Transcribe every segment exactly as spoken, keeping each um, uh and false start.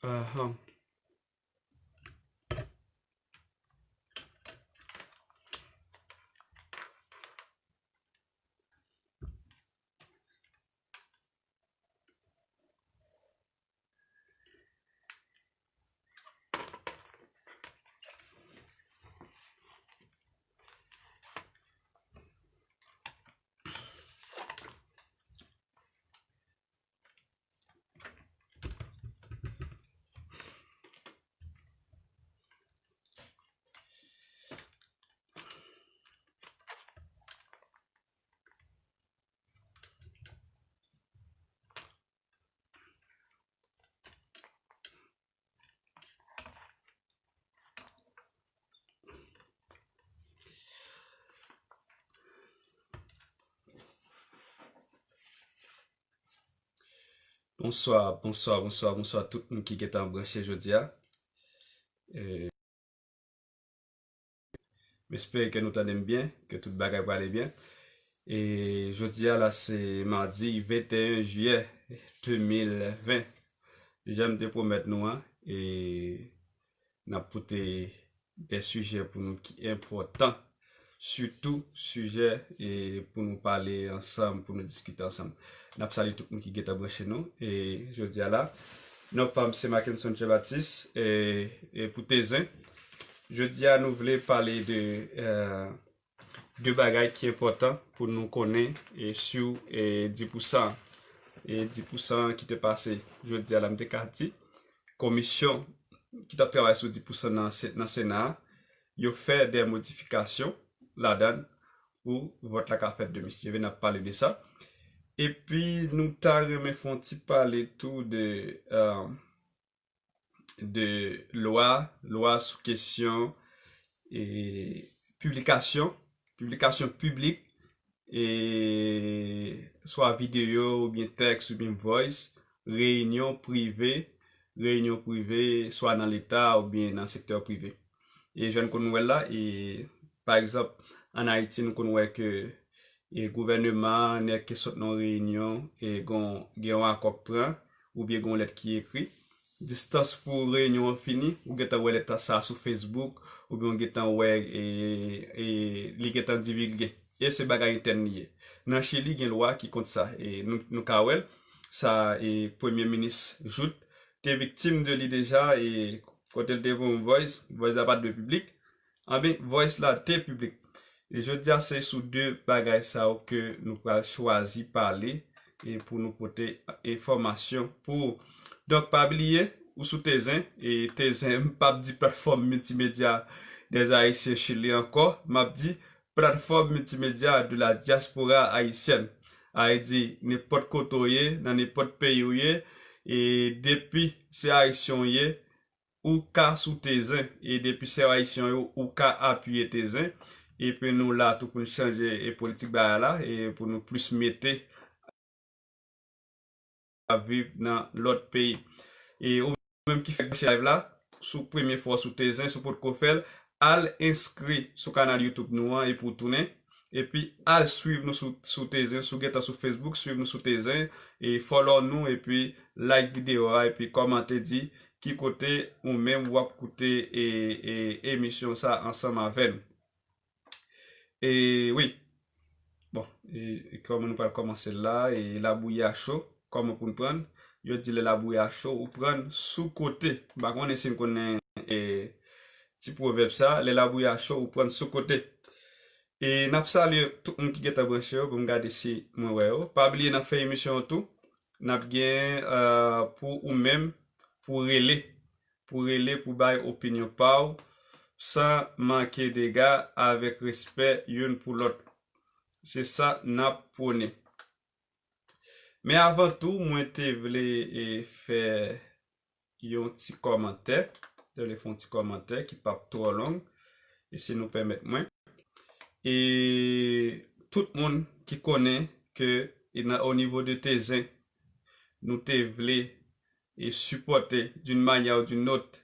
Ahan. Bonswa, bonswa, bonswa, bonswa tout moun ki gentan branche jodi a. E, m espere ke nou tande m byen, ke tout bagay prale byen. E jodi a la se madi venteyen jiyè de mil ven. Jan m te pwomèt nou an, e n ap pote de sijè pou nou ki enpòtan, sitou sijè e pou nou pale ansanm, pou nou diskite ansanm. N ap salye tout moun ki gentan branche nou. E jodi a la, non pa m se Mackenson Jean Baptiste, e, e pou Tezen. Jodi a nou vle pale de, e, de bagay ki enpòtan pou nou konnen e sou e dis pousan. E dis pousan ki te pase jodi a la, m te ka di, komisyon ki t ap travay sou dis pousan nan Se-, nan Sena a, yo fè de modifikasyon ladan l pou vòt la ka fèt de Misyeve, n ap pale de sa. Epi nou ta renmen fè yon ti pale tou de, e, de lwa, lwa sou kesyon e piblikasyon, piblikasyon piblik, e swa videyo oubyen tèks oubyen voice, reyinyon prive, reyinyon prive, swa nan Leta oubyen nan sektè prive. E jan n konn wè l la, e pa egzanp, ann Ayiti, nou konn wè ke e gouvèneman an, nèg ki sot nan yon reyinyon, e gon, gen yon akò k pran, oubyen gon lèt ki ekri. Distans pou reyinyon an fini, ou gentan wè lèt sa a sou Facebook, oubyen ou gentan wè e, e li gentan divilge. E se bagay entèn li ye. Nan Chili, gen lwa ki kont sa, e nou, nou ka wè l. Sa, e premye minis Jouthe te viktim de li deja, e kote l te voye yon voice, voice la pa t dwe piblik. Anben, voice la te piblik. E jodi a, se sou de bagay sa yo ke nou pral chwazi pale e pou nou pote enfòmasyon pou ou. Donk, pa bliye, ou sou Tezen, e Tezen, m p ap di platfòm miltimedya des Haïtiens Chili ankò, m ap di platfòm miltimedya de la diaspora haïtienne. A vle di, nenpòt kote w ye, nan nenpòt peyi w ye, e depi se Ayisyen w ye, ou ka sou Tezen, e depi se Ayisyen yo, ou ka apiye Tezen, epi nou la tou pou n chanje e politik bagay la, e pou nou plis mete ap viv nan lòt peyi. E ou menm ki fèk branche live la, sou premye fwa w sou Tezen, si w potko fè l, al enskri sou kanal YouTube nou an epi w tounen. Epi al swiv nou sou, sou Tezen, si w gentan sou Facebook, swiv nou sou Tezen, e follow nou, epi like videyo a, epi kòmante di ki kote ou menm w ap koute e, e, emisyon sa ansanm avè n. E wi. Bon, e, e kòman nou pral kòmanse la? E labouyi a cho, kòman pou n prann? Yo di lè labouyi a cho, ou prann sou kote. M pa konnen si n konnen e, ti pwovèb sa, lè labouyi a cho, ou prann sou kote. E n ap salye tout moun ki gentan branche yo, pou m gade si mwen wè yo. Pa bliye nan fen emisyon an tou, n ap gen, e, pou ou menm, pou rele, pou rele, pou bay opinyon pa w, san manke dega, avèk respè youn pou lòt. Se sa n ap pwone. Men avan tou, mwen te vle e, fè yon ti kòmantè. Te vle fè yon ti kòmantè ki p ap twò long, e si nou pèmèt mwen. E tout moun ki konnen ke e nan, o nivo de Tezen, nou te vle e sipòte d'une manière ou d'une autre,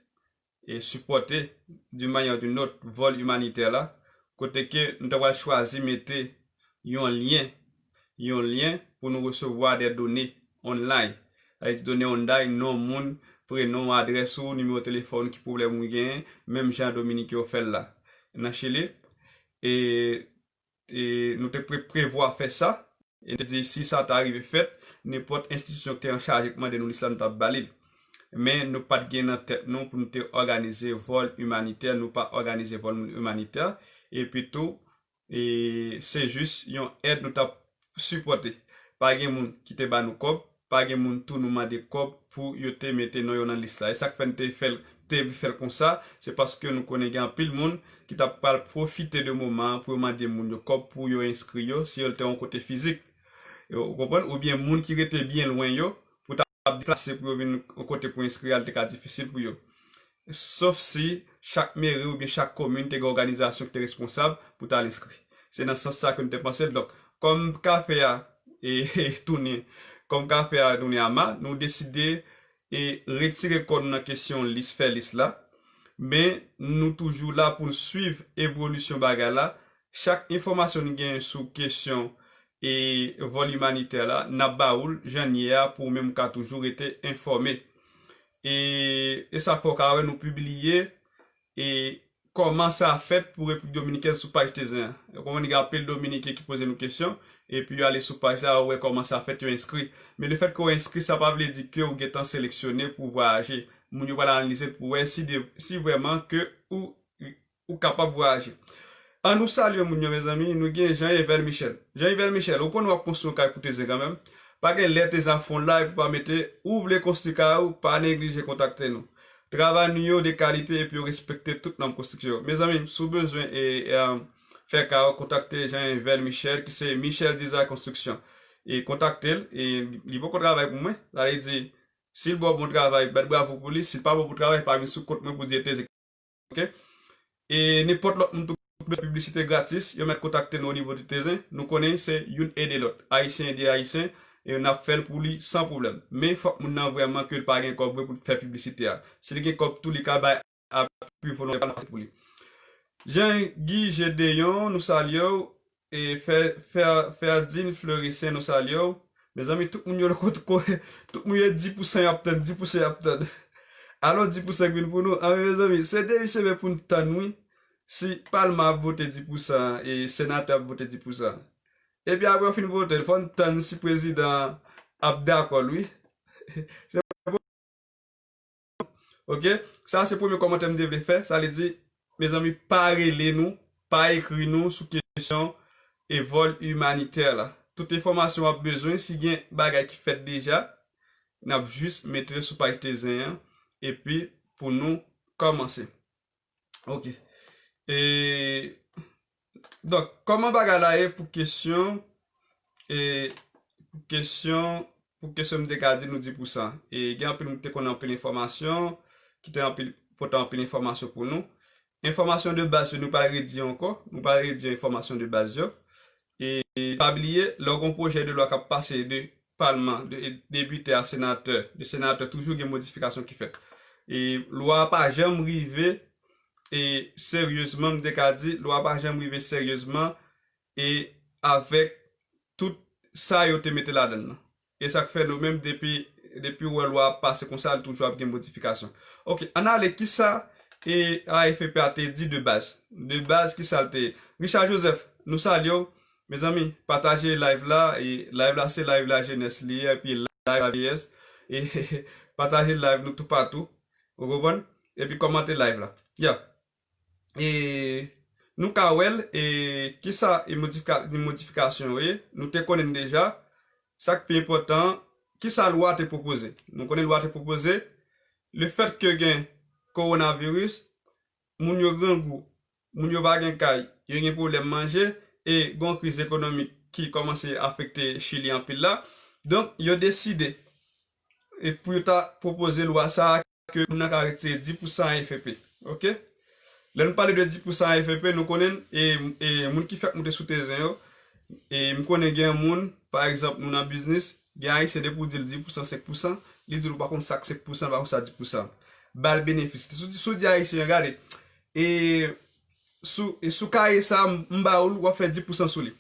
e sipòte d'une manière ou d'une autre vòl imanitè la, kote ke nou ta pral chwazi mete yon lyen, yon lyen pou nou resevwa de done online. Sa vle di done online, non moun, prenon, adrès ou, nimewo telefòn, ki pwoblèm ou genyen, menm jan Dominik yo fè l la nan Chili. E, e nou te pre, prevwa fè sa. E nou te di, si sa ta rive fèt, nenpòt enstitisyon ki te an chaj ki mande nou lis la, nou t ap ba li l. Men nou pa t gen nan tèt nou pou nou te òganize vòl imanitè, nou pa òganize vòl imanitè. Epi tou, e se jis yon èd nou t ap sipòte. Pa gen moun ki te ba nou kòb, pa gen moun tou nou mande kòb pou yo te mete non yo nan lis la. E sa k fè n te fè l, te vle fè l konsa, se paske nou konnen gen anpil moun ki t ap pral pwofite de moman an pou yo mande moun yo kòb pou yo enskri yo, si yo te yon kote fizik. Ou konprann? Oubyen moun ki rete byen lwen yo, pou ta ap deplase pou yo vin yon kote pou enskri a, li te ka difisil pou yo. Sof si chak meri oubyen chak komin te gen òganizasyon ki te responsab pou ta al enskri. Se nan sans sa ke nou te panse l. Donk, kòm kafe a e, e tounen, kòm kafe a tounen ama, nou deside e retire kò nou nan kesyon lis, fè lis la. Men nou toujou la pou n swiv evolisyon bagay la. Chak enfòmasyon nou genyen sou kesyon e vòl imanitè la, n ap ba ou l jan l ye a pou ou menm ou ka toujou rete enfòme. E, e sa k fè w ka wè nou pibliye e kòman sa fèt pou Repiblik Dominikèn sou paj Tezen an. Ou konprann, gen anpil Dominiken ki poze nou kesyon, epi yo ale sou paj la, yo wè kòman sa fèt, yo enskri. Men lefètke w enskri, sa pa vle di ke w gentan seleksyone pou w vwayaje. Moun yo pral analize l pou wè si, de, si vrèman ke ou ou kapab vwayaje. An nou salye moun yo, mezanmi, nou gen Jean Evel Michel. Jean Evel Michel, ou konnen w ap konstwi yon kay pou Tezen kanmenm. Pa gen lè Tezen ap fè yon live pou pa mete, ou vle konstwi kay ou, pa neglije kontakte nou. Travay nou yo de kalite epi yo respekte tout nòm konstriksyon. Mezanmi, si w bezwen e, e, fè kay ou, kontakte Jean Evel Michel, ki se Michel Design Construction. E kontakte l, e li poko travay pou mwen. Sa vle di, si l ba w bon travay, bat bravo pou li. Si l pa ba w bon travay, pa vin sou kont mwen pou di e Tezen. Ok? E nenpòt lòt moun tou ki bezwen piblisite gratis, yo mèt kontakte nou onivo de Tezen. Nou konnen se youn ede lòt. Ayisyen ede Ayisyen, e n ap fè l pou li san pwoblèm. Men fòk moun nan vrèman ke l pa gen kòb vre pou l fè piblisite a. Si li gen kòb tou, li ka bay apui volontè pa l pou li. Jean Guy Gédéon, nou salye w. E Fè, Fè, Ferdine Fleurissin, nou salye w. Mezanmi, tout moun yo, tout moun yo di pou san y ap tann, di pou san y ap tann. Alò, di pou san k vin pou nou. Anben, mezanmi, se demen se pou n tann, wi. Si palman ap vote di pou san, e senatè ap vote di pou san. Epi apre yo fin vote, fò n tann si prezidan ap dakò l, wi. Se Ok? Sa se premye kòmantè m te vle fè. Sa vle di, mezanmi, pa rele nou, pa ekri nou sou kesyon e vòl imanitè la. Tout enfòmasyon w ap bezwen, si gen bagay ki fèt deja, n ap jis mete l sou paj Tezen an, epi pou nou kòmanse. Ok. E, donk, kòman bagay la ye pou kesyon, e, pou kesyon, pou kesyon m te ka di nou di pou san? E gen anpil moun ki te konnen anpil enfòmasyon, ki te anpil, pote anpil enfòmasyon pou nou. Enfòmasyon de baz yo, nou pa redi ankò, nou pa redi enfòmasyon de baz yo. E pa bliye, lè w gen yon pwojè de lwa k ap pase de palman, de depite a senatè, de senatè, toujou gen modifikasyon ki fèt. E lwa a pa janm rive, e seryezman, m te ka di, lwa a pa janm rive seryezman, e avèk tout sa yo te mete ladan l nan. E sa k fè nou menm, depi, depi w wè lwa ap pase konsa, li toujou ap gen modifikasyon. Ok, ann ale, kisa e A F P a te di de baz? De baz, kisa l te ye? Richard Joseph, nou salye w. Mezanmi, pataje live la, e live la se live lajenès li ye, epi live lavyeyès. E pataje live nou toupatou. Ou konprann? Epi kòmante live la. Ya. E nou ka wè l, e kisa e modifika-, e modifikasyon yo ye, nou te konnen l deja. Sa k pi enpòtan, kisa lwa te pwopoze? Nou konnen lwa te pwopoze, lefètke gen kowonaviris, moun yo grangou, moun yo pa gen kay, yo gen pwoblèm manje, e gen yon kriz ekonomik ki kòmanse afekte Chili anpil la. Donk, yo deside, e pou yo ta pwopoze lwa sa a, ke moun nan ka retire dis pousan A F P. Ok? Lè nou pale de dis pousan A F P, nou konnen, e, e moun ki fèk moute sou Tezen yo, e m konnen gen moun, pa egzanp, nou nan biznis, gen Ayisyen depi w di l dis pousan, senk pousan, li di w pa konn sa k senk pousan, pa konn sa dis pousan. Ba l benefis. Si w di, si w di Ayisyen, gade, e sou, e sou kaye sa, m, m ba ou l, w ap fè dis pousan sou li.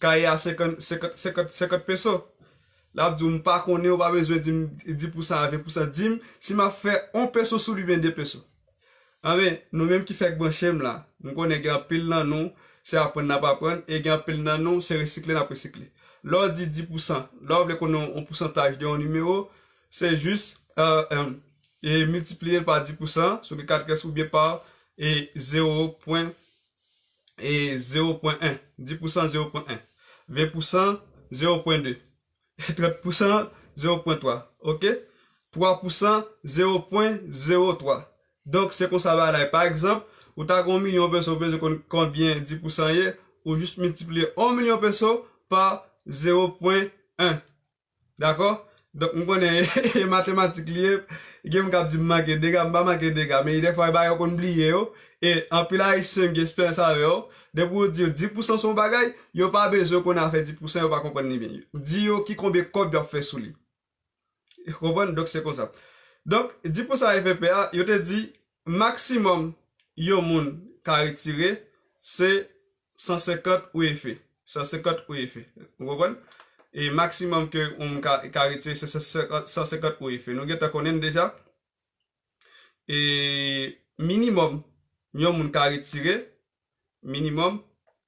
Kaye a senkant, senkant, senkant, senkant peso. L ap di w, "M pa konnen, ou pa bezwen di m dis pousan a ven pousan. Di m si m ap fè yon peso sou li oubyen de peso." Anben, nou menm ki fèk branche m la, m konnen gen anpil nan nou, se aprann n ap aprann, e gen anpil nan nou, se resikle n ap resikle. Lè w di dis pousan, lè w vle konnen yon pousantaj de yon nimewo, se jis, euh, euh, e miltipliye l pa dis pousan, si w gen kat rès, oubyen pa, e zewo pwen, e zewo pwen en. Dis pousan, zewo pwen en. Ven pousan, zewo pwen de. Trant pousan, zewo pwen twa. Oke? Twa pousan, zewo pwen zewo twa. Donk, se konsa bagay la ye. Pa egzanp, ou ta gen yon milyon peso, ou bezwen konn konbyen dis pousan ye, ou jis miltipliye yon milyon peso pa zewo pwen en. Dakò? Donk, m konnen e matematik li ye. Gen moun k ap di m manke dega, m pa manke dega, men dèfwa, e bagay yo konn bliye yo. E anpil Ayisyen, m gen esperyans avè yo. Depi w di yo dis pousan se yon bagay, yo pa bezwen konnen afè dis pousan, yo pa konprann li byen. Di yo ki konbyen kòb y ap fè sou li. Ou konprann? Donk, se konsa. Donk, dis pousan F P A, yo te di, maksimòm yon moun ka retire, se san senkant O F E. San senkant O F E. Ou konprann? E maksimòm ke yon moun ka, ka retire, se san senkant, san senkant O F E. Nou gentan konnen l deja. E minimòm yon moun ka retire, minimòm,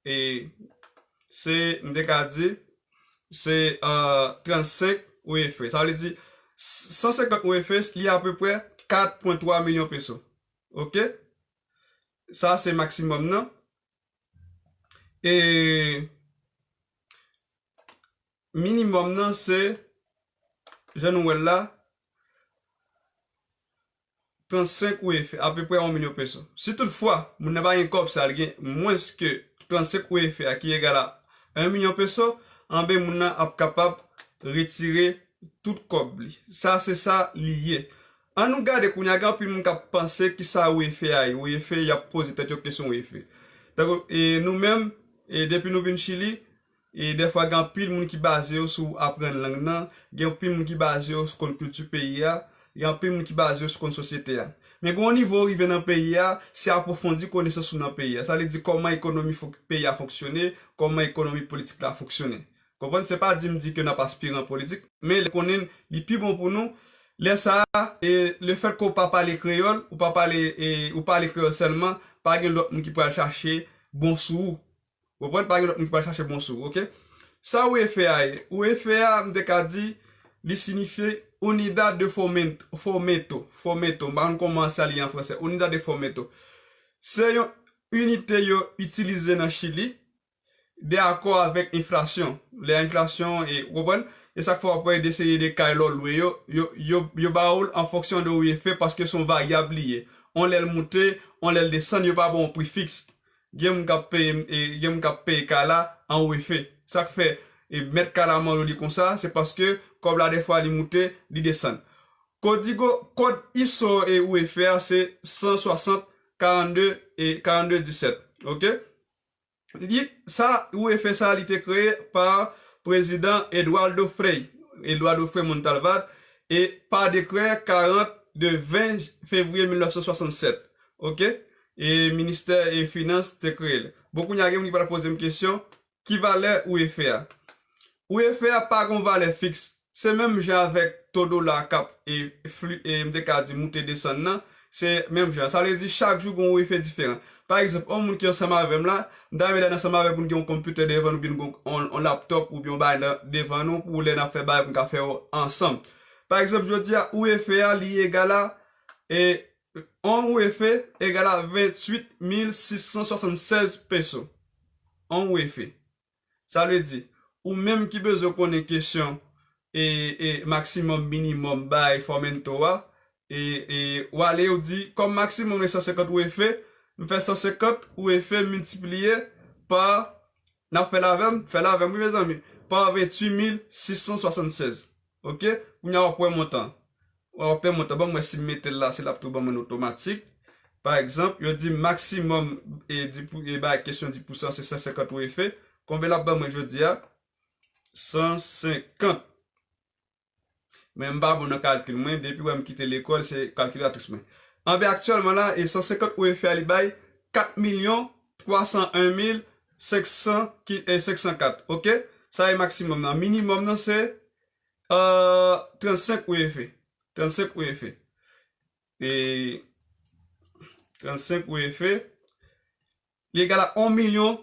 e se, m te ka di, se, euh, trannsenk O F E. Sa vle di, san senkant O F E, li apeprè kat pwen twa milyon peso. Oke? Sa se maksimòm nan. E minimòm nan se, jan nou wè l la, trannsenk O F E, apeprè yon milyon peso. Si toutfwa, moun nan pa gen kòb sa, li gen mwens ke trannsenk O F E a, ki egal a yon milyon peso, anben moun nan ap kapab retire tout kòb li. Sa, se sa li ye. Ann nou gade kounye a, gen anpil moun k ap panse kisa O F E a ye. O F E, y ap poze tèt yo kesyon O F E. Tankou, e nou menm, e depi nou vin Chili, e dèfwa gen anpil moun ki baze yo sou aprann lang nan, gen anpil moun ki baze yo sou konn kilti peyi a, gen anpil moun ki baze yo sou konn sosyete a. Men gen yon nivo ou rive nan peyi a, se apwofondi konesans ou nan peyi a. Sa vle di kòman ekonomi fon-, peyi a fonksyone, kòman ekonomi politik la fonksyone. Konprann? Se pa di m di ke n ap aspire an politik, men lè konnen li pi bon pou nou, lè sa a, e lefètke w pa pale kreyòl, ou pa pale, e ou pale kreyòl sèlman, pa gen lòt moun ki pral chache bon sou ou. Ou konprann? Pa gen lòt moun ki pral chache bon sou ou, oke? Sa O F E a ye? O F E a, m te ka di, li sinifye Unidad de Fomento, Fomento, Fomento. M pa konn kòman sa li ye an fransè. Unidad de Fomento. Se yon inite yo itilize nan Chili, de akò avèk enflasyon. Lè enflasyon, e, ou konprann? E sa k fè w ap wè de seri de kay lè w lwe yo, yo, yo, yo ba w l an fonksyon de O F E paske se yon varyab li ye. On lè l moute, on lè l desann, yo pa ba w yon pri fiks. Gen moun k ap peye, e, gen moun k ap peye kay la an O F E. Sa k fè, e, mèt kay la mande w li konsa, se paske kòb la dèfwa li moute, li desann. Kodigo, kòd iso e O F E a se san swasant karannde e karannde disèt. Oke? Li, sa, O F E sa, li te kreye pa prezidan Eduardo Frei, Eduardo Frei Montalva, e pa dekrè karant de ven fevriye mil nèf san swasannsèt. Oke? E ministè e finans te kreye l. Bon, kounye a gen moun ki pral poze m kesyon, ki valè O F E a? O F E a pa gen yon valè fiks. Se menm jan avèk to dola k ap, e, fli-, e, m te ka di moute desann nan, se menm jan. Sa vle di chak jou gen yon O F E diferan. Pa egzanp, yon moun ki ansanm avè m la, m ta renmen lè n ansanm avè m pou n gen yon konpitè devan nou, oubyen n gen yon, yon laptòp, oubyen yon bagay nan, devan nou, pou lè n ap fè bagay, pou n ka fè yo ansanm. Pa egzanp, jodi a, O F E a, li egal a, e, yon O F E egal a venntuit mil sis san swasannsèz peso. Yon O F E. Sa vle di, ou menm ki bezwen konnen kesyon e, e maksimòm, minimòm bay Fomento a, e, e w ale, ou di, kòm maksimòm li san senkant O F E, m fè san senkant O F E miltipliye pa, n ap fè l avè m, fè l avè m, wi, mezanmi, pa venntuit mil sis san swasannsèz. Oke? Kounye a w ap wè montan. W ap wè montan. Ban m wè si m mete l la, si l ap tou ban mwen l otomatik. Pa egzanp, yo di maksimòm, e, dis pou, e, ba kesyon dis pousan, se san senkant O F E. Konbyen l ap ban mwen jodi a? San senkant. Men m pa bon nan kalkil mwen. Depi w wè m kite lekòl, se kalkilatris mwen. Anben, aktyèlman la, e san senkant O F E a, li bay kat milyon twa san en mil senk san ki, e, senk san kat. Oke? Sa e maksimòm nan. Minimòm nan, se euh, trannsenk U F E. Trannsenk U F E. E trannsenk U F E, li egal a yon milyon,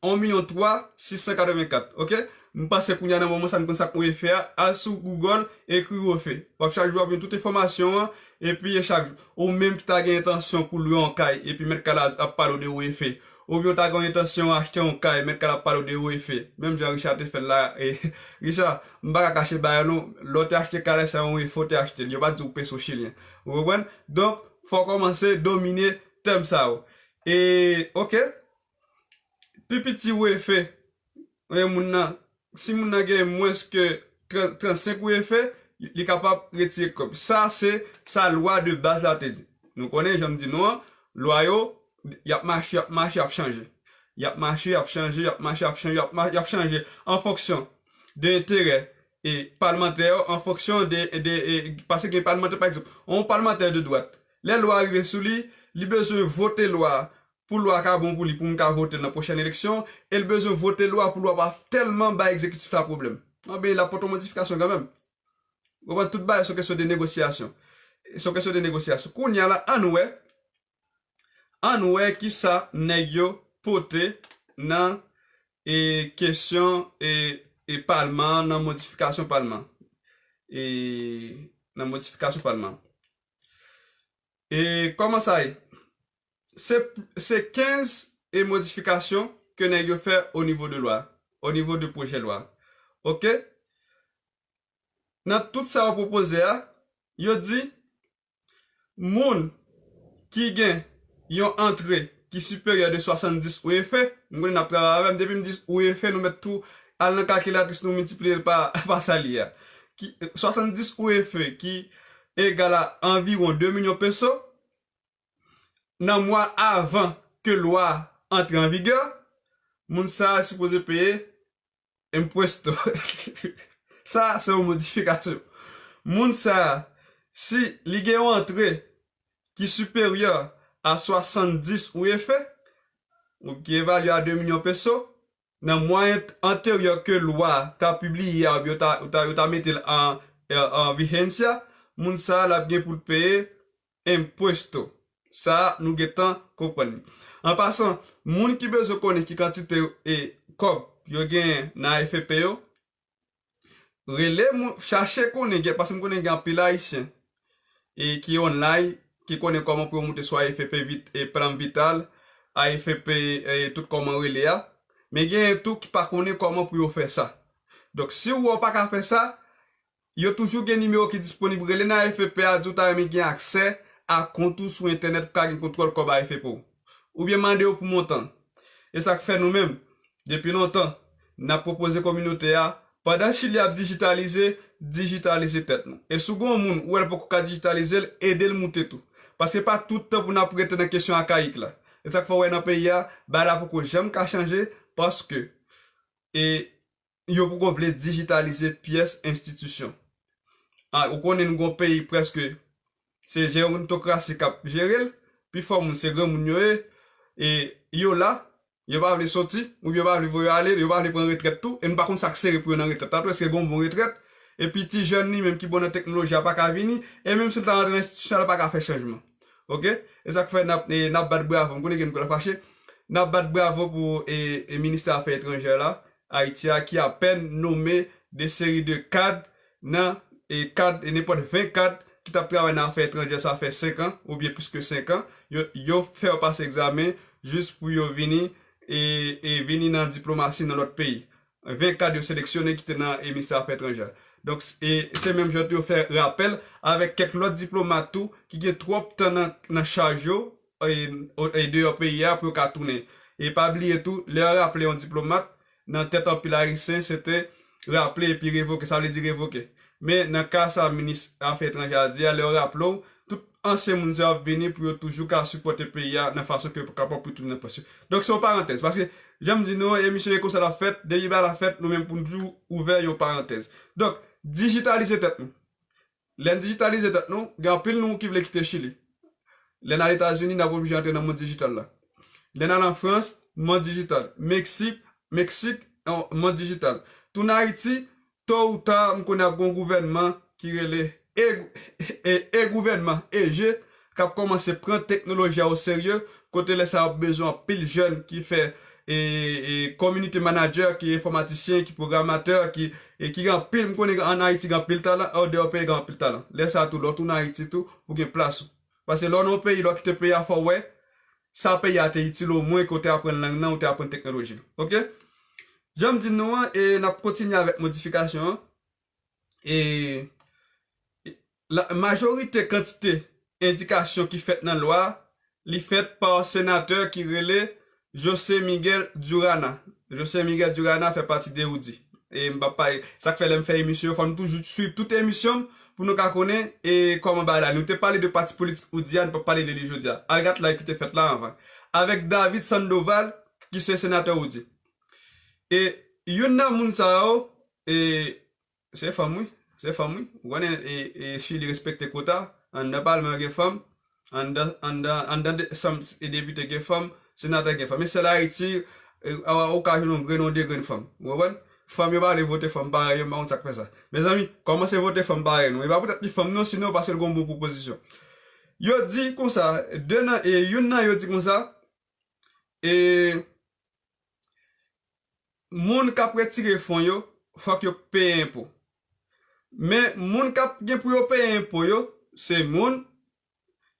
yon milyon twa, sis san katrevenkat, oke? M panse kounye a nan moman sa, nou konn sa k U F E a, al sou Google, ekri U F E. W ap chak jou w ap jwenn tout enfòmasyon an, epi e chak jou, ou menm ki ta gen entansyon pou lwe yon kay, epi mèt kay la ap pale w de U F E. Oubyen w ta gen yon entansyon achte yon kay, mèt kay la ap pale w de U F E. Menm jan Richard te fè l la, e, Richard, m pa ka kache bagay non, lè w te achte kay la, se yon U F E w te achte l, yo pa di w peso chilyen. Ou konprann? Donk, fò w kòmanse domine tèm sa yo. E, oke, pi piti U F E, e, moun nan, si moun nan gen mwens ke trannsenk U F E, li kapab retire kòb. Sa, se sa lwa de baz la te di. Nou konnen, jan m di nou an, lwa yo, y ap mache, y ap mache, y ap chanje. Y ap mache, y ap chanje, y ap mache, y ap chanje, y ap ma-, y ap chanje an fonksyon de enterè e palmantè yo, an fonksyon de, de, e, paske gen palmantè, pa egzanp, yon palmantè de dwat, lè lwa rive sou li, li bezwen vote lwa a, pou lwa a ka bon pou li, pou moun ka vote l nan pwochèn eleksyon, e l bezwen vote lwa pou lwa pa tèlman bay egzekitif la pwoblèm. Anben, l ap pote yon modifikasyon kanmenm. Ou konprann, tout bagay se yon kesyon de negosyasyon. Se yon kesyon de negosyasyon. Kounye a la, ann wè, ann wè kisa nèg yo pote nan, e, kesyon, e, e, palman an, nan modifikasyon palman an. E, nan modifikasyon palman an. E kòman sa ye? Se, se kenz e modifikasyon ke nèg yo fè o nivo de lwa, o nivo de pwojè lwa. Oke? Nan tout sa yo pwopoze a, yo di, moun ki gen yon antre ki siperyè de swasanndis U F E, m konnen n ap travay avè m, depi m di U F E, nou mèt tou al nan kalkilatris nou miltipliye l pa, pa sa l ye a. Ki, swasanndis U F E ki egal a anviwon de milyon peso, nan mwa avan ke lwa a antre an vigè, moun sa a sipoze peye impuesto. Sa a se yon modifikasyon. Moun sa a, si li gen yon antre ki siperyè a swasanndis U F E, ou ki evalye a de milyon peso, nan mwa ant-, anteryè ke lwa a ta pibliye a, oubyen yo ta, yo ta, yo ta mete l an, an, an vigencia, moun sa a l ap gen pou l peye impuesto. Sa a, nou gentan konprann li. An pasan, moun ki bezwen konnen ki kantite, e, kòb yo genyen nan A F P yo, rele moun, chache konnen, gen, paske m konnen gen anpil Ayisyen, e, ki online, ki konnen kòman pou yo moute sou A F P vit-, e, Plan Vital, A F P, e, tout kòman rele a. Men genyen tou ki pa konnen kòman pou yo fè sa. Donk, si w wè w pa ka fè sa, yo toujou gen nimewo ki disponib. Rele nan A F P a, di w ta renmen gen aksè a kont ou sou entènèt pou ka gen kontwòl kòb A F P w. Oubyen mande yo pou montan. E sa k fè nou menm, depi lontan, n ap pwopoze kominote a, pandan Chili ap dijitalize, dijitalize tèt nou. E si w gen yon moun ou wè l poko ka dijitalize l, ede l moute tou. Paske pa tout tan pou n ap rete nan kesyon akayik la. E sa k fè w wè nan peyi a, bagay la poko janm ka chanje, paske, e, yo poko vle dijitalize pyès enstitisyon. A, ou konnen nou gon peyi prèske se jerontokrasi k ap jere l, pifò moun se granmoun yo ye, e yo la, yo pa vle soti, oubyen yo pa vle voye yo ale, yo pa vle pran retrèt tou, e nou pa konn sa k sere pou yo nan retrèt la tou, èske gon bon retrèt, epi ti jèn li menm ki bon nan teknoloji a pa ka vini, e menm si l ta rantre nan enstitisyon la, l pa ka fè chanjman. Oke? E sa k fè n ap, e, n ap bat bravo, m konnen gen moun k ap fache, n ap bat bravo pou, e, e, ministè afè etranjè la, Ayiti a ki apèn nome de seri de kad nan, e, kad, e, nenpòt ven kad ki t ap travay nan afè etranjè sa fè senk an, oubyen plis ke senk an, yo, yo fè yo pase egzamen jis pou yo vini, e, e vini nan diplomasi nan lòt peyi. Ven kad yo seleksyone ki te nan, e, ministè afè etranjè. Donk, s-, e, se menm jan tou yo fè rapèl avèk kèk lòt diplomat tou ki gen twòp tan nan, nan chaj yo, e, o-, e deyò peyi a pou yo ka tounen. E pa bliye tou, lè yo raple yon diplomat, nan tèt anpil Ayisyen, se te raple epi revoke, sa vle di revoke. Men nan ka sa minis afè etranjè a di a, lè yo raple w, tout ansyen moun sa yo ap vini pou yo toujou ka sipòte peyi a nan fason ke yo kapab pou tounen nan pòs yo. Donk se yon parantèz, paske jan m di nou an, emisyon e konsa l ap fèt, depi bagay la fèt, nou menm pou nou toujou ouvè yon parantèz. Donk, dijitalize tèt nou. Lè n dijitalize tèt nou, gen anpil nou ki vle kite Chili. Lè n al Etazini, n ap oblije antre nan mond dijital la. Lè n al an Frans, mond dijital. Meksik, Meksik, yon mond dijital. Tounen Ayiti, to ou ta, m konnen ap gen yon gouvènman ki rele e, e, e gouvènman, E G, k ap kòmanse pran teknoloji a o serye, kote lè sa a ap bezwen anpil jèn ki fè e, e, community manager, ki enfòmatisyen, ki pwogramatè, ki, e ki gen anpil, m konnen an Ayiti gen anpil talan, andeyò peyi gen anpil talan. Lè sa a tou, lè w tounen Ayiti tou, ou gen plas ou. Paske lè w nan yon peyi, lè w kite peyi a, fò w wè sa peyi a te itil ou, omwen ke w te aprann lang nan, ou te aprann teknoloji l. Oke? Jan m di nou an, e n ap kontinye avèk modifikasyon an. E la majorite kantite endikasyon ki fèt nan lwa a, li fèt pa senatè ki rele José Miguel Durana. José Miguel Durana fè pati de Roody. E m p ap pale, sa k fè lè m fè emisyon yo, fò nou toujou swiv tout emisyon m pou nou ka konnen e kòman bagay la. Nou te pale de pati politik Roody a, nou p ap pale de li jodi a. Al gad live ki te fèt la anvan. Avèk David Sandoval, ki se senatè Roody. E youn nan moun sa yo, e se fanm, wi. Se fanm, wi. Ou konnen, e, e Chili respekte kota. Anndan palman gen fanm. Anndan, anndan, anndan de, chanm e depite gen fanm. Senatè gen fanm. Men sèl Ayiti, e, a, ou ka jwenn yon grenn, yon de grenn fanm. Ou konprann? Fanm yo pa vle vote fanm parèy yo, m pa konn sa k fè sa. Mezanmi, kòmanse vote fanm parèy nou. E pa poutèt li fanm non, sinon paske l gen yon bon pwopozisyon. Yo di konsa, de nan, e youn nan yo di konsa, e moun k ap retire fon yo, fòk yo peye enpo. Men moun k ap gen pou yo peye enpo yo, se moun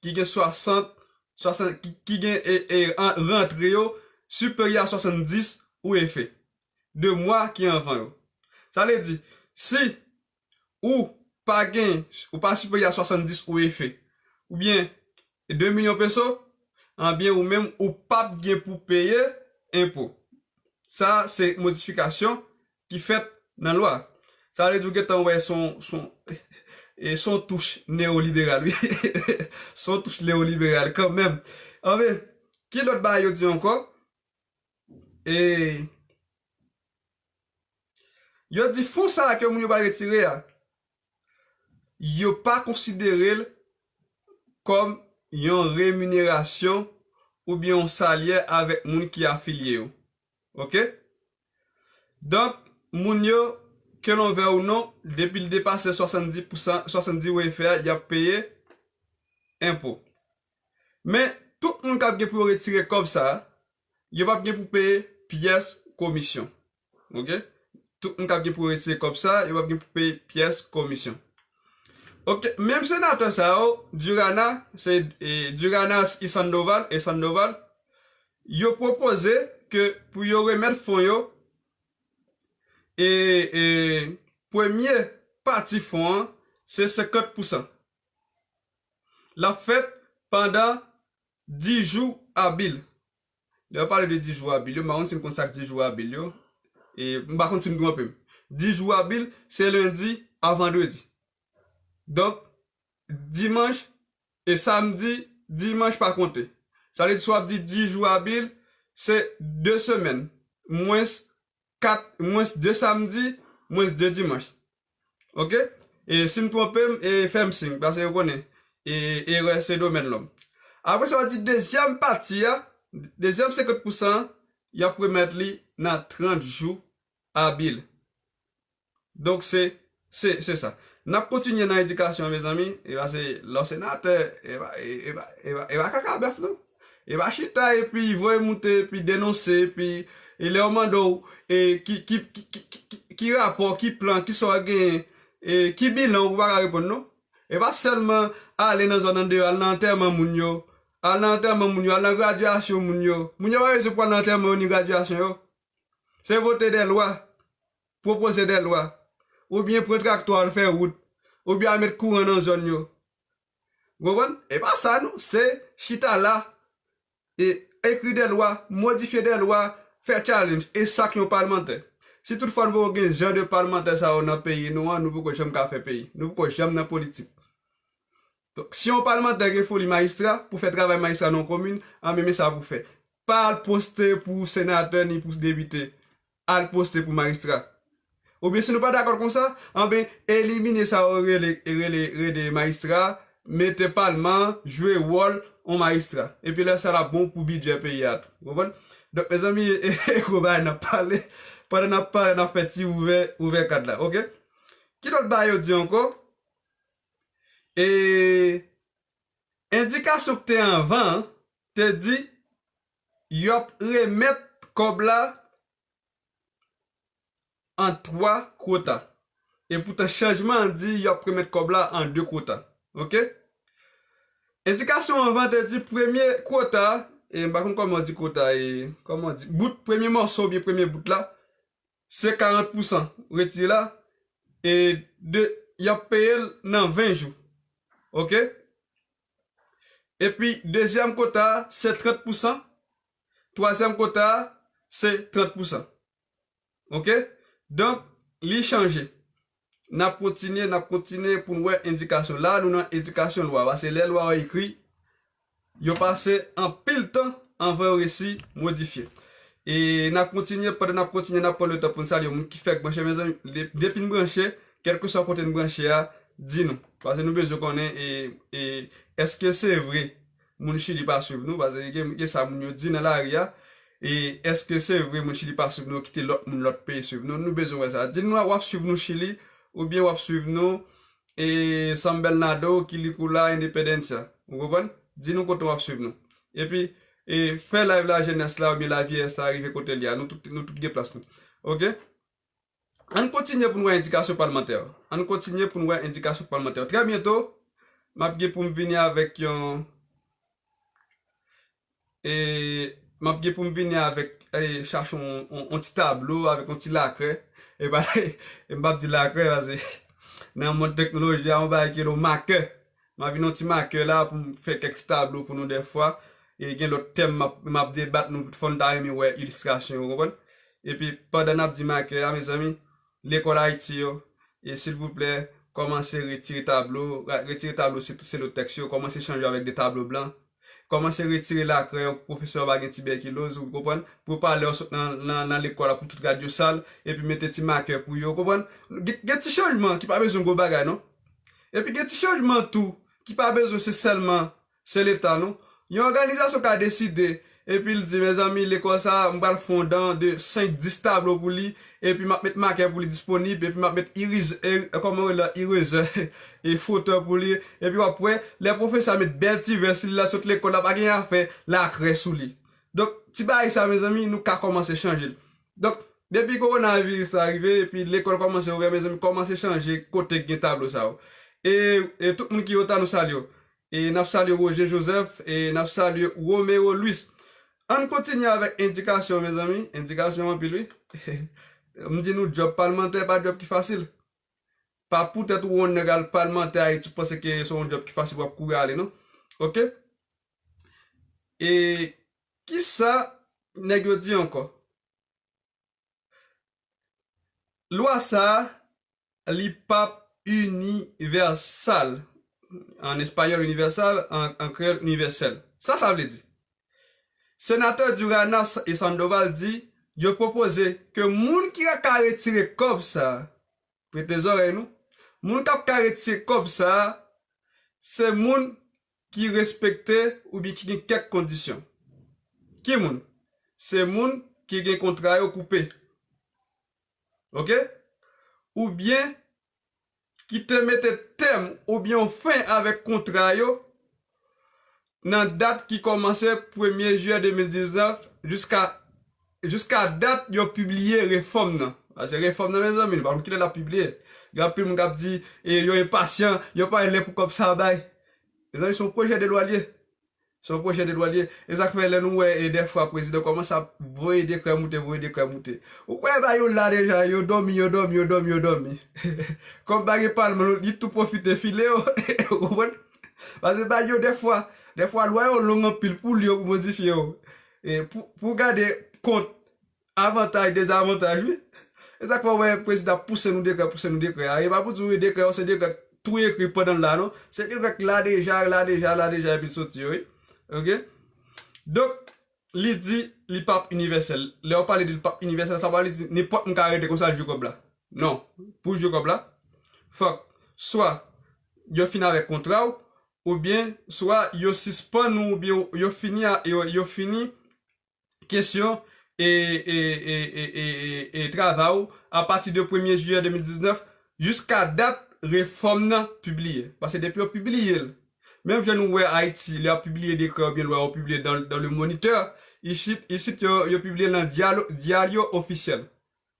ki gen swasant, swasant, ki, ki gen e, e, an, rantre yo siperyè a swasanndis ou efe de mwa ki anvan yo. Sa vle di, si ou pa gen, ou pa siperyè a swasanndis ou efe, oubyen de milyon peso, anbyen ou menm ou p ap gen pou peye enpo. Sa se modifikasyon ki fèt nan lwa. Sa vle di ou gentan wè son, son, e son touch neyoliberal, wi. Son touch neyoliberal kanmenm. Anben, ki lòt bagay yo di ankò? E yo di fon sa a ke moun yo pral retire a, yo pa konsidere l kòm yon reminerasyon oubyen yon salyè avèk moun ki afilye yo. Oke? Donk, moun yo, ke l anvè ou non, depi l depase swasanndis pousan, swasanndis ou efe a, y ap peye enpo. Men, tout moun k ap gen pou yo retire kòb sa a, yo p ap gen pou peye pyès komisyon. Oke? Tout moun k ap gen pou yo retire kòb sa a, yo p ap gen pou peye pyès komisyon. Oke, menm senatè sa yo, Durana, se, e, Durana y Sandoval, e Sandoval, yo pwopoze ke pou yo remèt fon yo, e, e, premye pati fon an, se senkant pousan. L ap fèt pandan dis jou abil. Lè yo pale de dis jou abil yo, m pa konn si n konn sa k dis jou abil yo. E m pa konn si m twonpe m. Dis jou abil, se lendi a vandredi. Donk, dimanch e samdi, dimanch pa konte. Sa vle di, si w ap di dis jou abil, se de semèn, mwens kat, mwens de samdi, mwens de dimanch. Oke? E si m twonpe m, e fè m siy, paske yo konnen, e erè se domèn lòm. Apre sa, w ap di dezyèm pati a, dezyèm senkant pousan an, y ap remèt li nan trant jou abil. Donk, se, se, se sa. N ap kontinye nan edikasyon, mezanmi. E paske lè w senatè, e pa, e, e pa, e pa, e pa kaka bèf, non. E pa chita epi voye moute, epi denonse, epi, e lè yo mande w, e ki, ki, ki rapò, ki plan, ki sa w genyen, e ki bilan w pa ka reponn, non. E pa sèlman ale nan zòn andeyò, al nan antèman moun yo, al nan antèman moun yo, al nan gradyasyon moun yo. Moun yo pa bezwen pou al nan antèman yo ni gradyasyon yo. Se vote de lwa, pwopoze de lwa, oubyen pran traktè al fè wout, oubyen al met kouran nan zòn yo. Ou konprann? E pa sa non, se chita la, e ekri de lwa, modifye de lwa, fè challenge, e sa k yon palmantè. Si toutfwa nou poko gen jan de palmantè sa yo nan peyi nou an, nou poko janm ka fè peyi. Nou poko janm nan politik. Donk, si yon palmantè gen foli majistra, pou fè travay majistra nan yon komin, anben men sa pou fè. Pa al poste pou senatè ni pou depite. Al poste pou majistra. Oubyen si nou pa dakò konsa, anben elimine sa yo rele, rele, rele majistra, mete palman an jwe wòl yon majistra. Epi lè sa l ap bon pou bidjè peyi a tou. Ou konprann? Donk, mezanmi, e gwo bagay n ap pale. Pandan n ap pale, n ap fè ti ouvè, ouvè kad la, oke? Ki lòt bagay yo di ankò? E endikasyon ki te anvan an te di y ap remèt kòb la an twa kwota. E poutan, chanjman an di y ap remèt kòb la an de kwota. Oke? Endikasyon anvan te di premye kwota, e m pa konn kòman di kwota, e kòman di, bout, premye mòso oubyen premye bout la, se karant pousan retire la, e de, y ap peye l nan ven jou. Oke? Epi, dezyèm kwota a, se trant pousan. Twazyèm kwota a, se trant pousan. Oke? Donk, li chanje. N ap kontinye, n ap kontinye pou n wè endikasyon. La, nou nan endikasyon lwa, paske lè lwa yo ekri, yo pase anpil tan anvan yo resi modifye. E n ap kontinye, pandan n ap kontinye, n ap pran letan pou n salye moun ki fèk branche, mezanmi, de-, depi n branche, kèlkeswa kote n branche a, di nou. Paske nou bezwen konnen, e, e, èske se vre moun Chili pa swiv nou, paske gen, gen sa moun yo di nan lari a, e èske se vre moun Chili pa swiv nou, yo kite lòt moun lòt peyi swiv nou, nou bezwen wè sa. Di nou w ap swiv nou Chili, oubyen w ap swiv nou, e San Bernardo, Quilicura, Independencia. Ou konprann? Di nou kote w ap swiv nou. Epi, e fè live la jenès la oubyen lavyeyès la rive kote l ye a. Nou tout, nou tout gen plas nou. Oke? Ann kontinye pou n wè endikasyon palmantè yo. Ann kontinye pou n wè endikasyon palmantè yo. Trè byento, m ap gen pou m vini avèk yon, e, m ap gen pou m vini avèk, e, chache yon, yon, yon ti tablo avèk yon ti lakrè. E pa, e m p ap di lakrè, paske nan mond teknoloji a, yon bagay ki rele makè. M ap vin yon ti makè la pou m fè kèk ti tablo pou nou dèfwa. E gen lòt tèm m ap, m ap debat, nou fò n ta renmen wè ilistrasyon yo, konprann? Epi, pandan n ap di makè a, mezanmi, lekòl Ayiti yo, e silvouplè, kòmanse retire tablo, ra-, retire tablo, se tout se lòt tèks yo, kòmanse chanje yo avèk de tablo blan. Kòmanse retire lakrè yo, pwofesè yo pa gen tibèkiloz, ou konprann? Pou pa lè yo sot nan, nan, nan lekòl la pou tout rad yo sal, epi mete ti makè pou yo, konprann? Gen, gen ti chanjman ki pa bezwen gwo bagay, non. Epi gen ti chanjman tou ki pa bezwen se sèlman, se Leta, non. Yon òganizasyon ka deside, epi l di, mezanmi, lekòl sa a, m pral fè yon don de senk, dis tablo pou li, epi m ap met makè pou li disponib, epi m ap met iriz-, e, kòman yo rele, irezè, e fotè pou li, epi w ap wè, lè pwofesè a met bèl ti vès li, l al sot lekòl la, pa gen afè lakrè sou li. Donk, ti bagay sa, mezanmi, nou ka kòmanse chanje l. Donk, depi kowonaviris la rive, epi lekòl kòmanse ouvè, mezanmi, kòmanse chanje kote k gen tablo sa yo. E, e tout moun ki yo ta, nou salye w. E n ap salye Roger Joseph, e n ap salye Romero Luis. Ann kontinye avèk endikasyon, mezanmi. Endikasyon anpil, wi. M di nou, djòb palmantè pa djòb ki fasil. Pa poutèt ou yon nèg al palmantè Ayiti, ou panse ke se yon djòb ki fasil w ap kouri ale, non. Oke? E kisa nèg yo di ankò? Lwa sa a, li p ap inivèsal. An espayòl, inivèsal, an, an kreyòl, inivèsèl. Sa sa vle di? Senatè Duranas e Sandoval di, yo pwopoze ke moun ki ka retire kòb sa a, prete zòrèy nou, moun k ap ka retire kòb sa a, se moun ki respekte oubyen ki gen kèk kondisyon. Ki moun? Se moun ki gen kontra yo koupe. Oke? Oubyen ki te mete tèm oubyen yon fen avèk kontra yo nan dat ki kòmanse premye jiyè de mil diznèf jiska, jiska dat yo pibliye refòm nan. Paske refòm nan, mezanmi, nou pa konn kilè l ap pibliye. Gen anpil moun k ap di, e, yo enpasyan, yo pa lè pou kòb sa a bay. Mezanmi, se yon pwojè de lwa l ye. Se yon pwojè de lwa l ye. E sa k fè lè nou wè, e, dèfwa prezidan kòmanse ap voye dekrè moute, voye dekrè moute. Ou kwè bagay yo la deja, yo dòmi, yo dòmi, yo dòmi, yo dòmi. Kòm pa gen palman, li tou pwofite file yo. Ou konprann? Paske bagay yo dèfwa, dèfwa lwa yo long anpil pou li yo, pou modifye yo. E pou, pou gade kont avantaj, dezavantaj, wi. E sa k fè w wè prezidan ap pouse nou dekrè, pouse nou dekrè a. E pa pou di w dekrè, se dekrè tou ekri pandan l la, non. Se dekrè k la deja, la deja, la deja, epi l soti yo, wi. Oke? Donk, li di li p ap inivèsèl. Lè yo pale de li p ap inivèsèl, sa pa vle di nenpòt moun ka rete konsa l jwe kòb la. Non. Pou jwe kòb la, fòk swa yo fin avèk kontra w, oubyen swa yo sispann ou, oubyen yo fini a, yo, yo fini kesyon e, e, e, e, e, e, e travay ou apati de premye jiyè de mil diznèf jiska dat refòm nan pibliye. Paske depi yo pibliye l, menm jan nou wè Ayiti, lè y ap pibliye dekrè oubyen lwa yo pibliye dans, dans le Moniteur, isit, isit yo, yo pibliye l nan dyalo-, dyaryo ofisyèl.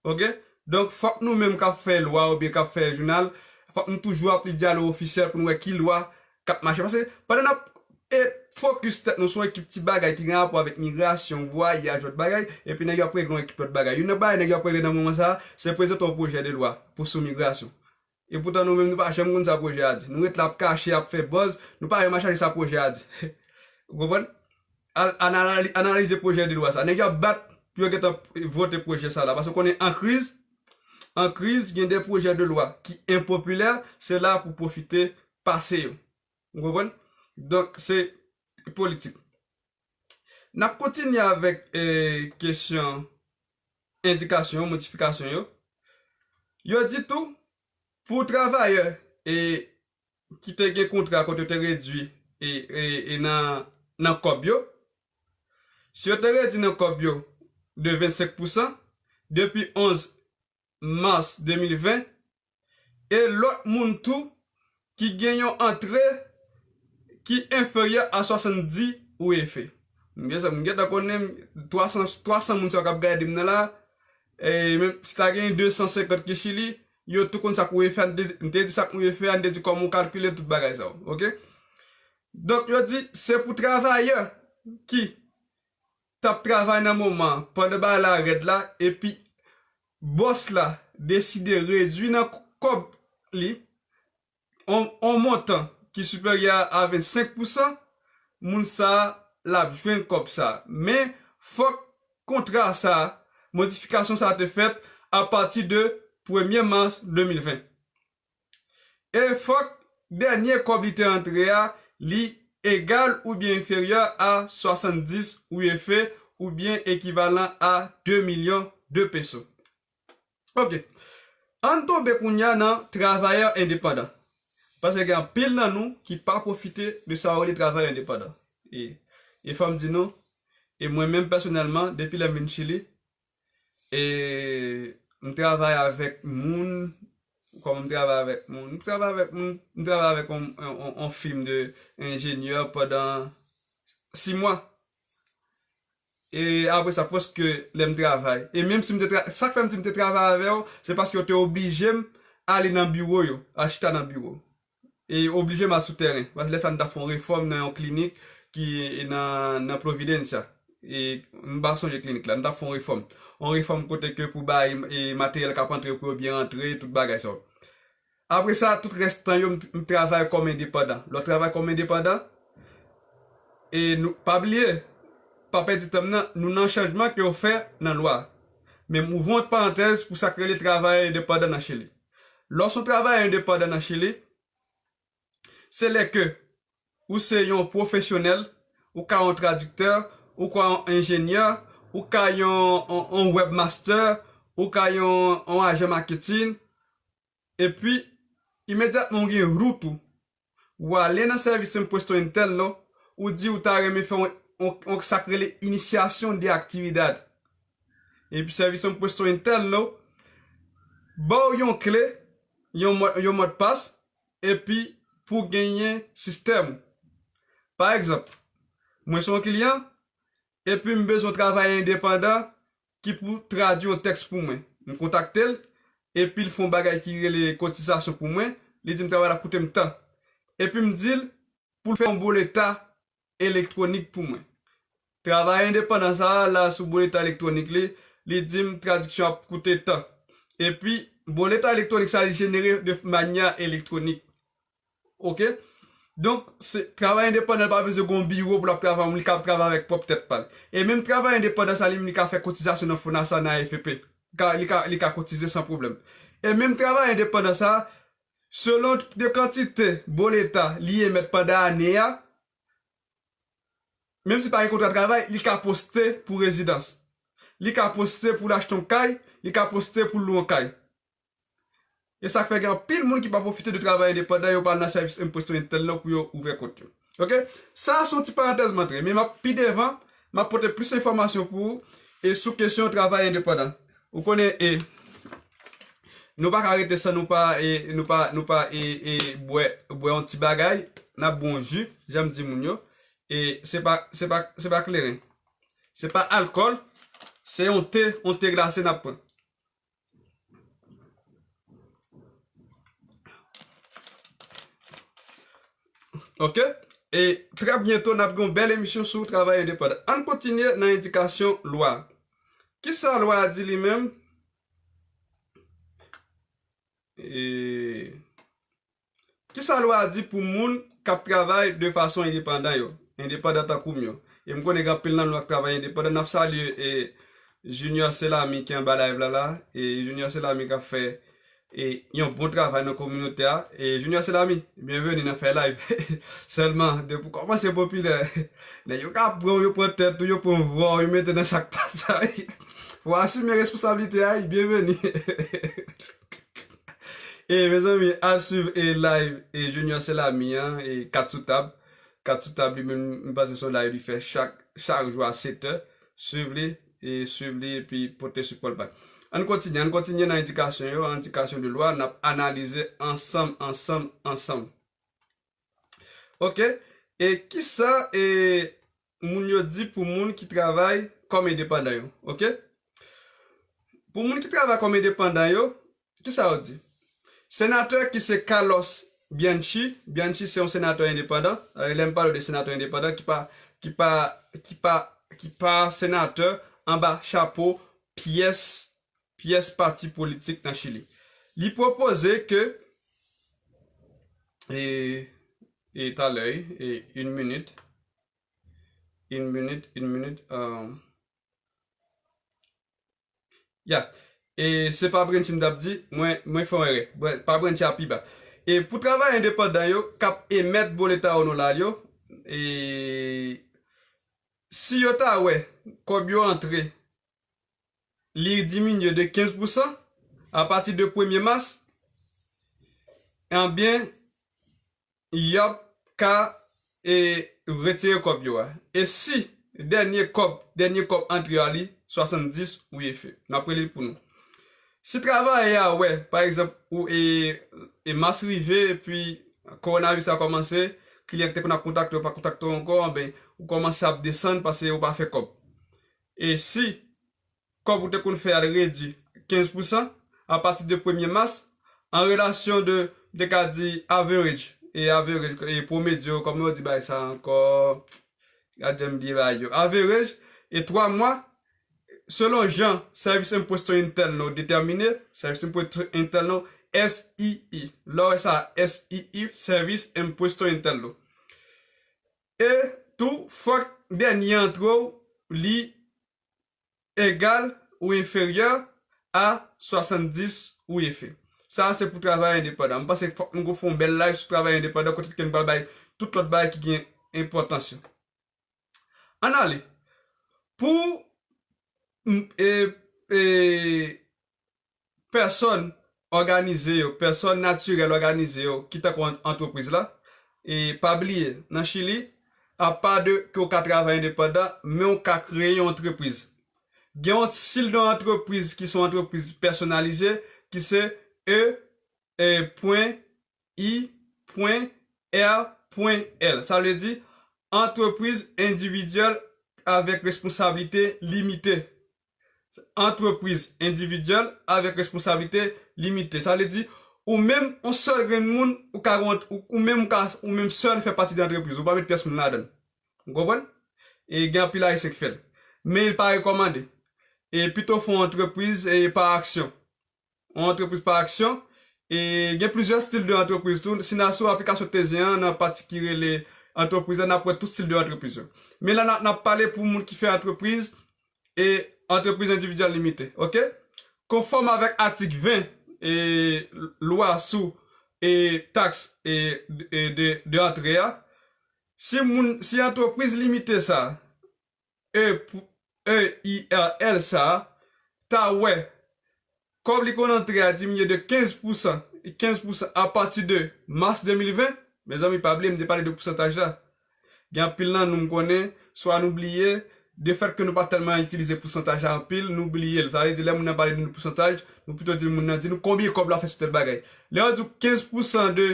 Ok? Donk, fòk nou menm k ap fè lwa oubyen k ap fè jounal, fòk nou toujou ap li dyalo ofisyèl pou nou wè ki lwa k ap mache. Paske pandan n ap e fokis tèt nou sou ekip ti bagay ki gen rapò avèk migrasyon, vwayaj, lòt bagay, epi nèg yo ap regle yon ekip lòt bagay. Youn nan bagay nèg yo ap regle nan moman sa a, se prezante yon pwojè de lwa pou sou migrasyon. E poutan nou menm nou pa janm konn sa pwojè a di. Nou ret la ap kache, ap fè buzz, nou pa janm al chache sa pwojè a di. Ou konprann? Al anali-, analize pwojè de lwa sa. Nèg yo ap bat pou yo gentan vote pwojè sa la. Paske w konnen an kriz, an kriz, gen de pwojè de lwa ki enpopilè, se la pou pwofite pase yo. Ou konprann? Donk, se politik. N ap kontinye avèk, e, kesyon endikasyon yo, modifikasyon yo. Yo di tou, pou travayè, e, ki te gen kontra kote yo te redwi, e, e, e nan, nan kòb yo, si yo te redwi nan kòb yo de vennsenk pousan, depi onz mas de mil ven, e lòt moun tou ki gen yon antre ki enferyè a swasanndis U F. M gen, m gentan konnen twa san, twa san moun sa yo k ap gade m nan la, e menm si ta gen de san senkant ki Chili, yo tou konn sa k U F a, m te, m te di sa k U F a, m te di kòman w kalkile tout bagay sa yo, ok? Donk, yo di, se pou travayè ki t ap travay nan moman an, pandan bagay la rèd la, epi bòs la deside redwi nan kòb li, on, on montan ki siperyè a vennsenk pousan, moun sa a, l ap jwenn kòb sa a. Men, fòk kontra sa a, modifikasyon sa a te fèt apati de premye mas de mil ven. E fòk dènye kòb li te antre a, li egal oubyen enferyè a swasanndis U F oubyen ekivalan a de milyon de peso. Ok. Ann tonbe kounye a nan travayè endepandan. Paske gen anpil nan nou ki pa pwofite de sa yo rele travayè endepandan. E, e fò m di nou, e mwen menm pèsonèlman, depi lè m vin Chili, e m travay avèk moun, kòman m travay avèk moun? M travay avèk moun, m travay avèk yon, yon, yon, yon fim de enjenyè pandan sis mwa. E apre sa, prèske lè m travay. E menm si m te tra-, sa k fè m di m te travay avè yo, se paske yo te oblije m ale nan biwo yo, al chita nan biwo. E oblije m al sou tèren. Paske lè sa a, nou t ap fè yon refòm nan yon klinik ki nan, nan Providencia. E m pa sonje klinik la, nou t ap fè yon refòm. Yon refòm kote ke pou bay, e, materyèl k ap antre pou yo byen rantre, tout bagay sa yo. Apre sa, tout rès tan yo, m, m travay kòm endepandan. Lè w travay kòm endepandan, e nou, pa bliye, pa pèdi tan m nan, nou nan chanjman ke yo fè nan lwa. Men m ouvri yon parantèz pou sa k rele travay endepandan nan Chili. Lè w se yon travayè endepandan nan Chili, se lè ke ou se yon pwofesyonèl, ou ka yon tradiktè, ou ka yon enjenyè, ou ka yon, yon, yon webmaster, ou ka yon, yon ajan maketin, epi imedyatman ou gen rout ou, ou ale nan sèvis impuesto interno, ou di ou ta renmen fè yon, yon, yon sa k rele iniciación de actividad. Epi sèvis impuesto interno ba w yon kle, yon mò-, yon modpas, epi pou genyen sistèm ou. Pa egzanp, mwen se yon kliyan, epi m bezwen travay endepandan ki pou tradui yon tèks pou mwen. M kontakte l, epi l fè yon bagay ki rele kotizasyon pou mwen, li di m travay la koute m tan. Epi m di l pou l fè yon boleta elektwonik pou mwen. Travayè endepandan sa a, la sou boleta elektwonik li, li di m tradiksyon ap koute tan. Epi, boleta elektwonik sa a, li jenere de manyè elektwonik. Ok? Donk, se, travayè endepandan pa bezwen gen yon biwo pou l ap travay, li ka travay avèk pwòp tèt pa l. E menm travayè endepandan sa, li menm, li ka fè kotizasyon nan FONASA, nan A F P. Li ka, li ka, li ka kotize san pwoblèm. E menm travayè endepandan sa, selon de kantite boleta li emèt pandan ane a, menm si pa gen kontra travay, li ka poste pou rezidans. Li ka poste pou l achte yon kay, li ka poste pou l lwe yon kay. E sa k fè gen anpil moun ki pa pwofite de travay endepandan, yo pa al nan sèvis impuesto interno pou yo ouvè kont yo. Ok? Sa a se yon ti parantèz m antre, men m ap pi devan, m ap pote plis enfòmasyon pou ou. e sou kesyon travay endepandan. Ou konnen, e, nou pa ka rete san nou pa, e, nou pa, nou pa, e, e, bwè, bwè yon ti bagay, n ap bwè yon ji, jan m di moun yo. E se pa, se pa, se pa kleren. Se pa alkòl, se yon te, yon te glase n ap pran. Ok? E trè byento, n ap gen yon bèl emisyon sou travay endepandan. Ann kontinye nan endikasyon lwa. Kisa lwa a di li menm? E kisa lwa a di pou moun k ap travay de fason endepandan yo? Endepandan tankou m yo. E m konnen gen anpil nan nou k ap travay endepandan. N ap salye, e, Junior Selami ki anba live la la. E Junior Selami k ap fè, e, yon bon travay nan kominote a. E Junior Selami, byenveni nan Fè Live. Sèlman, depi w kòmanse popilè, nèg yo ka pran w, yo pran tèt ou, yo pran vwa w, yo mete nan sa k pa sa. Fò w asime responsablite a, wi, byenveni. E mezanmi, al swiv, e, live, e, Junior Selami an, e, Kat sou tab. Kat sou tab li menm, m panse se yon live li fè chak, chak jou a sèt è. Swiv li, e swiv li, epi pote sipò l bay. Ann kontinye, ann kontinye nan endikasyon yo, endikasyon de lwa, n ap analize ansanm, ansanm, ansanm. Ok? E kisa, e, moun yo di pou moun ki travay kòm endepandan yo? Ok? Pou moun ki travay kòm endepandan yo, kisa yo di? Senatè ki se Carlos Bianchi, Bianchi se yon senatè endepandan. E, lè m pale de senatè endepandan, ki pa, ki pa, ki pa, ki pa senatè anba chapo pyès, pyès pati politik nan Chili. Li pwopoze ke, e, e talè, e, une minute, une minute, une minute, euh, Ya. E se pa Brentchy m t ap di, mwen, mwen fè yon erè. Bre-, pa Brentchy a pi ba. E pou travayè endepandan yo k ap emèt boleta onoral yo, e si yo ta wè kòb yo antre, li diminye de kenz pousan apati de premye mas, ebyen, y ap ka, e, retire kòb yo a. E si dènye kòb, dènye kòb antre a li, swasanndis wi e fe. N ap rele l pou nou. Si travayè a wè, pa egzanp, ou, e, e mas rive, epi kowonaviris la kòmanse, kliyan ki te konn ap kontakte w pa kontakte w ankò, anben, ou kòmanse ap desann paske ou pa fè kòb. E si kòb ou te konn fè a redui kenz pousan apati de premye mas, an relasyon de, m te ka di average, e average, e pwomedyo, kòman yo di bagay sa ankò? Gad jan m bliye bagay yo. Average, e twa mwa, selon jan Service Impuesto Interno detèmine, Service Impuesto Interno, S I I. Lè w wè sa, S I I, Service Impuesto Interno. E tou, fòk dènye antre w, li egal ou enferyè a swasanndis wi e fe. Sa a se pou travayè endepandan. M panse fòk nou fè yon bèl live sou travayè endepandan kote ke nou pral bay tout lòt bagay ki gen enpòtans yo. Ann ale. Pou, m, e, e, pèsòn òganize yo, pèsòn natirèl òganize yo ki tankou an-, antrepriz la, e pa bliye, nan Chili, apa de ke w ka travay endepandan, men w ka kreye yon antrepriz. Gen yon stil de antrepriz ki se yon antrepriz pèsonalize, ki se E, e, pwen, I, pwen, R, pwen, L. Sa vle di, antrepriz endividyèl avèk responsablite limite. Antrepriz endividyèl avèk responsablite limite. Sa vle di, ou menm, yon sèl grenn moun, ou ka, ou, ou menm, ou ka, ou menm sèl fè pati de antrepriz. Ou pa met pyès moun ladan l. Ou konprann? E gen anpil Ayisyen ki fè l. Men li pa rekòmande. E pito fè yon antrepriz, e pa aksyon. Yon antrepriz pa aksyon. E gen plizyè stil de antrepriz tou. Si n al sou aplikasyon Tezyen an, nan pati ki rele antrepriz la, n ap wè tout stil de antrepriz yo. Men la, n ap, n ap pale pou moun ki fè antrepriz, e antrepriz endividyèl limite. Ok? Konfòm avèk atik ven, e lwa sou, e taks, e, e de, de antre a, si moun, si antrepriz limite sa, E pou, E I R L sa a, ta wè kòb li konn antre a diminye de kenz pousan, kenz pousan apati de mas de mil ven, mezanmi, pa bliye, m te pale de pousantaj la. Gen anpil nan nou, m konnen, swa nou bliye, de fèt ke nou pa tèlman itilize pousantaj la anpil, nou bliye l. Sa vle di, lè moun nan pale de nou pousantaj, nou pito di moun nan, di nou konbyen kòb la fè sou tèl bagay. Lè yo di w kenz pousan de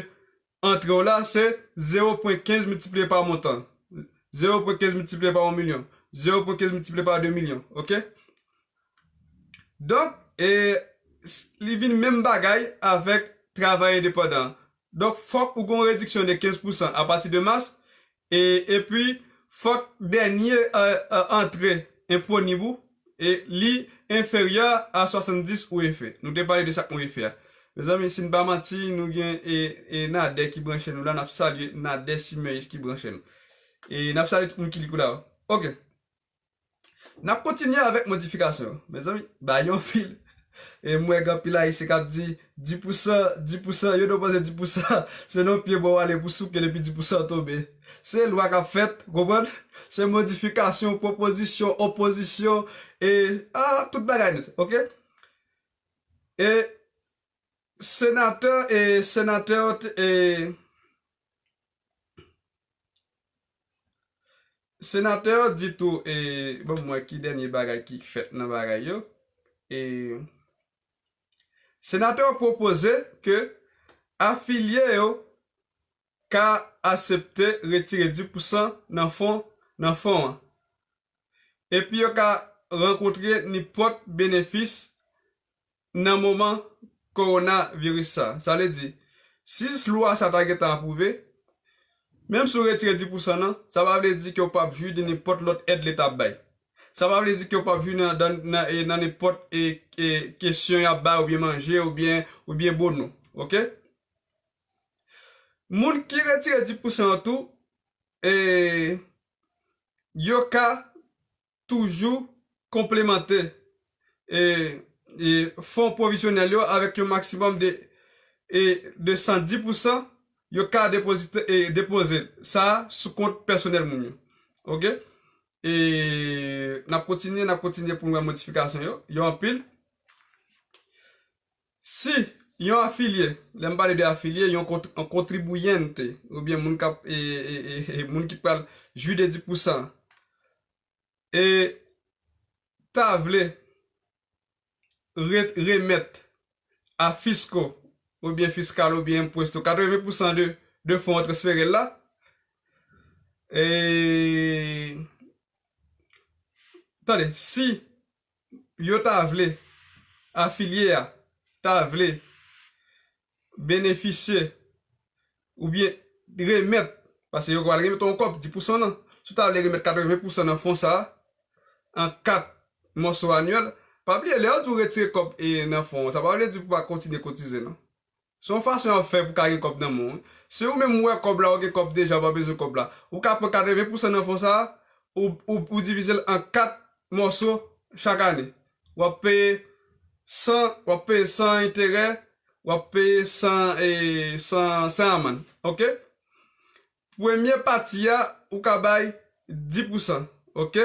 antre w la, se zewo pwen kenz miltipliye pa montan. Zewo pwen kenz miltipliye pa yon milyon. Zewo pwen kenz miltipliye pa de milyon. Oke? Donk, e, s- li vin menm bagay avèk travay endepandan. Donk, fòk ou gen yon rediksyon de kenz pousan apati de mas, e, epi fòk dènye, e, e, antre enponib ou, e li enferyè a swasanndis O F E. Nou te pale de sa k O F E a. Mezanmi, si n pa manti, nou gen, e, e, Nadè ki branche nou la, n ap salye Nadè Simèyis ki branche nou. E n ap salye tout moun ki li kou la. Oke. N ap kontinye avèk modifikasyon yo. Mezanmi, bagay yo anpil. E m wè gen anpil Ayisyen k ap di, di pousan, di pousan, yo dwe panse di pousan, se nan pye bò w ale pou souke l epi di pousan tonbe. Se lwa k ap fèt, konprann? Se modifikasyon, pwopozisyon, opozisyon, e, a, tout bagay nèt, oke? E senatè, e senatè, e, senatè di tou, e, bon, m wè ki dènye bagay ki fèt nan bagay yo. E, senatè yo pwopoze ke afilye yo ka asepte retire dis pousan nan fon, nan fon an. Epi yo ka rankontre nenpòt benefis nan moman kowonaviris sa. Sa vle di, si lwa sa ta gentan apwouve, menm si w retire dis pousan nan, sa pa vle di ke w p ap jwi de nenpòt lòt èd Leta ap bay. Sa pa vle di ke w p ap jwi nan, nan, nan, e, nan nenpòt, e, e, kesyon y ap bay, oubyen manje, oubyen, oubyen bono. Oke? Moun ki retire dis pousan yo tou, e, yo ka toujou konplemante, e, e, fon pwovizyonèl yo avèk yon maksimòm de, e, de san dis pousan, yo ka depozite, e, depoze sa sou kont pèsonèl moun yo. Oke? E n ap kontinye, n ap kontinye pou n wè modifikasyon yo. Yo anpil. Si yon afilye, lè m pale de afilye, yon kont- yon kontribuyente, oubyen moun k ap, e, e, e, e, moun ki pral jwi de dis pousan, e ta vle re- remèt a Fisco, oubyen Fiskal, oubyen Impuesto, katreven pousan de, de fon an transfere l la, e, tande, si yo ta vle, afilye a ta vle benefisye oubyen remèt, paske yo pral remèt yon kòb, dis pousan nan. Si w ta vle remèt katreven pousan nan fon sa a, an kat mòso anyèl, pa bliye, lè yo di w retire kòb, e, nan fon an, sa pa vle di pou w pa kontinye kotize, non. Se yon fason y ap fè pou w ka gen kòb nan men w. Si ou menm ou wè kòb la, ou gen kòb deja, ou pa bezwen kòb la, ou ka pran katreven pousan nan fon sa a, ou, ou, ou divize l an kat mòso chak ane. W ap peye san, w ap peye san enterè, w ap peye san, e, san, san amann. Oke? Premye pati a, ou ka bay dis pousan. Oke?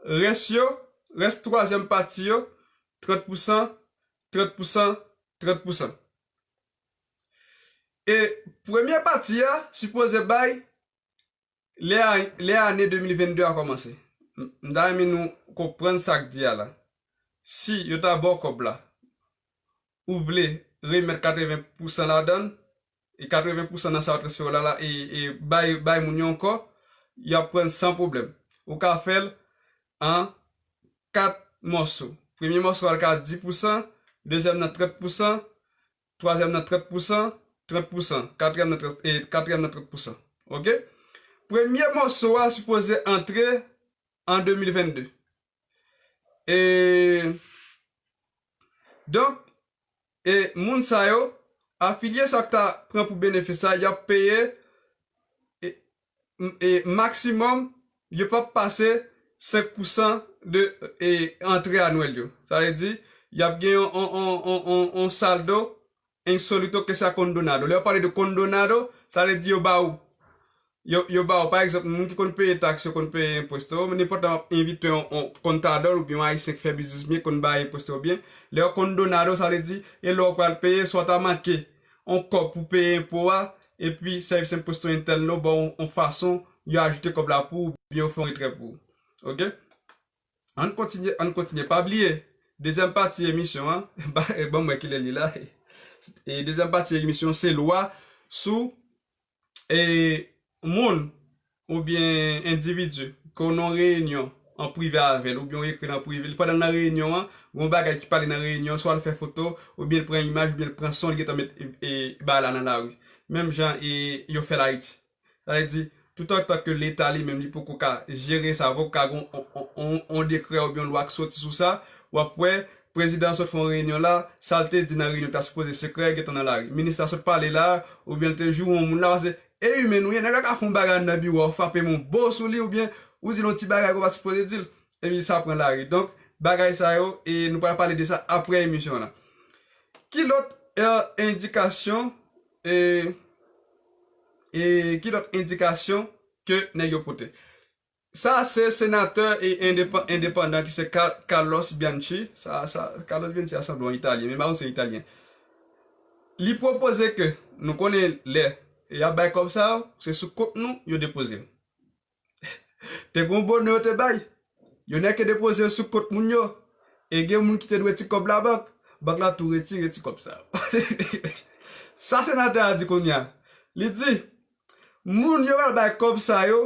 Rès yo, rès twazyèm pati yo, trant pousan, trant pousan, trant pousan. E premye pati a sipoze bay lè a- lè ane de mil vennde a kòmanse. M- m ta renmen nou konprann sa k di a la. Si yo ta ba w kòb la, ou vle remèt katreven pousan ladan l, e katreven pousan nan sa yo transfere w la, la, e, e bay, bay moun yo ankò, y ap pran l san pwoblèm. Ou ka fè l an kat mòso. Premye mòso a l ka dis pousan, dezyèm nan trant pousan, twazyèm nan trant pousan, trant pousan, katriyèm nan trant, e, katriyèm nan trant pousan. Oke? Premye mòso a sipoze antre an de mil vennde. E, donk, e, moun sa yo, afilye sa k ta pran pou benefis la, y ap peye, e, m- e, maksimòm, yo p ap pase senk pousan de, e, antre anyèl yo. Sa vle di, y ap gen yon, yon, yon, yon, yon, yon saldo insolito que sea condonado. Lè yo pale de condonado, sa vle di yo ba ou, yo, yo ba ou, pa egzanp, moun ki konn peye taks, yo konn peye impuesto, men nenpòt lè w ap envite yon, yon contador oubyen yon Ayisyen ki fè biznis byen, konn bay impuesto byen. Lè yo condonado, sa vle di, e lè w pral peye, swa w ta manke yon kòb pou peye enpo a, epi sèvis impuesto interno ba w yon, yon fason, yo ajoute kòb la pou ou, oubyen yo fè yon retrè pou ou. Oke? Ann kontinye, ann kontinye. Pa bliye, dezyèm pati emisyon an, ba, ban m wè kilè li la. E dezyèm pati emisyon se lwa sou, e, moun oubyen endividi ke w nan reyinyon an prive avè l, oubyen w ekri l an prive, li pandan l nan reyinyon an, gon bagay ki pale nan reyinyon, swa l fè foto, oubyen l pran imaj, oubyen l pran son, li gentan met, e, e, bagay la nan lari. Menm jan, e, yo fè l Ayiti. Sa vle di, toutotan ke Leta li menm li poko ka jere sa, poko ka gon on, on, on, on dekrè oubyen on lwa ki soti sou sa, w ap wè, prezidan an sot fè on reyinyon la, sa l te di nan reyinyon ta sipoze sekrè, gentan nan lari. Minis la sot pale la, oubyen l te joure on moun la, pase e imen nou ye, nèg la ka fè on bagay anndan biwo a, w frape m on bo sou li, oubyen ou di l on ti bagay ke w pa t sipoze di l, epi sa pran lari. Donk, bagay sa yo, e nou pral pale de sa apre emisyon an. Ki lòt, e, endikasyon, e, e ki lòt endikasyon ke nèg yo pote? Sa se senatè e endepan-, endepandan ki se Ka-, Carlos Bianchi. Sa, sa, Carlos Bianchi a sanble yon Italyen, men m pa konn si se Italyen. Li pwopoze ke nou konnen lè y ap bay kòb sa yo, se sou kont nou yo depoze l. Te gon bonè yo te bay. Yo nèke depoze l sou kont moun yo. E gen moun ki te dwe ti kòb labank. Bank la tou retire ti kòb sa yo. Sa senatè a di kounye a. Li di, moun yo pral bay kòb sa yo,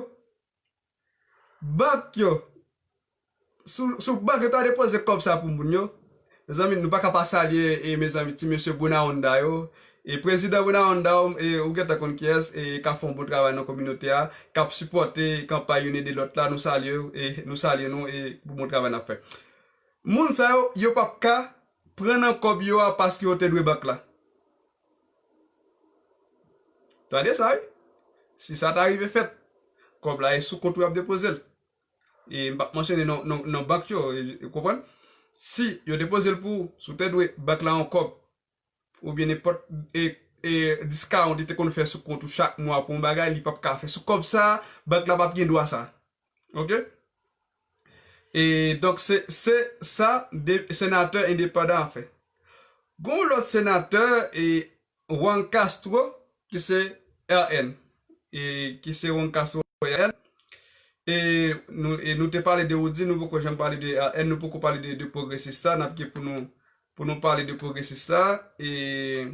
bank yo, sou, sou bank yo ta depoze kòb sa pou moun yo. Mezanmi, nou pa ka pa salye, e, mezanmi, ti mesye Bonahonda yo. E prezidan Bonahonda, e, ou gentan konn kiyès, e, k ap fè yon bon travay nan kominote a, k ap sipòte kanpay youn ede lòt la, nou salye yo, e, nou salye nou, e, pou bon travay n ap fè. Moun sa yo, yo p ap ka pran nan kòb yo a paske yo te dwe bank la. Tande sa, wi. Si sa ta rive fèt, kòb la e sou kont ou y ap depoze l. E m p ap mansyone non, non, non bank yo, e, ou konprann? Si yo depoze l pou ou, si w te dwe bank la yon kòb, oubyen nenpòt, e, e, discount li te konn fè sou kont ou chak mwa pou yon bagay, li p ap ka fè. Sou kòb sa, bank la p ap gen dwa sa. Oke? E donk, se, se sa de senatè endepandan an fè. Gon lòt senatè, e, Juan Castro, ki se R N. E, ki se Juan Castro R N. E nou, e nou te pale de Roudy, nou poko janm pale de R N, nou poko pale de, de pwogresis sa, n ap gen pou nou, pou nou pale de pwogresis sa, e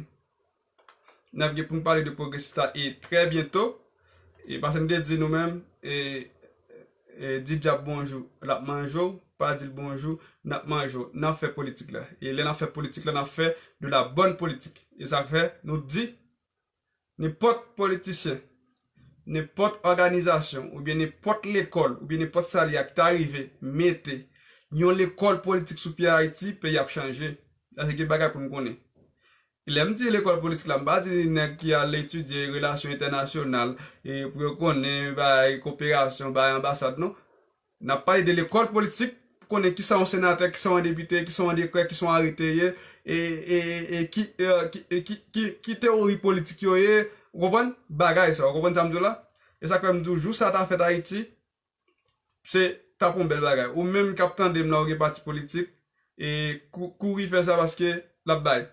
n ap gen pou nou pale de pwogresis la, e trè byento. E paske m te di nou menm, e, e di dyab bonjou, l ap manje w, pa di l bonjou, n ap manje w. N ap fè politik la. E lè n ap fè politik la, n ap fè de la bonne politique. E sa k fè, nou di, nenpòt politisyen, nenpòt òganizasyon, oubyen nenpòt lekòl, oubyen nenpòt sa l ye a ki ta rive mete yon lekòl politik sou pye Ayiti, peyi ap chanje. Sa se gen bagay pou n konnen. Lè m di lekòl politik la, m pa di nèg ki al etidye relasyon entènasyonal, e pou yo konnen bay koperasyon, bay anbasad, non. N ap pale de lekòl politik, pou konnen kisa yon senatè, kisa yon depite, kisa yon dekrè, kisa yon arete ye, e, e, e, e ki, e, ki, e ki, ki, ki teyori politik yo ye, ou konprann? Bagay sa, ou konprann sa m di w la? E sa k fè m di w, jou sa ta fèt Ayiti, se t ap yon bèl bagay. Ou menm k ap tande m la, ou gen pati politik, e kou-, kouri fè sa paske l ap bay.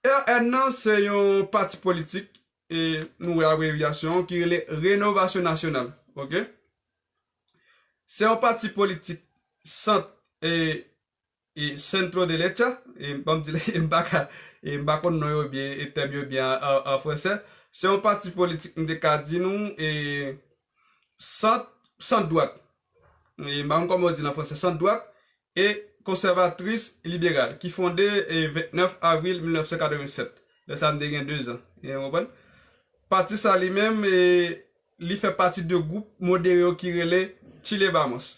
R N nan se yon pati politik, e nou wè abrevyasyon ki rele Renovasyon Nasyonal, oke? Se yon pati politik sant, e, e centro derecha, e ban m di l, e m pa ka, e m pa konn non yo byen, e tèm yo byen an, an, an fransè. Se yon pati politik, m te ka di nou, e sant, sant dwat. E m pa konn kòman yo di l an fransè, sant dwat, e konsèvatris liberal, ki fonde, e vennèf avril mil nèf san katrevennsèt. Lè sa a, m te gen dezan. E, w konprann? Pati sa li menm, e, li fè pati de gwoup modere yo ki rele Chile Vamos.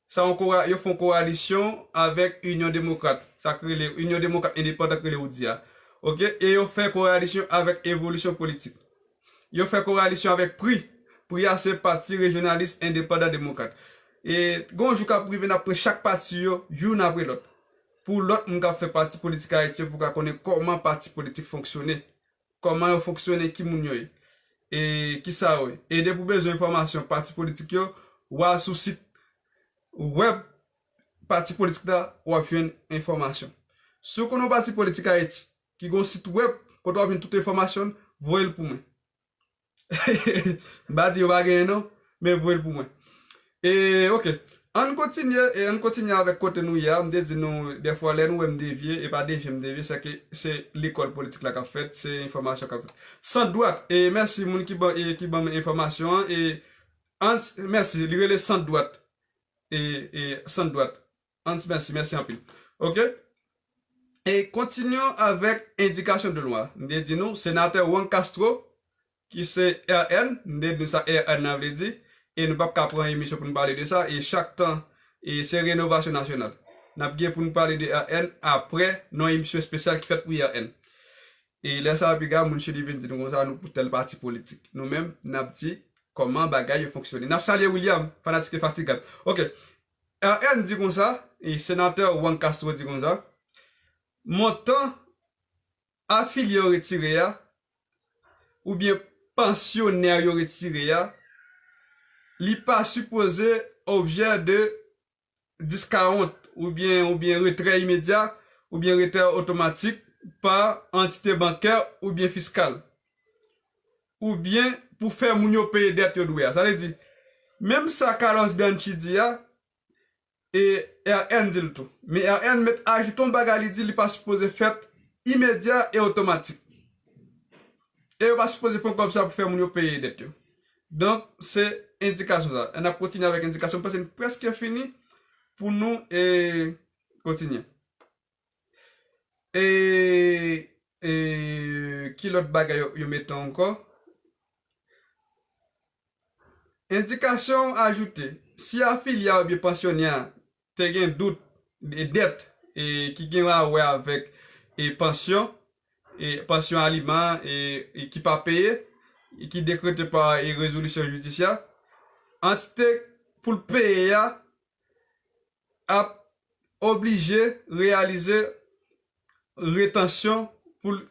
Sa yon kora-, yo fè yon kowalisyon avèk Inyon Demokrat. Sa k rele Inyon Demokrat Endepandan k rele Roudy a. Oke? E yo fè kowalisyon avèk Evolisyon Politik. Yo fè kowalisyon avèk pri. Pri a se Pati Rejyonalis Endepandan Demokrat. E gon jou k ap rive, n ap pran chak pati yo, youn apre lòt. Pou lòt moun k ap fè pati politik Ayiti yo, pou ka konnen kòman pati politik fonksyone. Kòman yo fonksyone, ki moun yo ye. E kisa yo ye. E depi w bezwen enfòmasyon pati politik yo, w al sou sit wèb pati politik la, w ap jwenn enfòmasyon. Si w konnen yon pati politik Ayiti, ki gon sit wèb, kote w ap jwenn tout enfòmasyon, voye l pou mwen. M pa di yo pa genyen non, men voye l pou mwen. E, oke. Ann kontinye, e ann kontinye avèk kote nou ye a. M te di nou, dèfwa, lè nou wè m devye, e pa devye m devye, se ke se lekòl politik la k ap fèt, se enfòmasyon k ap fèt. Sandwat, e mèsi moun ki ban, e ki ban m enfòmasyon an, e Hans, mèsi, li rele Sandwat. E, e Sandwat. Hans, mèsi, mèsi anpil. Oke? E kontinyè avèk endikasyon de lwa. M te di nou, senatè Juan Castro, ki se R N, m te di nou sa R N nan vle di, e nou p ap ka pran emisyon pou nou pale de sa, e chak tan, e se renovasyon nasyonal. N ap gen pou nou pale de R N apre, nan yon emisyon espesyal ki fèt pou R N. E lè sa a, piga, moun Chili vin di nou konsa, nou pou tèl pati politik. Nou menm, n ap di kòman bagay yo fonksyone. N ap salye William, fanatik enfatigab. Oke. R N di konsa, e senatè Juan Castro di konsa, montan afilye yo retire a, oubyen pansyonè yo retire a, li pa sipoze objè de diskawont oubyen, oubyen retrè imedya oubyen retrè otomatik pa antite bankè oubyen fiskal, oubyen pou fè moun yo peye dèt yo dwe a. Sa vle di, menm sa Carlos Bianchi di a, e R N di l tou. Men R N met ajoute yon bagay, li di li pa sipoze fèt imedya e otomatik. E yo pa sipoze pran kòb sa pou fè moun yo peye dèt yo. Donk, se endikasyon sa. N ap kontinye avèk endikasyon. M panse n prèske fini pou nou, e, kontinye. E, e, ki lòt bagay yo, yo mete ankò? Endikasyon ajoute, si afilye a oubyen pansyonè a te gen dout, e dèt, e ki gen a wè avèk, e pansyon, e pansyon aliman, e, e ki pa peye, e ki dekrete pa, e rezolisyon jidisyè, antite pou l peye a ap oblije reyalize retansyon pou l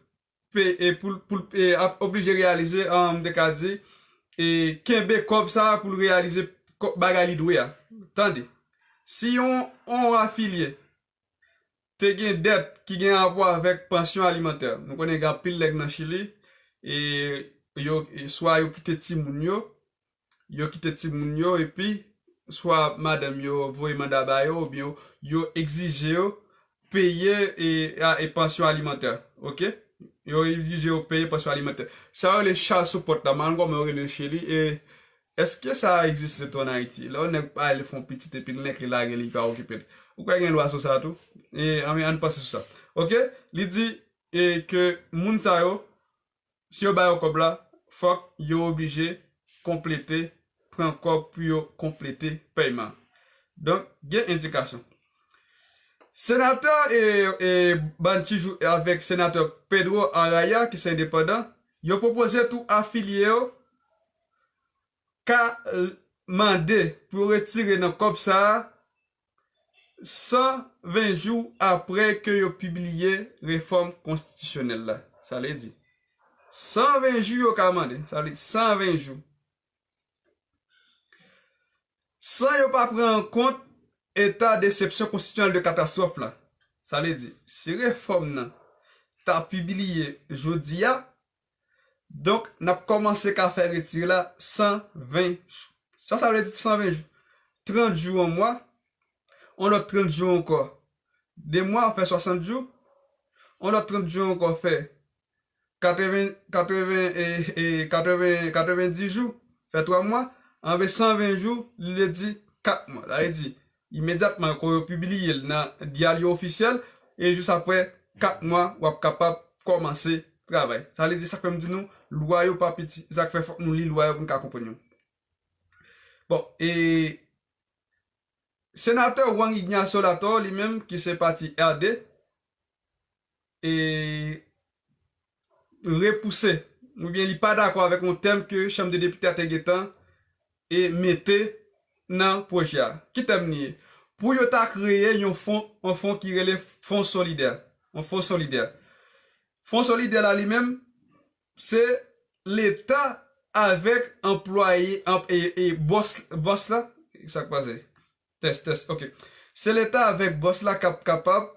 pe-, e pou l, pou l, e ap oblije reyalize, an, m te ka di, e kenbe kòb sa a pou l reyalize kò-, bagay li dwe a. Tande, si yon, yon afilye te gen dèt ki gen rapò avèk pansyon alimantè, nou konnen gen anpil nèg nan Chili, e yo, e swa yo kite timoun yo, yo kite timoun yo, epi swa madanm yo voye manda ba yo, oubyen yo, yo egzije yo peye, e, a, e pansyon alimantè, oke? Yo egzije yo peye pansyon alimantè. Sa yo rele child support la, m pa konn kòman yo rele l Chili, e èske sa egziste tou ann Ayiti? Lè yon nèg pa al fè yon pitit epi l nèk li lage li pa okipe l. Ou kwè gen lwa sou sa tou? E, ann, ann panse sou sa. Oke? Li di, e, ke moun sa yo, si yo ba yo kòb la, fòk yo oblije konplete, pran kòb pou yo konplete pèyman. Donk, gen endikasyon. Senatè, e, e, Bianchi avèk senatè Pedro Araya, ki se endepandan, yo pwopoze tou afilye yo ka, e, mande pou yo retire nan kòb sa a san ven jou apre ke yo pibliye refòm konstitisyonèl la. Sa vle di, san ven jou yo ka mande. Sa vle di san ven jou. San yo pa pran an kont eta de eksepsyon konstitisyonèl de katastwòf la. Sa vle di, si refòm nan ta pibliye jodi a, donk, n ap kòmanse ka fè retire la san ven jou. Sa, sa vle di san ven jou. Trant jou, yon mwa, yon lòt trant jou ankò, de mwa, fè swasant jou, yon lòt trant jou ankò, fè katreven, katreven, e, e, katreven, katrevendis jou, fè twa mwa, anlve san ven jou, li vle di kat mwa. Sa vle di, imedyatman ke yo pibliye l nan dyaryo ofisyèl, e jis apre kat mwa, w ap kapab kòmanse travay. Sa vle di, sa k fè m di nou, lwa yo pa piti, sa k fè fòk nou li lwa yo pou n ka konprann yo. Bon, e senatè Juan Ignacio Latorre, li menm, ki se pati R D, e repouse, oubyen li pa dakò avèk yon tèm ke Chanm de Depite a te gentan e mete nan pwojè a. Ki tèm li ye? Pou yo ta kreye yon fon, yon fon ki rele Fon Solidè. Yon fon solidè. Fon solidè la li menm, se Leta avèk anplwaye, anp-, e, e bòs, bòs la, sa k pase? Tès, tès, oke. Se Leta avèk bòs la k ap kapab,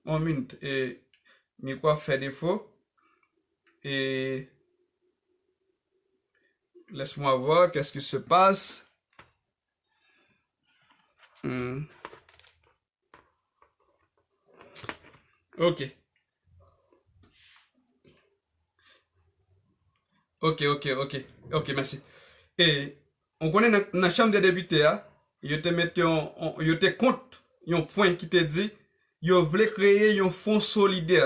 yon minit, e, mikwo ap fè defo. E, laisse-moi voir qu'est-ce qui se passe. Hmm. Ok. Ok, ok, ok. Ok, mèsi. E, ou konnen nan, nan Chanm dè Depite a, yo te met yon, yon- yo te kont yon pwen ki te di, yo vle kreye yon fon solidè.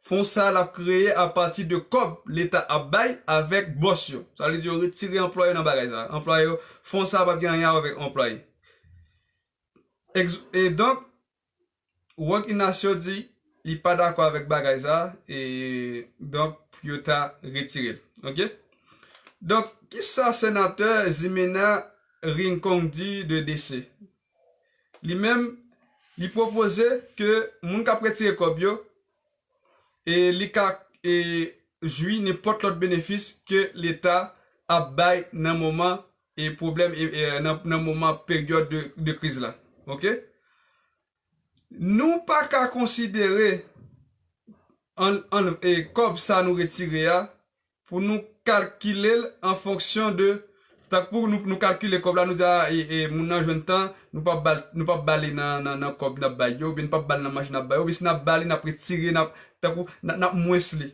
Fon sa a l ap kreye apati de kòb Leta ap bay avèk bòs yo. Sa vle di yo retire anplwaye nan bagay sa. Anplwaye yo, fon sa a p ap gen anyen avèk anplwaye. Ex- e donk, Roque Ignacio di li pa dakò avèk bagay sa, e donk pou yo ta retire l. Ok? Donk, kisa senatè Ximena Rincón di de D C? Li menm, li pwopoze ke moun k ap retire kòb yo, e li ka e, jwi nenpòt lòt benefis ke Leta ap bay nan moman e pwoblèm e, e, nan, nan moman peryòd de, de kriz la. Ok? Nou pa ka konsidere an, an, e, kòb sa nou retire a pou nou kalkile l an fonksyon de, tankou nou, nou kalkile kòb la, nou di a, e, e, moun nan jwenn tan, nou p ap ba l, nou p ap ba li nan, nan, nan kòb n ap bay yo, oubyen nou p ap ba l nan machin n ap bay yo, oubyen si n ap ba li, n ap retire, n ap, tankou, n ap, n ap mwens li.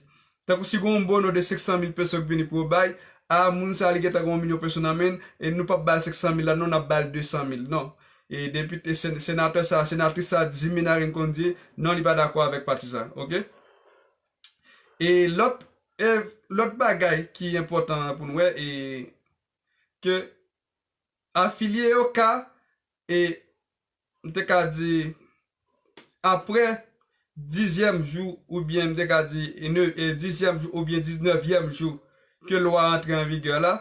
Tankou si gen yon bono de senk san mil peso k vini pou yo bay, a moun sa li gentan gen yon milyon peso nan men l, e nou p ap ba l senk san mil la, non, n ap ba l de san mil, non. E depite, e sen- senatè sa, senatris sa, Ximena Rincón di, non, li pa dakò avèk pati sa, ok? E lòt, e lòt bagay ki enpòtan pou n wè, e ke afilye yo ka, e m te ka di, apre dizyèm jou, oubyen m te ka di, e ne- e dizyèm jou oubyen diznèvyèm jou ke lwa a antre an vigè la,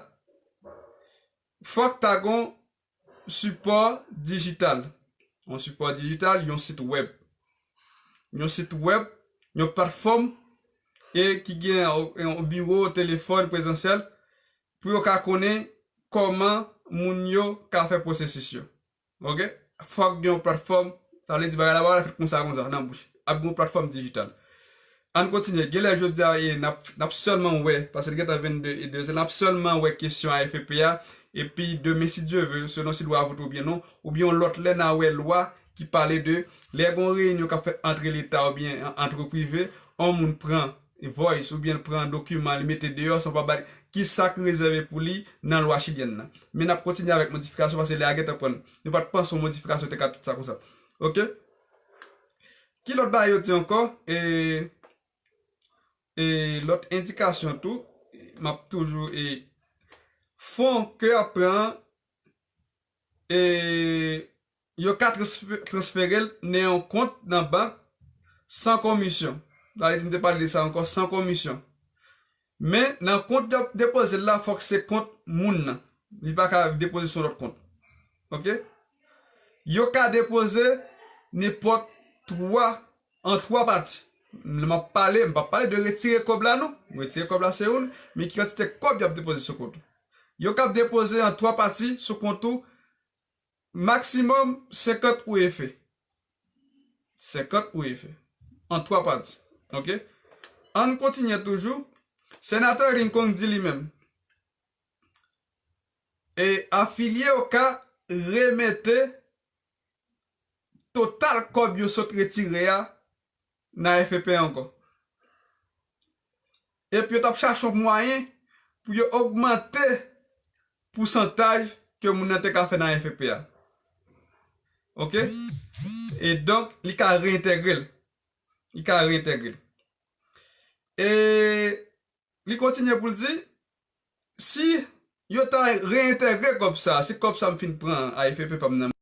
fòk ta gon sipò dijital. Yon sipò dijital, yon sit wèb. Yon sit wèb, yon platfòm, e ki gen yon, yon biwo, telefòn, prezansyèl, pou yo ka konnen kòman moun yo ka fè pwosesis yo. Ok? Fòk gen yon platfòm, sa vle di bagay la pa ka fèt konsa, konsa, nan bouch. Ap gen yon platfòm dijital. Ann kontinye. Genlè jodi a, e, n ap, n ap sèlman wè, paske li gentan vennde e de zè, n ap sèlman wè kesyon A F P a, epi demen, si Dye ve, selon si lwa a vote oubyen non, oubyen yon lòt lè n a wè lwa ki pale de lè gen yon reyinyon k ap fèt ant Leta oubyen an- ant prive, yon moun pran voice oubyen l pran dokiman, li mete deyò san pa ba l, kisa k rezève pou li nan lwa chilyèn nan. Men n ap kontinye avèk modifikasyon, paske lè a gentan pran. Nou pa t panse yon modifikasyon te ka tout sa konsa. Ok? Ki lòt bagay yo di ankò? E, e lòt endikasyon tou, m ap toujou, e fon ke y ap pran, e yo ka transfe- transfere l nan yon kont nan bank san komisyon. Dayè, m te pale de sa ankò, san komisyon. Men, nan kont y ap depoze l la, fòk se kont moun nan. Li pa ka depoze sou lòt kont. Ok? Yo ka depoze nenpòt twa, an twa pati. M ap pale, m p ap pale de retire kòb la, non. Retire kòb la, se youn, men ki kantite kòb y ap depoze sou kont ou. Yo ka depoze an twa pati sou kont ou, maksimòm senkant ou efe. Senkant ou efe. An twa pati. Ok? Ann kontinye toujou. Senatè Rincón di li menm, e afilye yo ka remete total kòb yo sot retire a nan A F P ankò. Epi yo t ap chache yon mwayen pou yo ogmante pousantaj ke moun nan te ka fè nan A F P a. Ok? E donk, li ka reentegre l. Li ka reentegre l. E li kontinye pou l di, si yo ta reentegre kòb sa, si kòb sa m fin pran A F P pa m nan,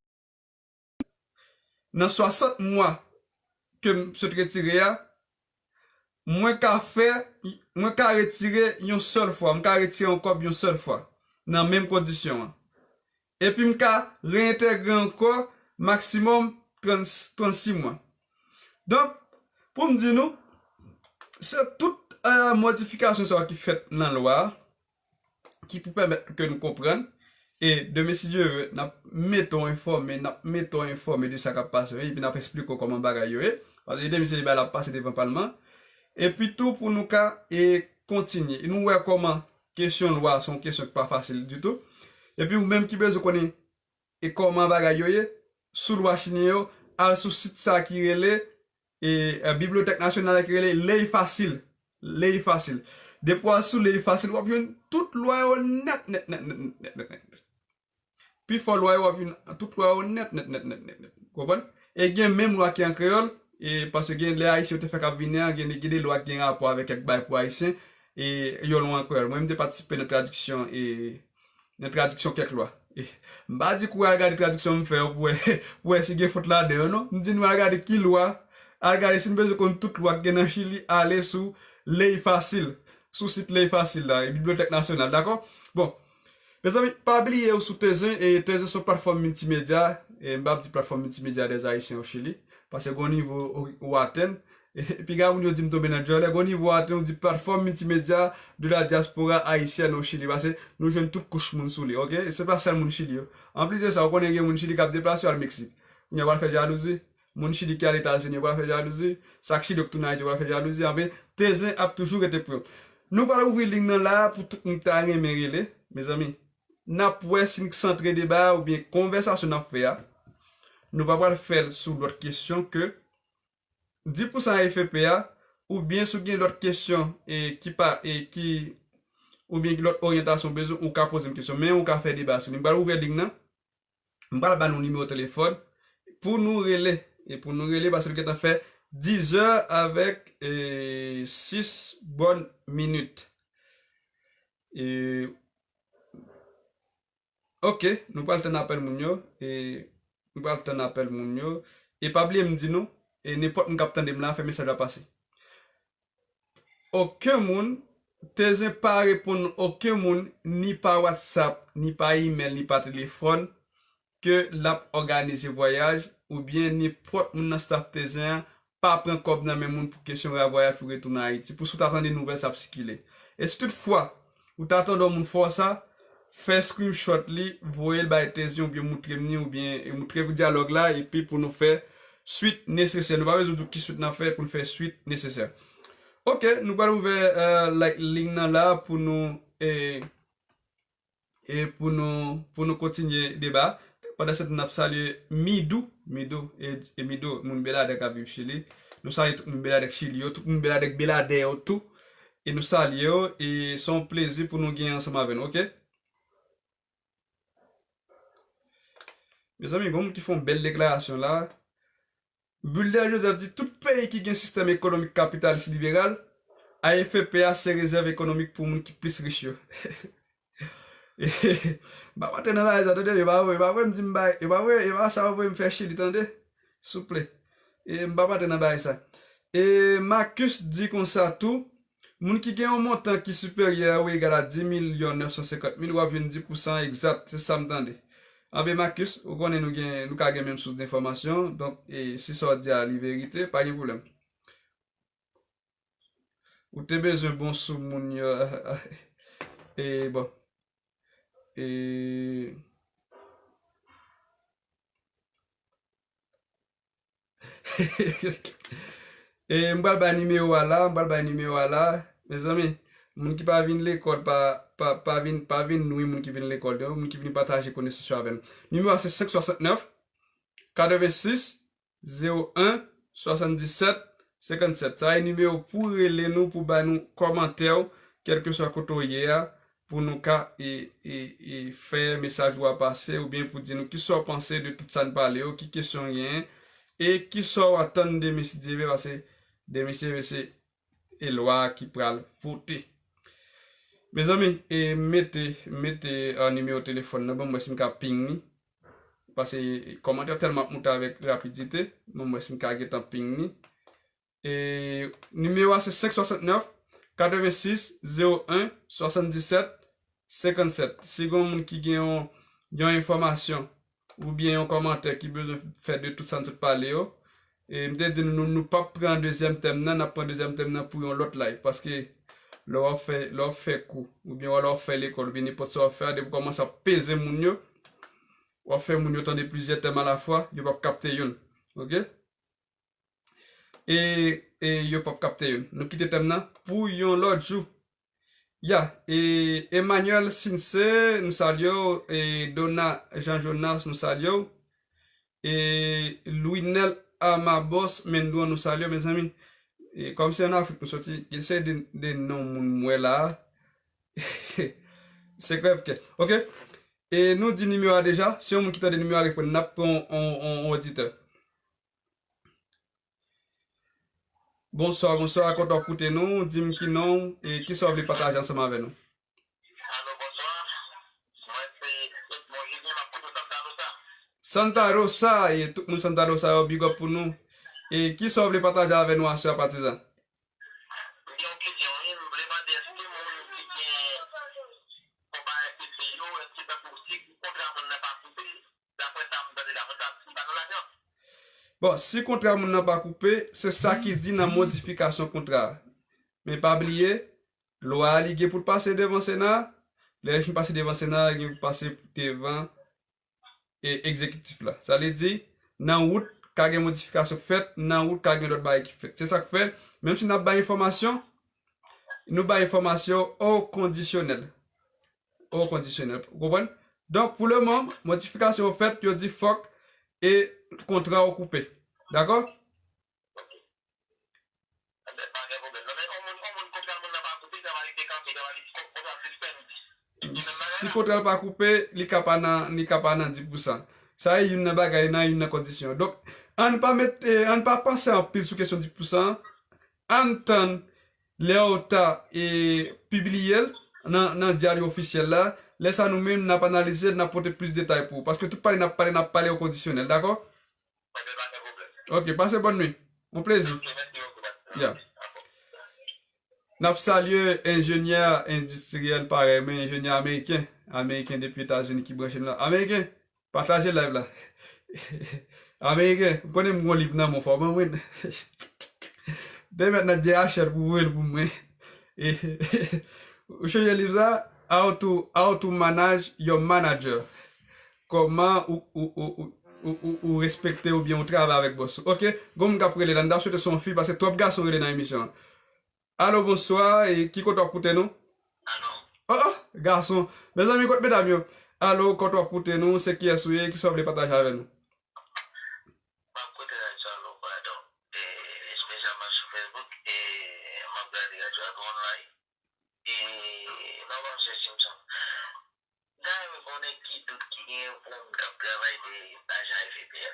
nan swasant mwa ke m sot retire a, mwen ka fè, mwen ka retire yon sèl fwa, m ka retire yon kòb yon sèl fwa, nan menm kondisyon an. Epi m ka reentegre ankò maksimòm trant, trannsis mwa. Donk, pou m di nou, se tout, eh, modifikasyon sa yo ki fèt nan lwa a, ki pou pèmèt ke nou konprann. E demen, si Dye ve, n ap mete w enfòme, n ap mete w enfòme de sa k ap pase, wi, epi n ap esplike w kòman bagay yo ye. Paske demen, se bagay la ap pase devan palman. Epi tou, pou nou ka, e, kontinye. E nou wè kòman kesyon lwa se yon kesyon ki pa fasil ditou. Epi ou menm ki bezwen konnen e kòman bagay yo ye, sou lwa chilyen yo, al sou sit sa ki rele, e, e, Bibliyotèk Nasyonal la ki rele Ley Fácil. Ley Fácil. Depi w al sou Ley Fácil, w ap jwenn tout lwa yo nèt, nèt, nèt, nèt, nèt, nèt, nèt. Pifò lwa yo w ap jwenn tout lwa yo nèt, nèt, nèt, nèt, nèt, nèt. Konprann? E gen menm lwa ki an kreyòl, e paske gen lè Ayisyen yo te fèk ap vini an, gen, gen de lwa ki gen rapò avèk kèk bagay pou Ayisyen, e yo lwa an kreyòl. Mwen, m te patisipe nan tradiksyon, e nan tradiksyon kèk lwa. E m pa di kou al gade tradiksyon m fè yo pou wè, pou wè si gen fot ladan yo, non. M di nou al gade ki lwa, al gade si n bezwen konn tout lwa ki gen nan Chili, ale sou Ley Fácil, sou sit Ley Fácil la, e Bibliyotèk Nasyonal, dakò? Bon, mezanmi, pa bliye ou sou Tizen, e Tizen se yon platfòm miltimedya, e m p ap di platfòm miltimedya dè Ayisyen o Chili, paske gon nivo ou, ou atenn, e piga moun yo di m tonbe nan djòlè, gon nivo ou atenn ou di platfòm miltimedya de la diaspora haïtienne au Chili, paske nou jwenn tout kouch moun sou li, oke? E se pa sèl moun Chili yo. Anplis de sa, ou konnen gen moun Chili k ap deplase yo al Meksik. Kounye a yo pral fè jalouzi. Moun Chili ki al Etazini, yo pral fè jalouzi. Sa k Chili yo k tounen Ayiti, yo pral fè jalouzi. Anben, Tizen ap toujou rete pou yo. Nou pral ouvri liy nan la pou tout moun ki ta renmen rele. Mezanmi, n ap wè si n k santre deba a oubyen konvèsasyon n ap fè a. Nou pa pral fè l sou lòt kesyon ke dis pousan F E P a, oubyen si w gen lòt kesyon, e, ki pa, e, ki, oubyen ki lòt oryantasyon w bezwen, ou ka poze m kesyon. Men ou ka fè deba sou li. M pral ouvè liy nan. M pral ba nou nimewo telefòn pou nou rele. E pou nou rele, paske l gentan fè dizè avèk, e, sis bòn minit. E, oke, nou pral tann apèl moun yo. E nou pral tann apèl moun yo. E pa bliye m di nou, e nenpòt moun k ap tande m la, fè mesaj la pase. Okenn moun, Tizen pa reponn okenn moun, ni pa WhatsApp, ni pa imèl, ni pa telefòn, ke l ap òganize vwayaj, oubyen nenpòt moun nan staff Tizen an pa pran kòb nan men moun pou kesyon vwayaj pou retounen Ayiti. Pou si w ta tande nouvèl sa ap sikile. E si toutfwa, ou ta tande yon moun fè w sa, fè screenshot li, voye l bay Tizen oubyen moutre m li, oubyen, e, moutre dyalòg la, epi pou nou fè swit nesesè. Nou pa bezwen di w ki swit n ap fè pou n fè swit nesesè. Oke, nou pral ouvè, e, like, liy nan la pou nou, e, e pou nou, pou nou kontinye deba. Pandan se tan, n ap salye Midou, Midou, e, e Midou, moun Beladè k ap viv Chili. Nou salye tout moun Beladè k Chili yo, tout moun Beladè k Beladè yo tou. E nou salye yo, e se yon plezi pou nou gen ansanm avè nou, oke? Mezanmi, gen yon moun ki fè yon bèl deklarasyon la. Bulder Joseph di, tout peyi ki gen sistèm ekonomik kapitalis liberal, A F P a se rezèv ekonomik pou moun ki plis rich yo. M pa antre nan bagay sa, tande, e pa vre, e pa vre m di m bay, e pa vre, e pa sa yo voye m fè Chili, tande. Souple. E m pa antre nan bagay sa. E Marcus di konsa tou, moun ki gen yon montan ki siperyè ou egal a dis milyon nèf san senkant mil, w ap jwenn dis pousan egzat, se sa m tande. Anben Marcus, ou konnen nou gen, nou ka gen menm sous de enfòmasyon, donk, e, si sa w di a li verite, pa gen pwoblèm. Ou te bezwen bon sou moun yo, e, bon. E, E, m pral bay nimewo a la, m pral bay nimewo a la. Mezanmi, moun ki pa vin lekòl, pa, pa, pa vin, pa vin nwi moun ki vin lekòl yo, moun ki vin pataje konesans yo avè n. Nimewo a se senk swasantnèf, katrevensis, zewo en, swasanndisèt, senkannsèt. Sa e nimewo pou rele nou, pou bay nou kòmantè w, kèlkeswa kote w ye a, pou nou ka, e, e, e, fè mesaj ou a pase, oubyen pou di nou kisa w panse de tout sa n pale yo, ki kesyon w genyen, e kisa w atann demen si Dye vle, paske demen si Dye vle se, e, lwa a ki pral vote. Mezanmi, e, mete, mete, a, nimewo telefòn nan, ban m wè si m ka ping li, paske kòmantè tèlman ap moute avèk rapidite, ban m wè si m ka gentan ping li. E nimewo a se senk swasantnèf, katrevensis, zewo en, swasanndisèt, senkannsèt. Si gen yon moun ki gen yon, yon enfòmasyon oubyen yon kòmantè ki bezwen fè de tout sa n sot pale yo, e m te di nou, nou, nou p ap pran dezyèm tèm nan, n ap pran dezyèm tèm nan pou yon lòt live. Paske lè w ap fè, lè w ap fè kou, oubyen lè w ap fè lekòl, oubyen nenpòt sa w ap fè a, depi w kòmanse ap peze moun yo, w ap fè moun yo tande plizyè tèm alafwa, yo p ap kapte youn. Oke? E, e yo p ap kapte youn. Nou kite tèm nan pou yon lòt jou. Ya, e Emmanuel Sinse, nou salye w. E Dona Jean Jonas, nou salye w. E Louinel Amabos Mendouan, nou salye w, mezanmi. E kòm se ann Afrik nou soti, gen seri de, de non moun m wè la a. Se krèvkè. Ok? E nou di nimewo a deja. Si yon moun ki tande nimewo a reponn, n ap pran yon, yon, yon oditè. Bonswa, bonswa, kontan w koute nou. Di m ki non w e kisa w vle pataje ansanm avè nou. Alo, bonswa. Mwen se Edmond Julien, m ap koute w Santa Rosa. Santa Rosa, e tout moun Santa Rosa yo, big up pou nou. E kisa w vle pataje avè nou aswè a, patizan? M gen yon kesyon, wi. M vle mande, èske moun ki gen konpa F P P yo, èske tankou si kontra moun nan pa koupe, daprè sa m tande la, moun sa, li pa nan lajan? Bon, si kontra moun nan pa koupe, se sa ki di nan modifikasyon kontra a. Men pa bliye, lwa a li gen pou l pase devan Sena a. Lè li fin pase devan Sena a, li gen pou l pase devan e egzekitif la. Sa vle di, nan wout ka gen modifikasyon k fèt, nan wout ka gen lòt bagay ki fèt. Se sa k fè, menm si n ap bay enfòmasyon, nou bay enfòmasyon o kondisyonèl. O kondisyonèl. Ou konprann? Donk, pou lemoman, modifikasyon yo fèt, yo di fòk e kontra w koupe. Dakò? Enben, pa gen pwoblèm. Non, men yon moun, yon moun kontra moun nan pa koupe, sa va rete kanpe, sa va rete kon-, kontra sispann. Li di menm bagay la. Si kontra l pa koupe, li ka pa nan, li ka pa nan dis pousan. Sa e youn nan bagay, nan youn nan kondisyon. Donk, ann pa met, eh, ann pa panse anpil sou kesyon dis pousan an. Ann tann lè yo ta, eh, pibliye l nan, nan dyari ofisyèl la. Lè sa nou menm, n ap analize l, n ap pote plis detay pou ou. Paske tout pale n ap pale, n ap pale o kondisyonèl, dakò? Enben, pa gen pwoblèm. Ok, pase bòn nwi. Yon plezi. Ok, mèsi bokou, pastè. Ya. N ap salye enjenyè endistriyèl parèy mwen, enjenyè ameriken. Ameriken depi Etazini ki branche nou la. Ameriken, pataje live la. Ameriken, ou konnen m gon liv nan men w, fò w ban mwen. Demèt nan D H L pou voye l pou mwen. E, ou chonje liv sa? How to, how to manage your manager. Kòman ou, ou, ou, ou, ou, ou, ou respekte oubyen ou travay avèk bòs ou. Ok, gon moun k ap rele la, m ta swete se yon fi, paske twòp gason rele nan emisyon an. Alo, bonswa, e ki kote w ap koute nou? Alo. Oh, oh, gason. Mezanmi, kot medam yo? Alo, kote w ap koute nou? Se kiyès ou ye? Kisa w vle pataje avè nou? M ap koute radyo a, Loco, atò, e, espesyalman sou Facebook, e m ap gade radyo a tou online. E, m ap panse si m son. M ta renmen konnen ki dout ki genyen pou moun k ap travay de lajan F P P a.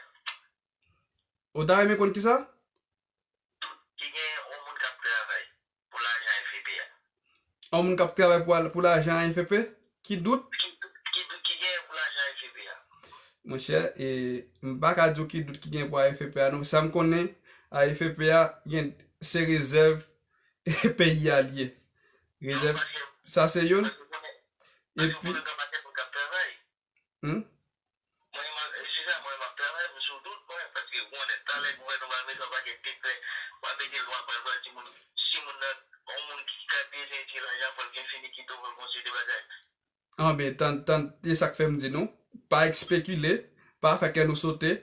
Ou ta renmen konn kisa? Dout ki genyen yon moun k ap travay pou lajan F P P a. Yon moun k ap travay pou al-, pou lajan F P P? Ki dout? Ki dout, ki dout ki genyen pou lajan F P P a? Monchè, e, m pa ka di w ki dout ki genyen pou A F P A non. Sa m konnen, A F P A gen se rezèv peyi a l ye. Rezèv, sa se youn. Epi, hmm? Mwen, mwen, se sa, mwen, m ap travay, m sou dout, mwen, paske ou konnen, talè gouvènman pral mete yon pakèt dekrè, pral mete lwa, pral, pral di moun, si moun nan, yon moun ki ka bezwen retire lajan, fò l gen finikito, fò l gen yon seri de bagay. Anben, tann, tann, e sa k fè m di nou, pa espekile, pa fè kè nou sote,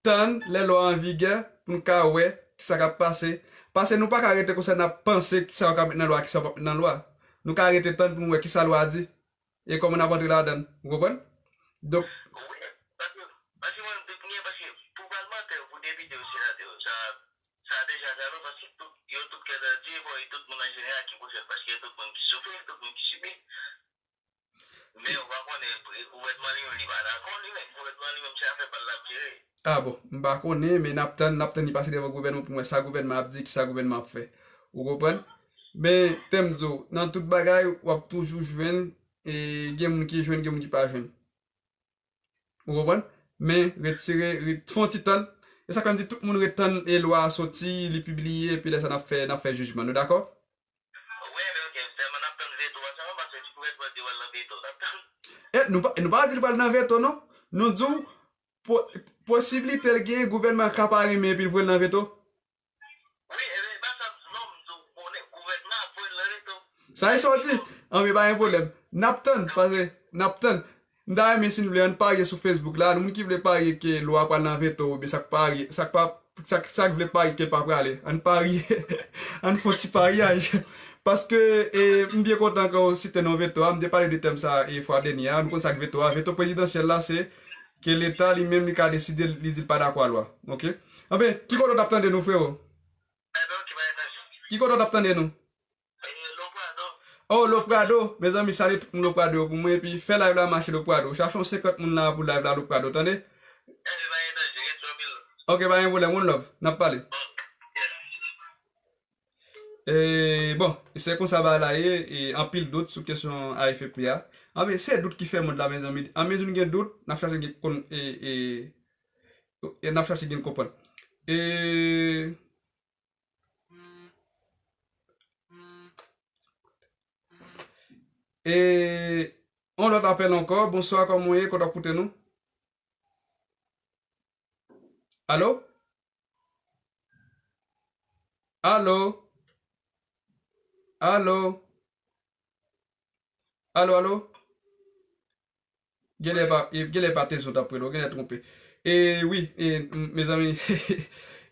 tann lè lwa an vigè pou n ka wè kisa k ap pase. Paske nou pa ka rete konsa n ap panse kisa yo ka met nan lwa, kisa yo p ap met nan lwa. Nou ka rete tann pou n wè kisa lwa di e kòman n ap antre ladan l. Ou konprann? Donk, wi, paske, paske mwen, m te konnen, paske pou palmantè yo, pou depite yo, senatè yo, sa, sa deja sa non, paske tout, yo tout kè danje, bon, e tout moun an jeneral ki pou fè l, paske e tout moun ki soufri, e tout moun ki sibi. Men ou pa konnen, e gouvènman li menm, li pa dakò, li menm, gouvènman li menm, se afè pa l l ap jere. A bon, m pa konnen, men n ap tann, n ap tann li pase devan gouvènman pou n wè sa gouvènman ap di, kisa gouvènman ap fè. Ou konprann? Men, tè m di w, nan tout bagay, w ap toujou jwenn, e gen moun ki jwenn, gen moun ki pa jwenn. Ou konprann? Men, retire, re-, fè yon ti tann. E sa k fè m di tout moun ret tann e lwa a soti, li pibliye, epi lè sa n ap fè, n ap fè jijman. Nou dakò? Wi, men ok, sèlman n ap tann veto a sèlman, paske si gouvènman di w al nan veto, n ap tann. E, nou pa, nou pa di l pral nan veto, non. Nou di w, po-, posiblite l genyen, gouvènman ka pa renmen epi l voye l nan veto. Wi, e, e pa sa m di w, non, m di w konnen gouvènman ap voye l nan veto. Sa e sa w di? Anben, pa gen pwoblèm. N ap tann, paske n ap tann. M ta renmen si n vle, ann parye sou Facebook la. Moun ki vle parye ke lwa pral nan veto, oubyen sa k parye, sa k pa, sa k, sa k vle parye ke l pa prale. Ann parye. Ann fè yon ti paryaj. Paske, e, m byen kontan ke w site non veto a. M te pale de tèm sa, e, fwa dènye a. Nou konn sa k veto a. Veto prezidansyèl la, se ke Leta li menm li ka deside, li di l pa dakò a lwa. Oke? Anben, ki kote w t ap tande nou, frewo? Ki kote w t ap tande nou? Oh, Lo Prado. Mezanmi, salye tout moun Lo Prado yo pou mwen, epi fè live la mache Lo Prado. Chache yon senkant moun la pou live la Lo Prado, tande? Oke, pa gen pwoblèm, one love, n ap pale. E, bon, se konsa bagay la ye, e, anpil dout sou kesyon A F P a. Anben, se dout ki fè mond la, mezanmi. Anmezi nou gen dout, n ap chache gen konn, e, e, e n ap chache gen konprann. E, e, yon lòt apèl ankò. Bonswa, kòman w ye? Kote w ap koute nou? Alo? Alo? Alo? Alo, alo? Genlè pa, e, genlè pa Tezon t ap rele w, genlè twonpe. E wi, e, m, mezanmi,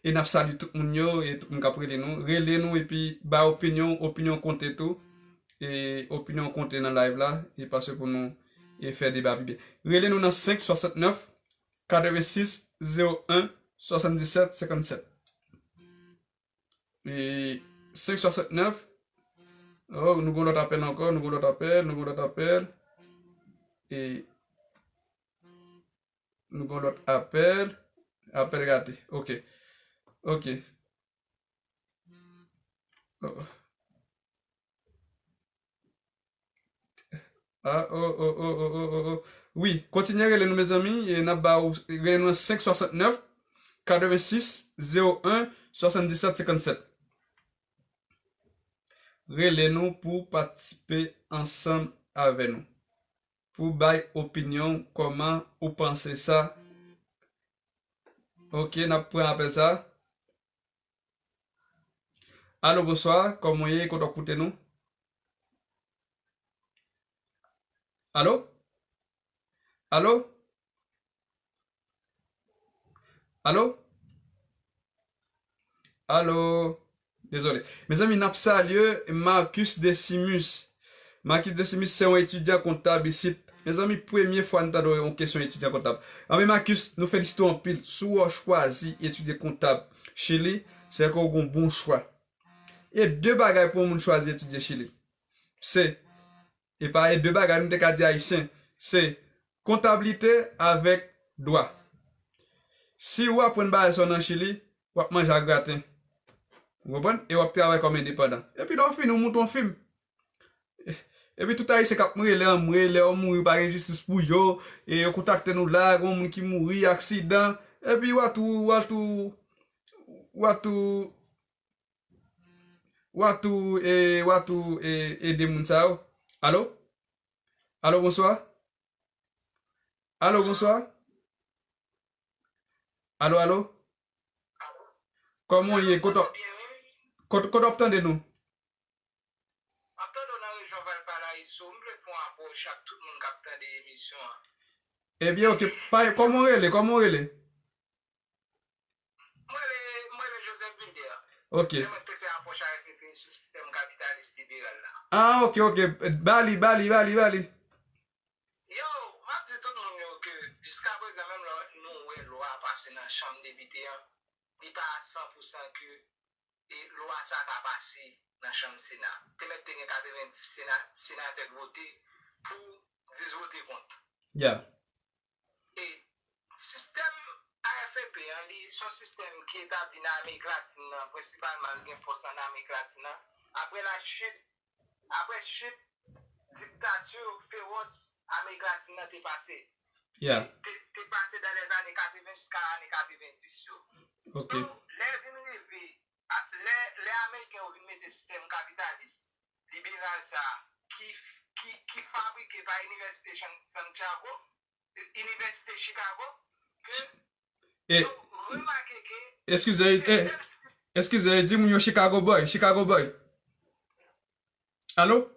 e n ap salye tout moun yo, e tout moun k ap rele nou. Rele nou epi bay opinyon, opinyon konte tou. E opinyon konte nan live la, e paske pou nou, e fè deba pi byen. Rele nou nan senk swasantnèf, katrevensis, zewo en, swasanndisèt, senkannsèt. E senk swasantnèf. Oh, nou gon lòt apèl ankò, nou gon lòt apèl, nou gon lòt apèl. E nou gon lòt apèl. Apèl rate. Oke. Oke. Oh. Ah, oh, oh, oh, oh, oh, oh, oh. Wi, kontinye rele nou, mezanmi. E n ap ba ou, rele nou nan senk swasantnèf, katrevensis, zewo en, swasanndisèt, senkannsèt. Rele nou pou patisipe ansanm avè nou. Pou bay opinyon, kòman ou panse sa? Oke, n ap pran apèl sa. Alo, bonswa. Kòman w ye? Kote w ap koute nou? Alo? Alo? Alo? Alo? Dezole. Mezanmi, n ap salye Marcus Decimus. Marcus Decimus se yon etidyan kontab isit. Mezanmi, premye fwa n tande yon kesyon etidyan kontab. Anben, Marcus, nou felisite w anpil. Si w chwazi etidye kontab Chili, se ke w gen yon bon chwa. E de bagay pou yon moun chwazi etidye Chili. Se, e pa e de bagay, nou te ka di ayisyen, se kontablite avèk dwa. Si w aprann bagay sa yo nan Chili, w ap manje ak graten. Ou konprann? E w ap travay kòm endepandan. Epi lè w fini, w moute yon fim. Epi tout ayisyen k ap mouri lè yo mouri, lè yo mouri pa gen jistis pou yo, e yo kontakte nou la, gen yon moun ki mouri, aksidan, epi w a tou, w a tou, w a tou, w a tou, e, w a tou, e, ede moun sa yo. Alo? Alo, bonswa? Alo, bonswa? Alo, alo? Kòman w ye? Kote, kote, kote w ap tande nou? M ap tande w nan rejyon Valparaíso. M vle fè yon apwòch ak tout moun k ap tande emisyon an. Ebyen, oke. Pa, kòman w rele? Kòman w rele? Mwen rele, mwen rele Joseph Wilder. Oke. E mwen te fè apwòch avèk F P sou sistèm kapitalis liberal la. Ah, oke, oke. Ba li, ba li, ba li, ba li. Yo, m ap di tout moun yo ke jiskaprezan, menm lè nou wè lwa a pase nan chanm depite an, li pa a san pou san ke, e, lwa sa ta pase nan chanm Sena. Te mèt te gen katrevendis sena, senatè k vote pou, dis vote kont. Yeah. E sistèm A F P an, li se yon sistèm ki etabli nan Amerik Latin nan, prensipalman li gen fòs an Amerik Latin nan. Apre la chit, apre chit diktati fewòs Amerik Latin nan te pase. Yeah. Te, te, te pase dan lèzane katreven jiska ane katrevendis yo. Ok. So, lè vin rive, a, lè, lè Ameriken yo vin mete sistèm kapitalis liberal sa a, ki, ki, ki fabrike pa Inivèsite Chan-, Santiago, Inivèsite Chicago, ke, e, yo remake ke eskize, se e, sèl sis- eskize, di moun yo Chicago boy, Chicago boy. Alo?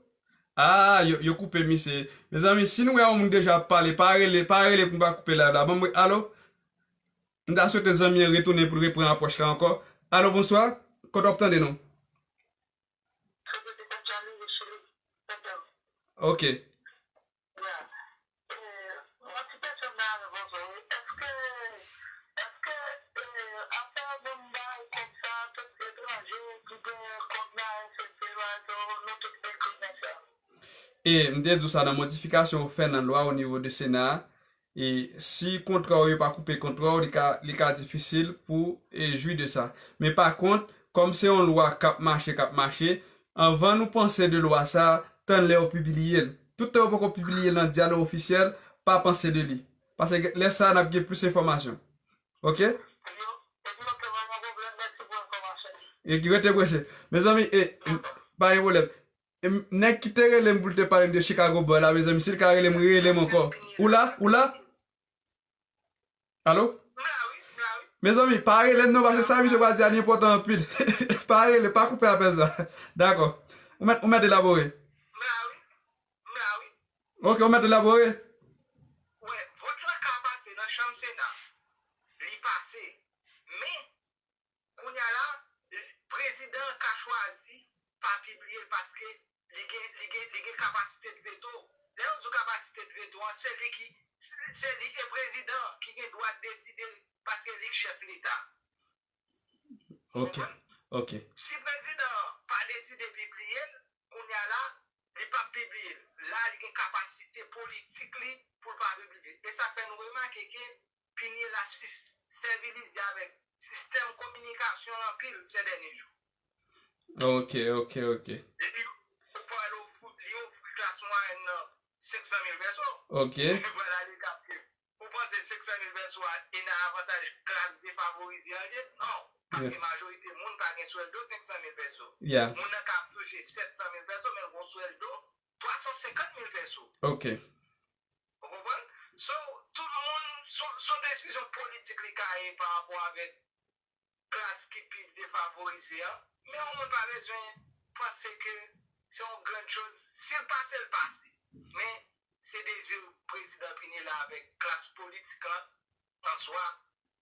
Ah, yo, yo koupe misye. Mezanmi, si nou wè yon moun deja ap pale, pa rele, pa rele pou m pa koupe live la. Ban m, alo? M ta swete zanmi an retounen pou l reprann apwòch la ankò. Alo, bonswa. Kote w ap tande nou? Ok. Ya. E, mwen ti pèsòn nan avè bòzò wi. E m te di w sa nan modifikasyon yo fè nan lwa o nivo de Sena a, e si kontra w yo pa koupe kontra w, li ka, li ka difisil pou e, jwi de sa. Men pa kont, kòm se yon lwa k ap mache, k ap mache, anvan nou panse de lwa sa a, tann lè yo pibliye l. Toutan yo poko pibliye l nan dyalòg ofisyèl, pa panse de li. Paske lè sa a, n ap gen plis enfòmasyon. Ok? E ki rete branche. Mezanmi, e, pa gen pwoblèm. E, nèg ki te rele m pou l te pale m de Chicago Boy la, mezanmi, si l ka rele m, rele m ankò. Ou la? Ou la? Alo? Mezanmi, pa rele m non, paske sa misye pral di a li enpòtan anpil. Pa rele, pa koupe apèl sa. Dakò. Ou mèt, ou mèt elabore. Ok, ou mèt elabore. Wè, vòt la ka pase nan chanm Sena. Li pase. Men, kounye a la, prezidan an ka chwazi pa pibliye l paske li gen, li gen, li gen kapasite de veto. Lè yo di w kapasite de veto an, se li ki, se, se li e prezidan an ki gen dwa deside paske li k chèf Leta. Ok, ok. Si prezidan an pa deside pibliye l, kounye a la, li p ap pibliye l. La, li gen kapasite politik li pou l pa pibliye l. E sa fè nou remake ke Pinye la sis, sèvi li avèk sistèm kominikasyon l anpil sè dènye jou. Ok, ok, ok. Epi, ou pa wè l ofri, li ofri klas mwayèn nan senk san mil pèso. Ok. Vwala le ka ke ou panse senk san mil pèso a e nan avantaj klas defavorize an l ye? Non. Paske majorite moun pa gen swèldo senk san mil pèso. Moun nan ka ap touche sèt san mil pèso, men l gen swèldo twa san senkant mil pèso. Ok. Ou konprann? So, tout moun, son, son desizyon politik li ka ye pa rapò avèk klas ki plis defavorize an. Men yon moun pa bezwen panse ke se yon grann choz. Si l pase, l pase. Men, se dezi prezidan Pinela avèk klas politik lan an swa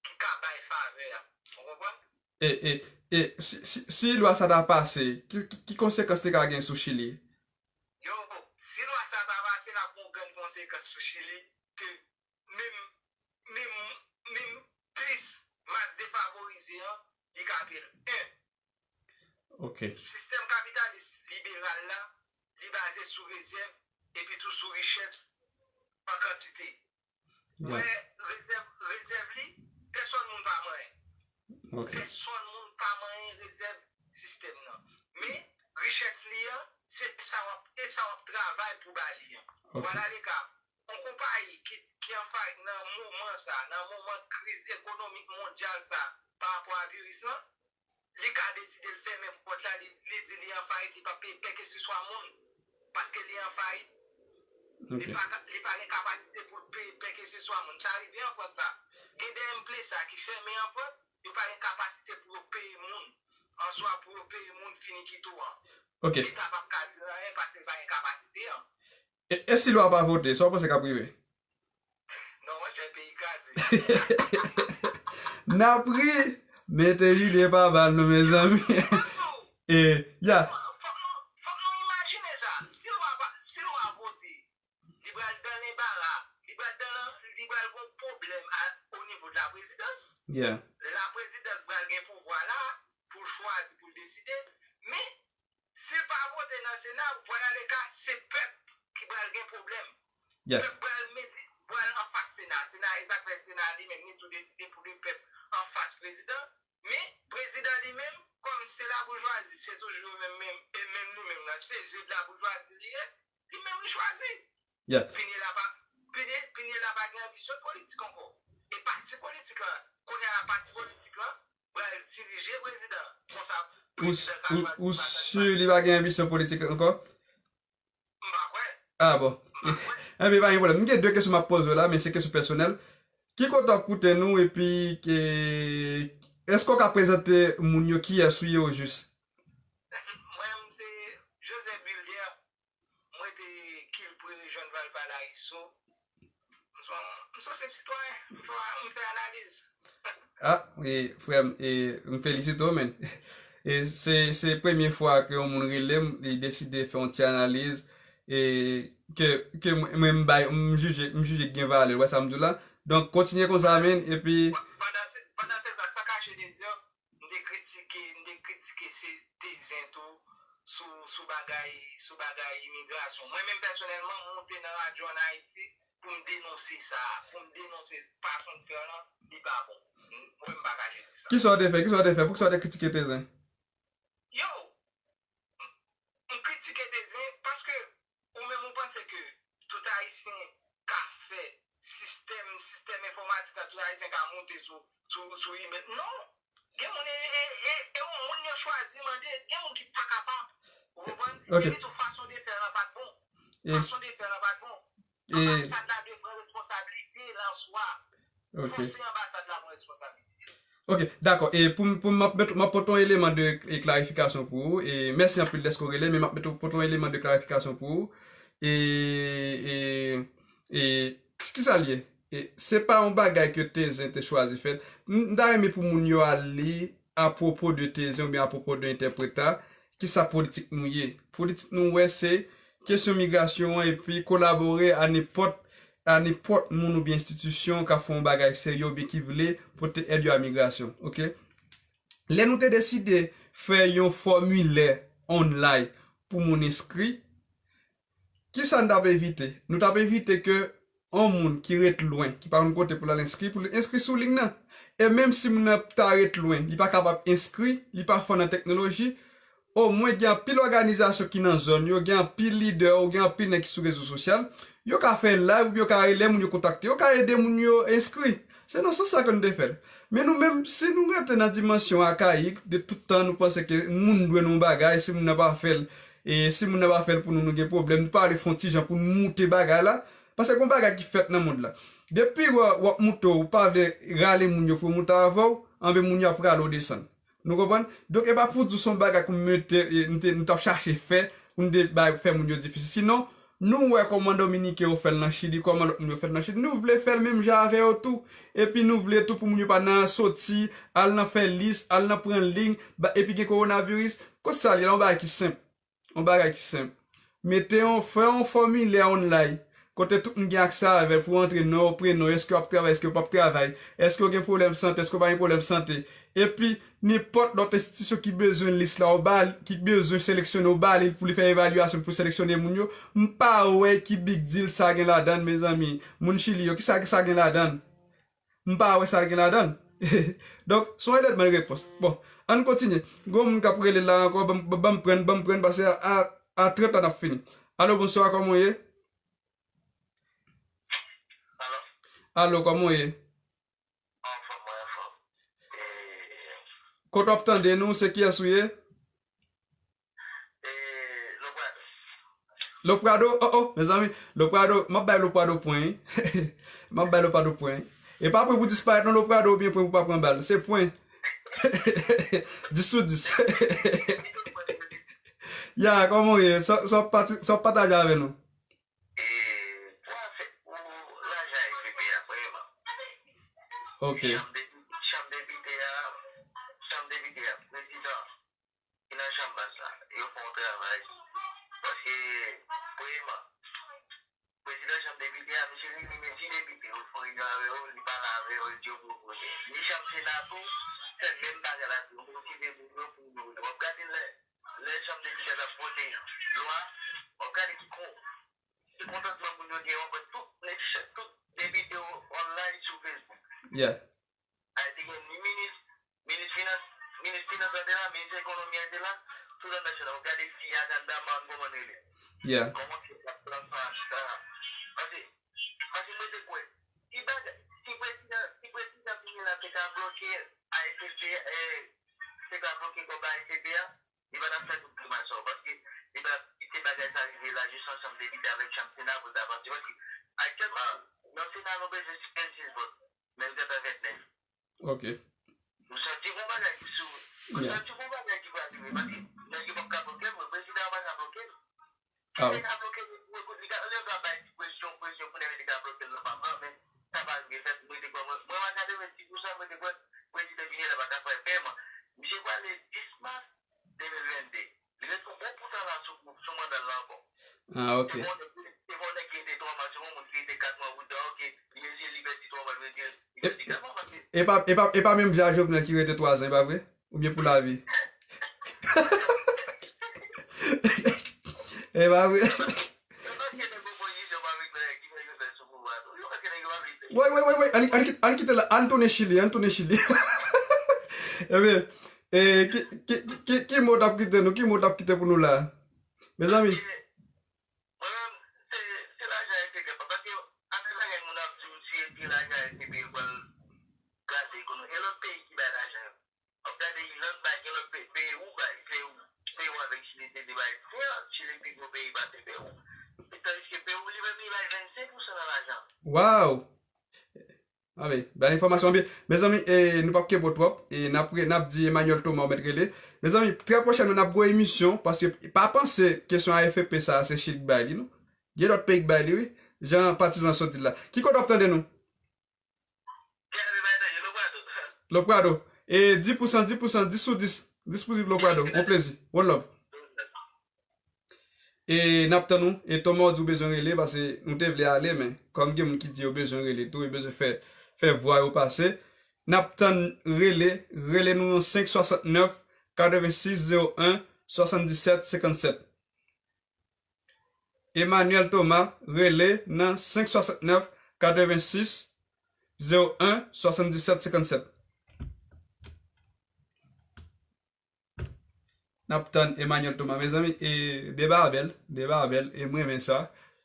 ki ka bay favè a. Ou konprann? E, e, e si, si, si lwa sa ta pase, ki, ki, ki konsekans li ka gen sou Chili? Yo, si lwa sa ta pase, l ap gen yon grann konsekans sou Chili, ke menm, menm, menm plis mas defavorize an, li ka pèdi. En, sistèm kapitalis liberal la, li baze sou rezèv epi tou sou richès an kantite. Wè, rezèv, rezèv li, pèsòn moun pa manyen. Pèsòn moun pa manyen rezèv sistèm nan. Men, richès li an, se sa w ap, e sa w ap travay pou ba li an. Vwala le ka. Yon konpayi ki, ki an fayit nan moman sa, nan moman kriz ekonomik mondyal sa, pa rapò a viris lan, li ka deside l fèmen pòt la, li, li di li an fayit, li p ap peye pèkeseswa moun, paske li an fayit. Li pa ka, li pa gen kapasite pou l peye pèkeseswa moun. Sa rive an Frans la. Gen de M P S A ki fèmen an Frans, yo pa gen kapasite pou yo peye moun. Answa pou yo peye moun fini kite w an. Leta p ap ka di anyen paske li pa gen kapasite an. E, e si lwa pa vote, sa w panse k ap rive? Non, mwen fè peyi kraze. N ap ri, men te Julien pa ba l non, mezanmi. E, ya. Fòk nou, fòk nou imajine sa. Si lwa pa, si lwa vote, li pral dan lenbara, li pral dan, li pral gon pwoblèm a, o nivo de la prezidans. La prezidans pral gen pouvwa la pou l chwazi, pou l deside. Men, si l pa vote nan Sena, pral ale ka, se pèp ki pral gen pwoblèm. Pèp pral mete, pral anfas Sena. Sena, e sa k fè Sena li menm, li tou deside pou li pèp anfas prezidan. Men, prezidan li menm, kòm se laboujwazi, se toujou menm, menm, e menm nou menm nan, se je de laboujwazi li ye, li menm li chwazi. Pinye la pa, Pinye, Pinye la pa gen anbisyon politik ankò. E pati politik lan, kounye a pati politik lan, pral dirije prezidan. Konsa, ou, ou, ou si li pa gen anbisyon politik ankò? M pa kwè. Ah, bon. M pa kwè. Enben, pa gen pwoblèm. M gen de kesyon m ap poze w la, men se kesyon pèsonèl. Ki kote w ap koute nou, epi ke, èske w ka prezante moun yo kiyès ou ye o jis? Mwen, m se Joseph Wilder. Mwen te Kilpre, rejyon Valparaíso. M se yon, m se yon senp sitwayen. M fè, m fè analiz. Ah, e, frè m, e, m felisite w, men. E se, se premye fwa ke yon moun rele m, li deside fè yon ti analiz, e ke, ke mwen, mwen m bay, m jije, m jije k gen valè, w wè sa m di w la? Donk, kontinye konsa, men, epi pandan se, pandan se tan, san kache de di, m te kritike, m te kritike se Tezen tou, sou, sou bagay, sou bagay imigrasyon. Mwen menm pèsonèlman, m monte nan radyo ann Ayiti pou m denonse sa, pou m denonse fason n fè l lan, li pa bon. M, mwen m pa ka jete sa. Kisa w te fè? Kisa w te fè? Poukisa w te kritike Tezen? Yo, m, m kritike Tezen paske ou menm ou panse ke tout Ayisyen ka fè sistèm, sistèm enfòmatik la, tout Ayisyen ka monte sou, sou, sou email. Non! Gen moun, e, e, e, e yon moun yo chwazi mande, gen moun ki pa kapab. Ou konprann? Ok. Epi tou, fason de fè lan pa t bon. E, fason de fè lan pa t bon. E, anbasad la dwe pran responsablite lan swa. Ok. Fòse anbasad la pran responsablite. Ok, dakò. E pou m, pou m, m ap met, m ap pote yon eleman de, e, klarifikasyon pou ou. E mèsi anpil dèske w rele, men m ap met, pote yon eleman de klarifikasyon pou ou. E, e, e, kisa l ye? E, se pa yon bagay ke Tezen te chwazi fè. M, m ta renmen pou moun yo al li apwopo de Tezen oubyen apwopo de entèpreta, kisa politik nou ye. Politik nou wè se kesyon migrasyon an epi kolabore a nenpòt, a nenpòt moun oubyen enstitisyon k ap fè yon bagay serye oubyen ki vle pote èd yo a migrasyon, ok? Lè nou te deside fè yon fòmilè online pou moun enskri, kisa n t ap evite? Nou t ap evite ke yon moun ki ret lwen, ki pa konn kote pou l al enskri, pou l enskri sou liy nan. E menm si moun nan ta ret lwen, li pa kapab enskri, li pa fò nan teknoloji, omwen gen anpil òganizasyon ki nan zòn yo, gen anpil lidè, ou gen anpil nèg ki sou rezo sosyal, yo ka fè live, yo ka rele moun yo kontakte, yo ka ede moun yo enskri. Se nan sans sa ke nou te fè l. Men nou menm, si nou rete nan dimansyon akayik, de tout tan nou panse ke moun dwe nou yon bagay, si moun nan pa fè l, e si moun nan pa fè l pou nou, nou gen pwoblèm, nou pa vle fè yon ti jan pou nou moute bagay la, paske gen yon bagay ki fèt nan mond la. Depi w, w ap moute, ou pa vle rale moun yo pou yo moute avè w, anben moun yo ap rale w desann. Nou konprann? Donk, e pa pou di w se yon bagay ke m mete, e, m te, m t ap chache fè, pou m te bay, fè moun yo difisil. Sinon, nou wè kòman Dominiken yo fè l nan Chili, kòman lòt moun yo fè l nan Chili. Nou vle fè l menm jan avè yo tou. Epi nou vle tou pou moun yo pa nan soti, al nan fè lis, al nan pran liy, ba, epi gen kowonaviris. Kot sa l ye la? Yon bagay ki senp. Yon bagay ki senp. Mete yon, fè yon fòmilè online. Kote tout moun gen aksè avè l pou antre non w, prenon w, èske w ap travay, èske w p ap travay, èske w gen pwoblèm sante, èske w pa gen pwoblèm sante. Epi, nenpòt lòt enstitisyon ki bezwen lis la, ou ba, ki bezwen seleksyone, ou ba li pou li fè evalyasyon pou seleksyone moun yo, m pa wè ki big deal sa gen ladan l, mezanmi. Moun Chili yo, kisa sa gen ladan l? M pa wè sa l gen ladan l. Donk, se yon eleman de repons. Bon, ann kontinye. Gon moun k ap rele la ankò, ban m, ban m prann, ban m prann, paske a, a, a trant la n ap fini. Alo, bonswa, kòman w ye? Alo? Alo, kòman w ye? Anfòm, mwen anfòm. E, kote w ap tande nou, se kiyès ou ye? E, Loprado. Loprado, oh, oh, mezanmi, Loprado, m ap bay Loprado pwen, wi. M ap bay Loprado pwen, wi. E pa pwen pou disparèt non, Loprado, oubyen pwen pou pa pran bal. Se pwen. Dis sou dis. Ya, kòman w ye? Sa, sa w ap pati, sa w ap pataje avè nou? E, pou lajan F B A, premyèman. Ok. Chanm de, chanm depite a, chanm depite a, prezidan ki nan chanm bas la, yo fè yon travay. Paske, premyèman, prezidan chanm depite a, misye reyini menm ti depite yo, fè reyinyon avè yo, li pale avè yo, li di yo pou yo vote. Ni chanm sena tou, fè menm bagay la tou, yo motive moun yo pou yo vote. W ap gade lè, lè chanm depite a t ap vote lwa, w ap gade ki kon, ki kontantman moun yo gen, w ap wè tout nèg, tout depite yo online sou Facebook. Yeah. Ay, te gen ni minis, minis finans, minis finans la te la, minis ekonomi a te la, tout anndan chanm nan. Ou gade fi a, gade dam nan, kòman l rele? Yeah. Kòman se ap pran sa, sa? Paske, paske mwen te kwè, si bagay, si prezidan, si prezidan kounye la te ka bloke A F L P, eh, te ka bloke kòb A F L P a, li pa t ap fè tout grimas sa yo, paske li pa t ap kite bagay sa rive la, jis yon chanm depite avèk chanm sena pou l ta pase, paske aktyèlman, nan sena nou bezwen sennsenn vòt, men l gentan vennèf. Ok. M santi gon bagay ki sou, m santi gon bagay ki pral rive, paske nèg yo p ap ka bloke l, vre, prezidan an pa ka bloke l. Ah. Li te ka bloke l, li te ka, li te ka bay ti presyon, presyon pou nèg yo te ka bloke l nan papa, men sa pa rive fèt, m rete kwè, mwen, mwen pa katrevenndis pousan, m rete kwè prezidan Jovenel pa ka fè pèman. Misye prale dis mas de mil venndde. Li ret yon bon poutan la sou, sou manda l la ankò. Ah, ok. Se pa yon nèg, se pa yon nèg ki rete twa mwa, se pa yon moun ki rete kat mwa pou di, ok, li mezire, li pèdi twa mwa, li mezire, li pèdi kat mwa, paske e pa, e pa, e pa menm jan Jovenel ki rete twa zan, e pa vre? Oubyen pou lavi? E pa vre. Yon pakèt nèg opozisyon pa vle klè ki fè yo fè sou pouvwa tou. Yon pakèt nèg yo pa vle klè. Woy, woy, woy, woy, ann, ann kit-, ann kite la, ann tounen Chili, ann tounen Chili. Ebyen, e, ki, ki, ki, ki mo t ap kite nou? Ki mo t ap kite pou nou la? Mezanmi. Mwen menm, se, se lajan e sekrè pa. Paske anpil bagay moun ap di w, si e ti lajan e sekrè, yo pral kraze ekonomi. E lòt peyi ki bay lajan yo? W ap gade lòt bay, gen lòt peyi, peyi ou bay, peyi ou, peyi ou avèk Chili se de bay diferan. Chili pi gwo peyi pase peyi ou. E tandiske peyi ou li menm li bay vennsenk pousan nan lajan. Waw! Anben, bèl enfòmasyon anpil. Mezanmi, e, nou p ap kenbe w twòp. E n ap re-, n ap di Emmanuel Thomas ou mèt rele. Mezanmi, trè pwochènman, n ap gwo emisyon, paske pa panse kesyon A F P sa a se Chili k bay li, non. Gen lòt peyi k bay li, wi. Jan patizan sot di l la. Ki kote w ap tande nou? Loprado. E dis pou san, dis pou san, dis sou dis. Dis pou dis Loprado. On plezi. One love. E n ap tann ou. E Thomas ou di ou bezwen rele, paske nou te vle ale, men kòm gen moun ki di yo bezwen rele tou, yo bezwen fè, fè vwa yo pase. N ap tann rele, rele nou nan senk swasantnèf, katrevensis, zewo en, swasanndisèt, senkannsèt. Emmanuel Thomas, rele nan senk swasantnèf, katrevensis, zewo en, swasanndisèt, senkannsèt. N ap tann Emmanuel Thomas, mezanmi, e deba a bèl, deba a bèl, e mwen renmen sa.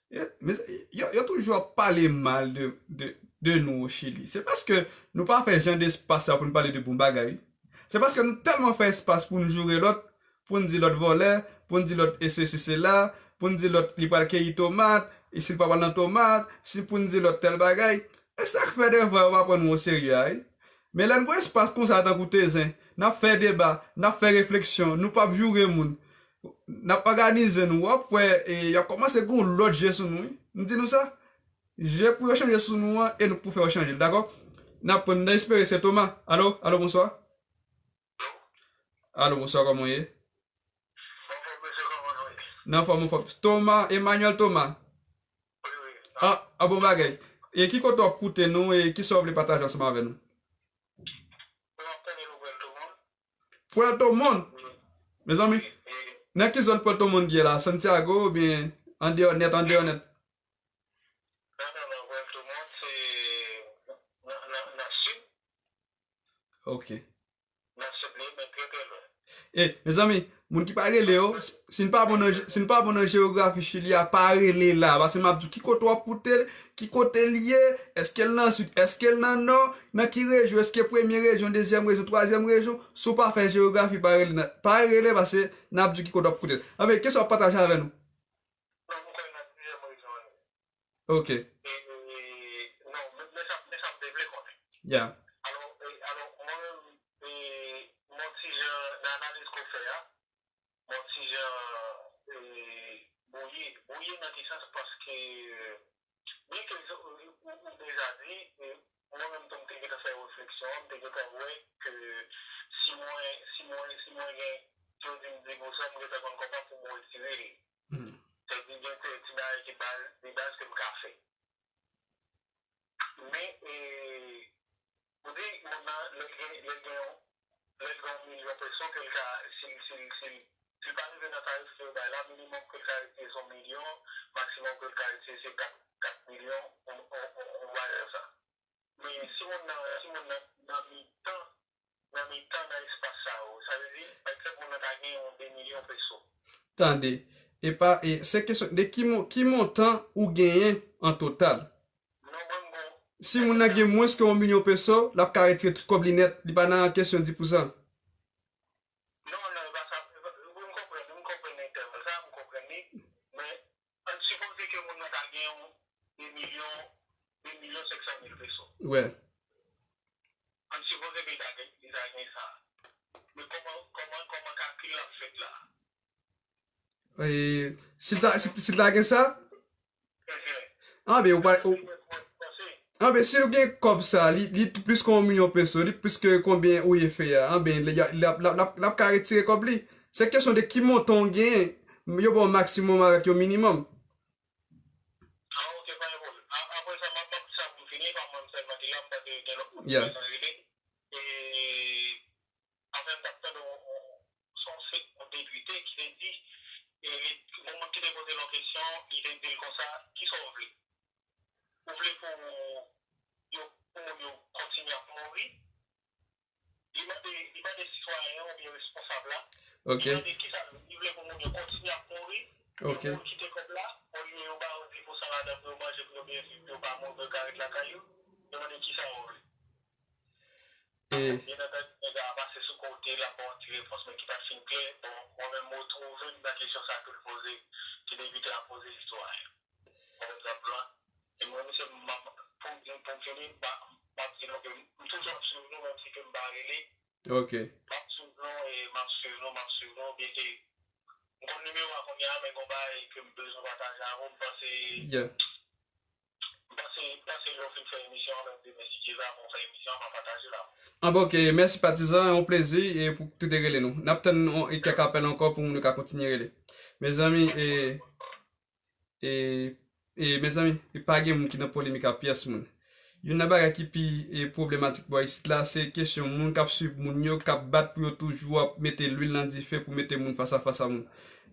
E, men, yo, yo toujou ap pale mal de, de, de nou o Chili. Se paske nou pa fè jan de espas la pou nou pale de bon bagay, wi. Se paske nou tèlman fè espas pou n joure lòt, pou n di lòt vòlè, pou n di lòt e sesi sela, pou n di lòt li pral keyi tomat, e si l pa pral nan tomat, si pou n di lòt tèl bagay. E sa k fè defwa yo pa pran nou o serye a, wi. Men lè n gen espas konsa tankou Tezen, n ap fè deba, n ap fè refleksyon, nou p ap joure moun. N ap òganize nou, w ap wè, e, y ap kòmanse gen yon lòt je sou nou, wi. M di nou sa. Je pou yo chanje sou nou an, e nou k pou fè yo chanje l, dakò? N ap pran, n espere se Thomas. Alo, alo, bonswa. Alo, bonswa, kòman w ye? Anfòm, mesye, kòman nou ye? Nan fòm, anfòm. Thomas, Emmanuel Thomas. Wi, wi. Ah, ah, bon bagay. E ki kote w ap koute nou e kisa w vle pataje ansanm avè nou? Mwen ap tande nou Puerto Montt. Puerto Montt? Wi. Mezanmi, wi, wi. Nan ki zòn Puerto Montt ye la? Santiago oubyen andeyò nèt, andeyò nèt? Non, non, non, Puerto Montt se nan, nan, nan sid. Ok. Nan sid li, men trè, trè lwen. E, mezanmi, moun ki pa rele yo, si n pa bon nan, si n pa bon nan jewografi Chili a, pa rele la. Paske m ap di w ki kote w ap koute l, ki kote l ye, èske l nan sid, èske l nan nò, nan ki rejyon, èske premye rejyon, dezyèm rejyon, twazyèm rejyon, si w pa fè jewografi, pa rele nan, pa rele paske n ap di w ki kote w ap koute l. Anben, kesyon w ap pataje avè nou? Non, m kwè nan dezyèm rejyon an li ye. Ok. E, non, men, men sa, men sa m te vle konnen. Ya. Alò, e, alò, mwen menm, e, m on ti jan nan analiz ke w fè a, m on ti jan, e, bwouye, bwouye nan ki sans, paske, byen ke ou, ou, ou deja di, e, mwen menm tou m te gentan fè refleksyon an, m te gentan wè ke si mwen, si mwen, si mwen gen, si yo di m di pou san, m gentan konn kòman pou mwen retire li. Hmm. Sa vle di gen ti, ti bagay ki baz, de baz ke m ka fè. Men, e, ou di, moun nan, lè l gen, lè l gen yon, lè l gen yon milyon peso ke l ka, si, si, si, si l pa rive nan tarif ke yo bay la, minimòm ke l ka retire se yon milyon, maksimòm ke l ka retire se kat, kat milyon, yon, yon, yon, yon bagay konsa. Men si moun nan, si moun nan, nan mitan, nan mitan nan espas sa yo, sa vle di, pa egzanp, moun nan ta gen yon de milyon peso. Tande, e pa, e, se kesyon de ki mon-, ki montan ou genyen an total. Non, mwen, m gon. Si moun nan gen mwens ke yon milyon peso, l ap ka retire tout kòb li nèt, li pa nan kesyon dis pou san. Non, non, e pa sa, e pa, wi, m konprann, m konprann entèval sa, m konprann li, men ann sipoze ke moun nan ta gen yon de milyon, de milyon senk san mil peso. Wè. Ann sipoze ke li ta gen, li ta gen sa. Men kòman, kòman, kòman kalkil la ap fèt la? E, si l ta, si, si l ta gen sa? Mhm. Anben, ou pa, ou, anben, si ou gen kòb sa, li, li plis ke yon milyon peso, li plis ke konbyen ou ye fè a? Anben, li, l ap, l ap, l ap, l ap ka retire kòb li. Se kesyon de ki montan ou genyen. Yo ba w maksimòm avèk yon minimòm. Ah, ok, pa gen pwoblèm. A-, apre sa, m ap, m ap di sa pou m fini, pa mwen sèlman ki la, m panse gen lòt moun ki bezwen rele. E, anfen, m t ap tande yon, yon, se yon depite ki te di, e, li, yon moun ki te poze e di l konsa, kisa w vle? Ou vle pou yo, pou moun yo kontinye ap mouri? Li mande, li mande sitwayen an oubyen responsab la. Ok. Li mande kisa li vle pou moun yo kontinye ap mouri. Ok. Yo pou kite kòb la, olye yo ba yo dis pousan ladan pou yo manje, pou yo byen viv, pou yo pa mouri, pou yo ka ret lakay yo. Li mande kisa yo vle. E byen antandi, nèg la pase sou kote, l ap ba w ti repons, men ki pa t fin klè. Bon, mwen menm, mwen twouve m nan kesyon sa ke l poze, ki te evite l ap poze sitwayen. Konprann sa plan. E mwen, misye, m ap, pou m, pou m fini, m pa, m ap di nou ke m toujou ap swiv nou, menm si ke m pa rele. Ok. M ap swiv nou e m ap swiv nou, m ap swiv nou, byen ke m konn nimewo a kounye a, men gon bagay ke m bezwen pataje avè w, m panse, yeah, m panse, m panse lè w fin fè emisyon an, menm demen, si Dye vle, apre w fè emisyon an, m a pataje l avè w. Ah, bon, ok, mèsi patizan, yon plezi e pou tout de rele nou. N ap tann yon, e kèk apèl ankò pou moun yo ka kontinye rele. Mezanmi, e, e, e, mezanmi, e pa gen moun ki nan polemik ak pyès moun. Youn nan bagay ki pi, e, pwoblematik bò isit la, se kesyon moun k ap swiv moun yo, k ap bat pou yo toujou ap mete lwil nan dife pou mete moun fas a fas a moun.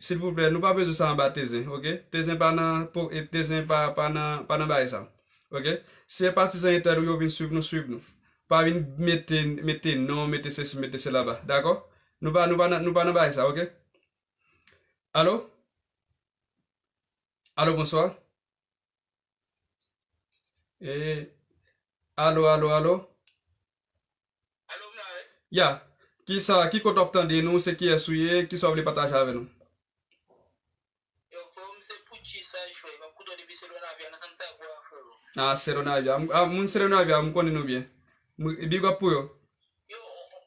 Silvouplè, nou pa bezwen sa anba Tezen, ok? Tezen pa nan, po- e, Tezen pa, pa nan, pa nan bagay sa, ok? Si se patizan entèl ou yo vin swiv nou, swiv nou. Pa vin mete, mete non, mete sesi, mete sela ba, dakò? Nou pa, nou pa nan, nou pa nan bagay sa, ok? Alo? Alo, bonswa. E, alo, alo, alo. Alo, m la, wi. Ya. Kisa, ki kote w ap tande nou? Se kiyès ou ye? Kisa w vle pataje avè nou? Yo, frè m, se Pucci Saj, frè. M ap koute w depi Selo Navya, nan Santagwa, frè. Ah, Selo Navya. M- ah, moun Selo Navya, m konnen nou byen. M- Big up pou yo. Yo, on, on,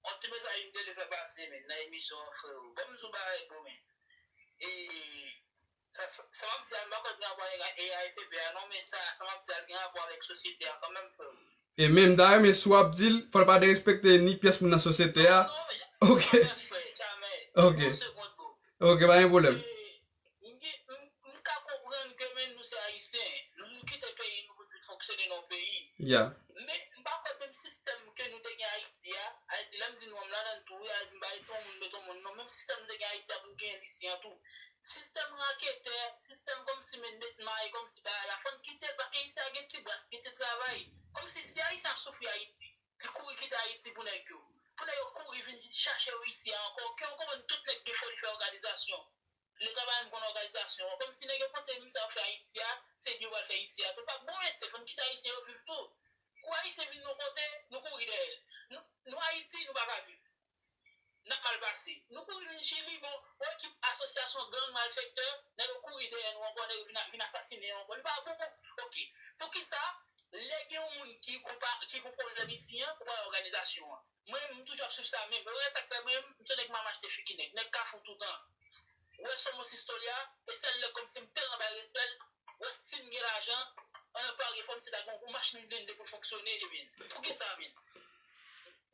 on ti mesaj m te vle fè pase, men, nan emisyon an, frè. Bon, m sou bagay, bon, men. E, sa, sa, sa m ap di a, m pa kwè l gen rapò avèk A F P a, non, men sa, sa m ap di a, l gen rapò avèk sosyete a kanmenm, frè. E menm dayè, men si w ap di l, fò l pa derespekte ni pyès moun nan sosyete a. Non, non, men, ok. Jamè, frè, jamè. Ok. Yon segonn, bro. Ok, pa gen pwoblèm. E, m gen, m, m ka konprann ke, men, nou se Ayisyen. Nou, nou kite peyi nou pou nou vin fonksyone nan yon peyi. Ya. Men, m pa kwè menm sistèm ke nou te gen Ayiti a, Ayiti, lè m di nou an, m ladann tou, wi, Ayiti, m pa di yon moun met yon moun, non, menm sistèm nou te gen Ayiti a, pou n gen l isi an tou. Sistèm raketè, sistèm kòmsi men met may, kòmsi bagay la, fò n kite l, paske isi a gen ti bras, gen ti travay. Kòmsi si Ayisyen ap soufri Ayiti, li kouri kite Ayiti pou nèg yo. Pou nèg yo kouri vin chache yo isi a ankò. Ke w konprann tout nèg gen foli fè òganizasyon. Leta pa menm konn òganizasyon an. Kòmsi nèg yo panse menm sa yo fè Ayiti a, se li yo pral fè isi a tou. Pa bon mesye, fò n kite Ayisyen yo viv tou. Kou Ayisyen vin yon kote, nou kouri dèyè l. Nou, nou Ayiti, nou pa ka viv. N ap mal pase. Nou kouri vin Chili, bon, yon ekip asosyasyon gang malfektè, nèg yo kouri dèyè nou ankò, nèg yo vin, vin asasinen yo ankò. Li pa bon, bon. Ok. Poukisa, lè gen yon moun ki gon pa, ki gon pwoblèm isi an, ou pa wè òganizasyon an? Mwen, m toujou ap swiv sa menm. Ou wè sa k fè mwen, m se nèg m ap achte figi nèg. Nèg Kafou toutan. Ou wè Somo Sistolia, e sèl nèg kòmsi m tèlman bay respè l. Ou wè si m gen lajan, an pare fò m se ta gon machin blende pou l fonksyone, men. Poukisa, men?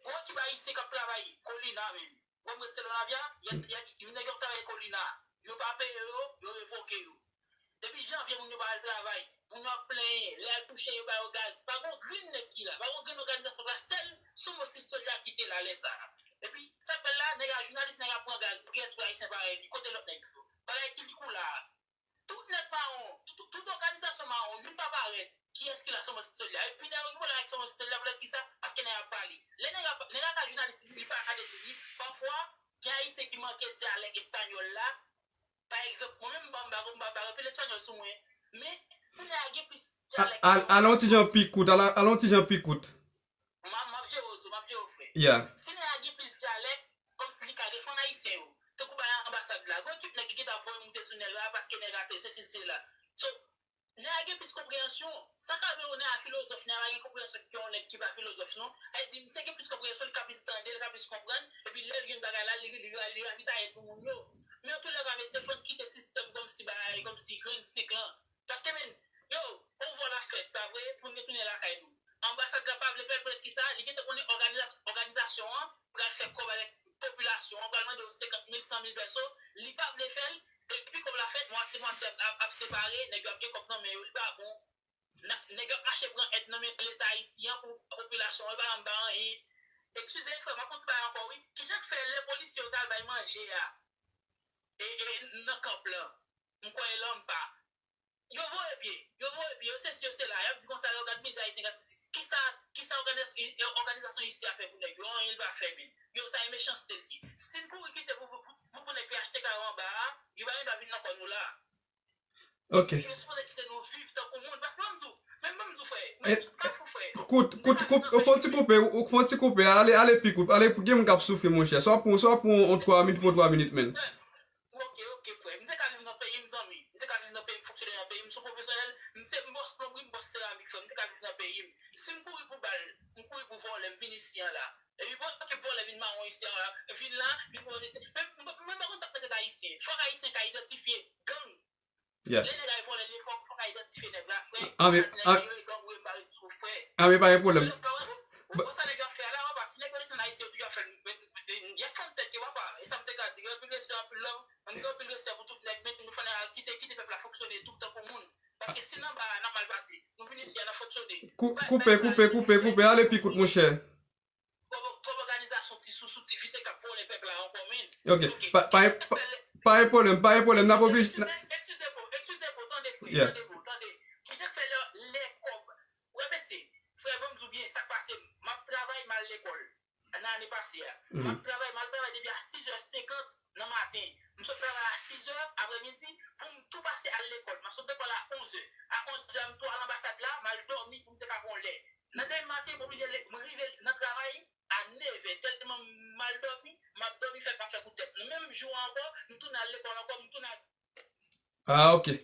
Gon ekip ayisyen k ap travay Kolina, men. Bon, m ret Selonav ya, y a, y a, nèg yo ap travay Kolina. Yo pa peye yo, yo revoke yo. Depi janvye, moun yo pa al travay. Moun yo ap plenyen. Lè y al touche, yo ba yo gaz. Pa gon grenn nèg ki la. Pa gon grenn òganizasyon ki la. Sèl Somo Sistolia ki te la lè sa a. Epi, sa k bèl la, nèg a jounalis, nèg ap pran gaz. Pou kiyès pou ayisyen parèy li? Kote lòt nèg yo? Bagay ki li kou la a. Tout nèg mawon, tout, tout òganizasyon mawon, youn pa parèt. Kiyès ki la Somo Sistolia? Epi nèg yo ki pale avèk Somo Sistolia, poutèt kisa? Paske nèg ap pale. Lè nèg ap, nèg la ka jounalis, li pa ka detwi li. Pafwa, gen ayisyen ki manke dyalèk espanyòl la. Pa egzanp, mwen menm, m pa, m pa, m pa, m pa anpil espanyòl sou mwen. Men, si nèg la gen plis dyalèk ke mwen, al yon ti jan pi kout, al, al yon ti jan pi kout. M ap, m ap jere w, zo, m ap jere w, frè. Yeah. Si nèg la gen plis dyalèk, kòmsi li ka defann ayisyen yo. Tankou bay anbasad la. Gon ekip nèg ki gentan ap voye moute sou nèg la paske nèg la te sesi, sela. So, nèg la gen plis konpreyansyon. Sa ka vle yo nèg la filozòf, nèg la pa gen konpreyansyon ke yon nèg ki pa filozòf, non. Sa vle di, misye gen plis konpreyansyon, li ka plis tande, li ka plis konprann. Epi lè l jwenn bagay la, li, li, li, li ravitaye l pou moun yo. Men antoulèka, mesye, fò n kite sistèm kòmsi bagay, kòmsi grenn sik lan. Paske, men, yo, on vòl ap fèt, pa vre, pou n retounen lakay nou. Anbasad la pa vle fè l, poutèt kisa? Li gentan konnen òganiza-, òganizasyon an pral fè kòb avèk popilasyon an, pral mande yo senkant mil, san mil pèso, li pa vle fè l, epi kòb la fèt, mwatye mwatye ap, ap, ap separe, nèg yo ap gen kòb nan men yo, li pa bon. N-, nèg yo ap mache pran èd nan men Leta ayisyen an pou popilasyon an, li pa janm bay anyen. Eskize m, frè, m ap fè yon ti bagay ankò, wi. Kijan k fè lè polisye yo t al bay manje a, e, e, nan kanp lan, m kwè e Lanpa, Yo voye pye, yo voye pye, yo sesi, yo sela. Y ap di konsa, yo gad medya ayisyen, gad sesi. Kisa, kisa òganizasyon, òganizasyon isi a fè pou nèg yo? Anyen l pa fè, men. Yo, sa e mechanste l ye. Si n kouri kite pou, pou, pou, pou nèg P H T K yo anba a, yo pa gen dwa vin nan kò nou la. Ok. Yo sipoze kite nou viv tankou moun. Paske ban m di w, men ban m di w, frè, mwen sot Kafou, frè. Kout, kout, koup, fè yon ti koupe, ou fè yon ti koupe, ale, ale pi kout, ale, gen moun k ap soufri, monchè. Swa pran, swa pran yon twa minit, pran twa minit, men. Ok, ok, frè. M te ka viv nan peyi m, zanmi. M te ka viv nan peyi m, fonksyone nan peyi m, sou pwofesyonèl. M se, m bòs plonbri, m bòs seramik, frè. M te ka viv nan peyi m. Si m kouri pou bal, m kouri pou vòlè, m vin isi an la. Epi bon, ok, vòlè vin mawon isi an la. Vin la, vin pran nèg. Men, men, men pa konn sa k mete ayisyen. Fòk ayisyen ka idantifye gang. Yeah. Lè nèg ay vòlè, li fòk, fòk ka idantifye nèg la, frè. Anben, anben, pa gen pwoblèm. Bon, sa nèg yo ap fè a la, papa, si nèg yo desann Ayiti, yo toujou ap fè l, men, men, y ap fann tèt yo, papa. E sa m te ka di, gen anpil respè, anpil love. Ann gen anpil respè pou tout nèg, men nou fò n al kite, kite pèp la fonksyone tou tankou moun. Paske si n anba a, n ap mal pase. Nou vin isi a, n ap fonksyone. Koupe, koupe, koupe, koupe, ale pi kout, monchè. Twòp, twòp òganizasyon ti sousou, ti visye k ap vòlè pèp la ankò, men. Ok, pa, pa, pa, pa gen pwoblèm, pa gen pwoblèm, n ap oblije. Eskize, eskize pou, eskize pou, tande, frè, yeah, tande pou, tande. Kisa k fè lè, lè kòb, wè, mesye, frè, ban m di w byen, sa k pase m. M ap travay, m al lekòl. Nan ane pase a. M ap travay, m al travay depi a sizè senkant nan maten. M sot travay a sizè aprèmidi pou m tou pase al lekòl. M ap sot lekòl a onzè. A onzè, m tou al anbasad la, m al dòmi pou m te ka pran yon lè. Nan demen maten, m oblije le-, m rive nan travay a nevè. Tèlman m mal dòmi, m ap dòmi fè pa fè kou tèt. Menm jou a ankò, m tounen al lekòl ankò, m tounen al Ah, ok.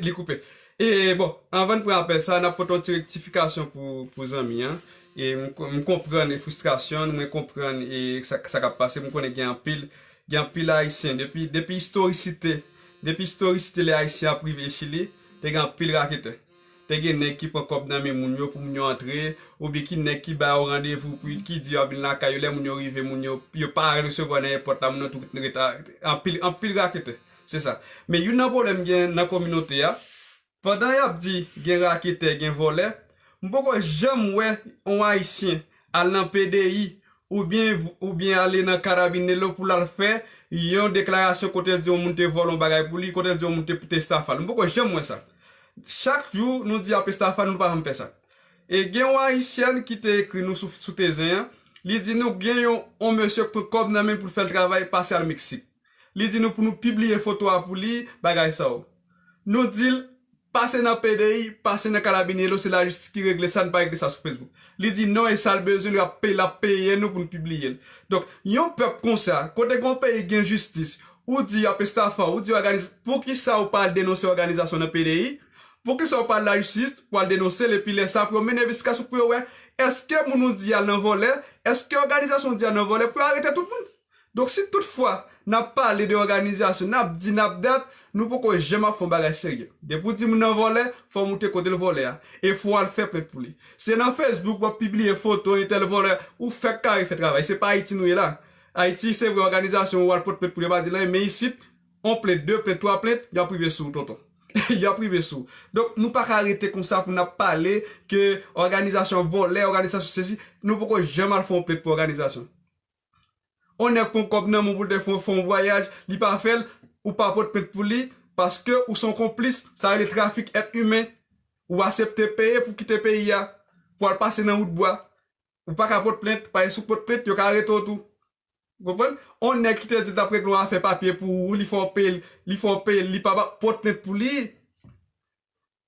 Li koupe. E, bon, anvan n pran apèl sa, n ap pote yon ti rektifikasyon pou, pou zanmi an. E m, m konprann e fristrasyon l, mwen konprann e sa, sa k ap pase. M konnen gen anpil, gen anpil Ayisyen. Depi, depi istorisite, depi istorisite lè Ayisyen ap rive Chili, te gen anpil raketè. Te gen nèg ki pran kòb nan men moun yo pou moun yo antre, oubyen ki nèg ki ba yo randevou pou ki di yo ap vin lakay yo, lè moun yo rive, moun yo, yo pa resevwa nan èpòt la, moun yo tou ret a, anpil, anpil raketè. Se sa. Men youn nan pwoblèm gen nan kominote a, pandan y ap di gen raketè, gen vòlè, m poko janm wè yon Ayisyen al nan P D I oubyen, oubyen ale nan Carabineiro pou l al fè yon deklarasyon kote l di yon moun te vòlè yon bagay pou li, kote l di yon moun te, te estafa l. M poko janm wè sa. Chak jou nou di y ap estafa l, nou pa janm fè sa. E gen yon Ayisyèn ki te ekri nou sou, sou T Z an, li di nou gen yon, yon mesye k pran kòb nan men l pou l fè l travay, pase al Meksik. Li di nou pou nou pibliye foto a pou li, bagay sa yo. Nou di l, pase nan P D I, pase nan Carabineiro, se lajistis ki regle sa, n pa regle sa sou Facebook. Li di non, e sa l bezwen, l ap peye, l ap peye nou pou n pibliye l. Donk, yon pèp konsa, kote gen yon peyi gen jistis, ou di y ap estafa w, ou di òganiz-, poukisa ou pa al denonse òganizasyon nan P D I? Poukisa ou pa al lajistis pou al denonse l, epi lè sa pou yo mennen envestigasyon pou yo wè, èske moun ou di al nan vòlè, èske òganizasyon ou di al nan vòlè, pou yo arete tout moun? Donk, si toutfwa n ap pale de òganizasyon, n ap di, n ap dat, nou poko janm ap fè yon bagay serye. Depi w di moun nan vòlè, fò w moute kote l vòlè a. E fò w al fè plent pou li. Se nan Facebook w ap pibliye foto entèl vòlè, ou fèk kare fè travay. Se pa Ayiti nou ye la. Ayiti, se vre, òganizasyon ou al pote plent pou li, yo pa di l anyen, men isit, yon plent, de plent, twa plent, y ap rive sou ou, tonton. Y ap rive sou ou. Donk, nou pa ka rete konsa pou n ap pale ke òganizasyon vòlè, òganizasyon sesi, nou poko janm al fè yon plent pou òganizasyon. On nèg pran kòb nan men w pou l te fè yon, fè yon vwayaj, li pa fè l, ou pa pot plent pou li, paske ou se yon konplis, sa rele trafik èt imen. Ou aksepte peye pou kite peyi a, pou al pase nan wout bwa. Ou pa ka pot plent, paske si w pot plent, yo ka arete w tou. Ou konprann? On nèg ki te di l t ap regle yon afè papye pou ou, li fè w peye l, li fè w peye l, li pa, pa pot plent pou li.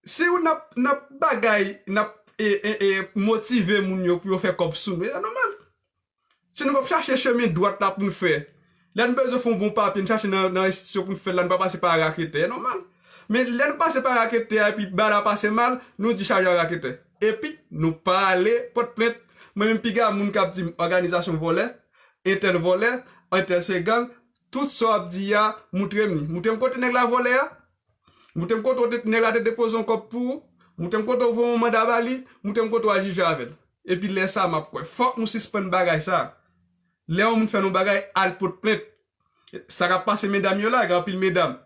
Si w n ap, n ap bagay, n ap, e, e, e, motive moun yo pou yo fè kòb sou nou, e nòmal. Si nou p ap chache chemen dwat la pou n fè, lè n bezwen fè yon bon papye, n chache nan, nan enstitisyon pou n fè l la, n pa pase pa raketè, e nòmal. Men lè n pase pa raketè a, epi bagay la pase mal, nou di chaje a raketè. Epi, nou pa ale pot plent. Mwen menm piga moun k ap di m òganizasyon vòlè, entèl vòlè, entèl se gang, tout sa w ap di a, moutre m li. Moutre m kote nèg la vòlè a. Moutre m kote w te, nèg la te depoze yon kòb pou ou. Moutre m kote w voye yon manda ba li. Moutre m kote w al jije avè l. Epi lè sa a, m ap kwè. Fòk nou sispann bagay sa a. Lè yon moun fè nou bagay, al pot plent. Sa k ap pase medam yo la, gen anpil medam.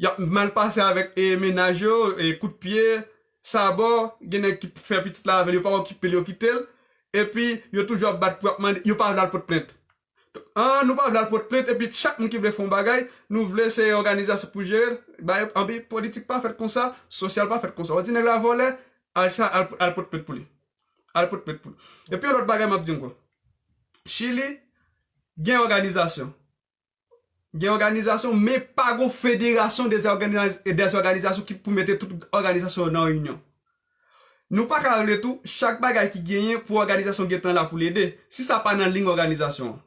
Y ap mal pase avèk, e, mennaj yo, e, kout pye, sabò, gen nèg ki fè pitit la avè l, yo pa okipe l, yo kite l. Epi, yo toujou ap bat pou y ap mande, yo pa vle al pot plent. An, nou pa vle al pot plent, epi chak moun ki vle fè yon bagay, nou vle se òganizasyon pou jere l. Bay, anpi politik pa fèt konsa, sosyal pa fèt konsa. Ou di nèg la vòlè, al, cha- al, al pot plent pou li. Al pot plent pou li. Epi yon lòt bagay m ap di ankò. Chili gen òganizasyon. Gen òganizasyon, men pa gon federasyon de òganiz- de òganizasyon ki pou mete tout òganizasyon yo nan yon inyon. Nou pa ka vle tou, chak bagay ki genyen pou òganizasyon gentan la pou l ede, si sa pa nan liy òganizasyon an.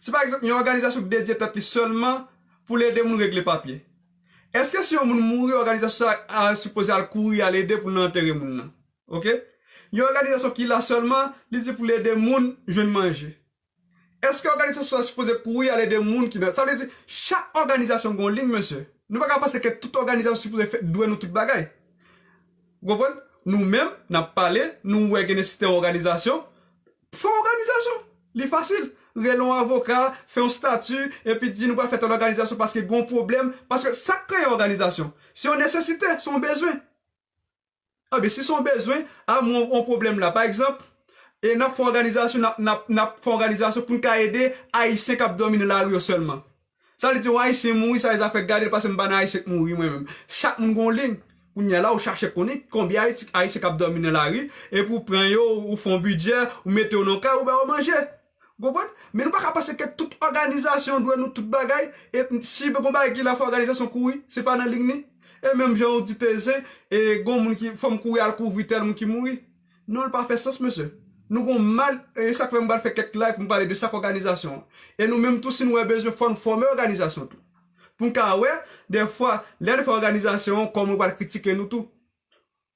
Si pa egzanp, yon òganizasyon ki dedye tèt li sèlman pou l ede moun regle papye. Èske si yon moun mouri, òganizasyon sa a sipoze al kouri al ede pou l nan antere moun nan? Oke? Yon òganizasyon ki la sèlman, li di pou l ede moun jwenn manje. Èske òganizasyon sa sipoze kouri al ede moun ki nan... Sa vle di, chak òganizasyon gen yon liy, mesye. Nou pa ka panse ke tout òganizasyon sipoze fè, dwe nou tout bagay. Ou konprann? Nou menm, n ap pale, nou wè gen nesesite yon òganizasyon, fè yon òganizasyon. Li fasil. Rele yon avoka, fè yon stati, epi di nou pral fè tèl òganizasyon paske gen yon pwoblèm. Paske sa k kreye yon òganizasyon, se yon nesesite, se yon bezwen. Anben, si se yon bezwen, a mwen yon pwoblèm la. Pa egzanp, e n ap fè yon òganizasyon, n ap, n ap, n ap fè yon òganizasyon pou n ka ede Ayisyen k ap dòmi nan lari yo sèlman. Sa vle di, yon Ayisyen mouri, sa vle di zafè gade l, paske m pa nan Ayisyen k mouri, mwen menm. Chak moun gen yon liy. Kounye a la, ou chache konnen konbyen Ayiti- Ayisyen k ap dòmi nan lari, epi ou pran yo, ou fè yon bidjè, ou mete yo nan kay, ou ba yo manje. Ou konprann? Men nou pa ka panse ke tout òganizasyon dwe nou tout bagay, e si gen yon bagay ki la fè òganizasyon kouri, se pa nan liy ni. E menm jan ou di Tezen, e gen moun ki, fò m kouri al kouvri tèl moun ki mouri. Non, l pa fè sans, mesye. Nou gon mal, e sa k fè m pral fè kèk live pou m pale de sa k òganizasyon an. E nou menm tou, si nou wè bezwen, fò n fòme òganizasyon tou. Pou n ka wè, dèfwa, lè n fè òganizasyon an, kòman yo pral kritike nou tou.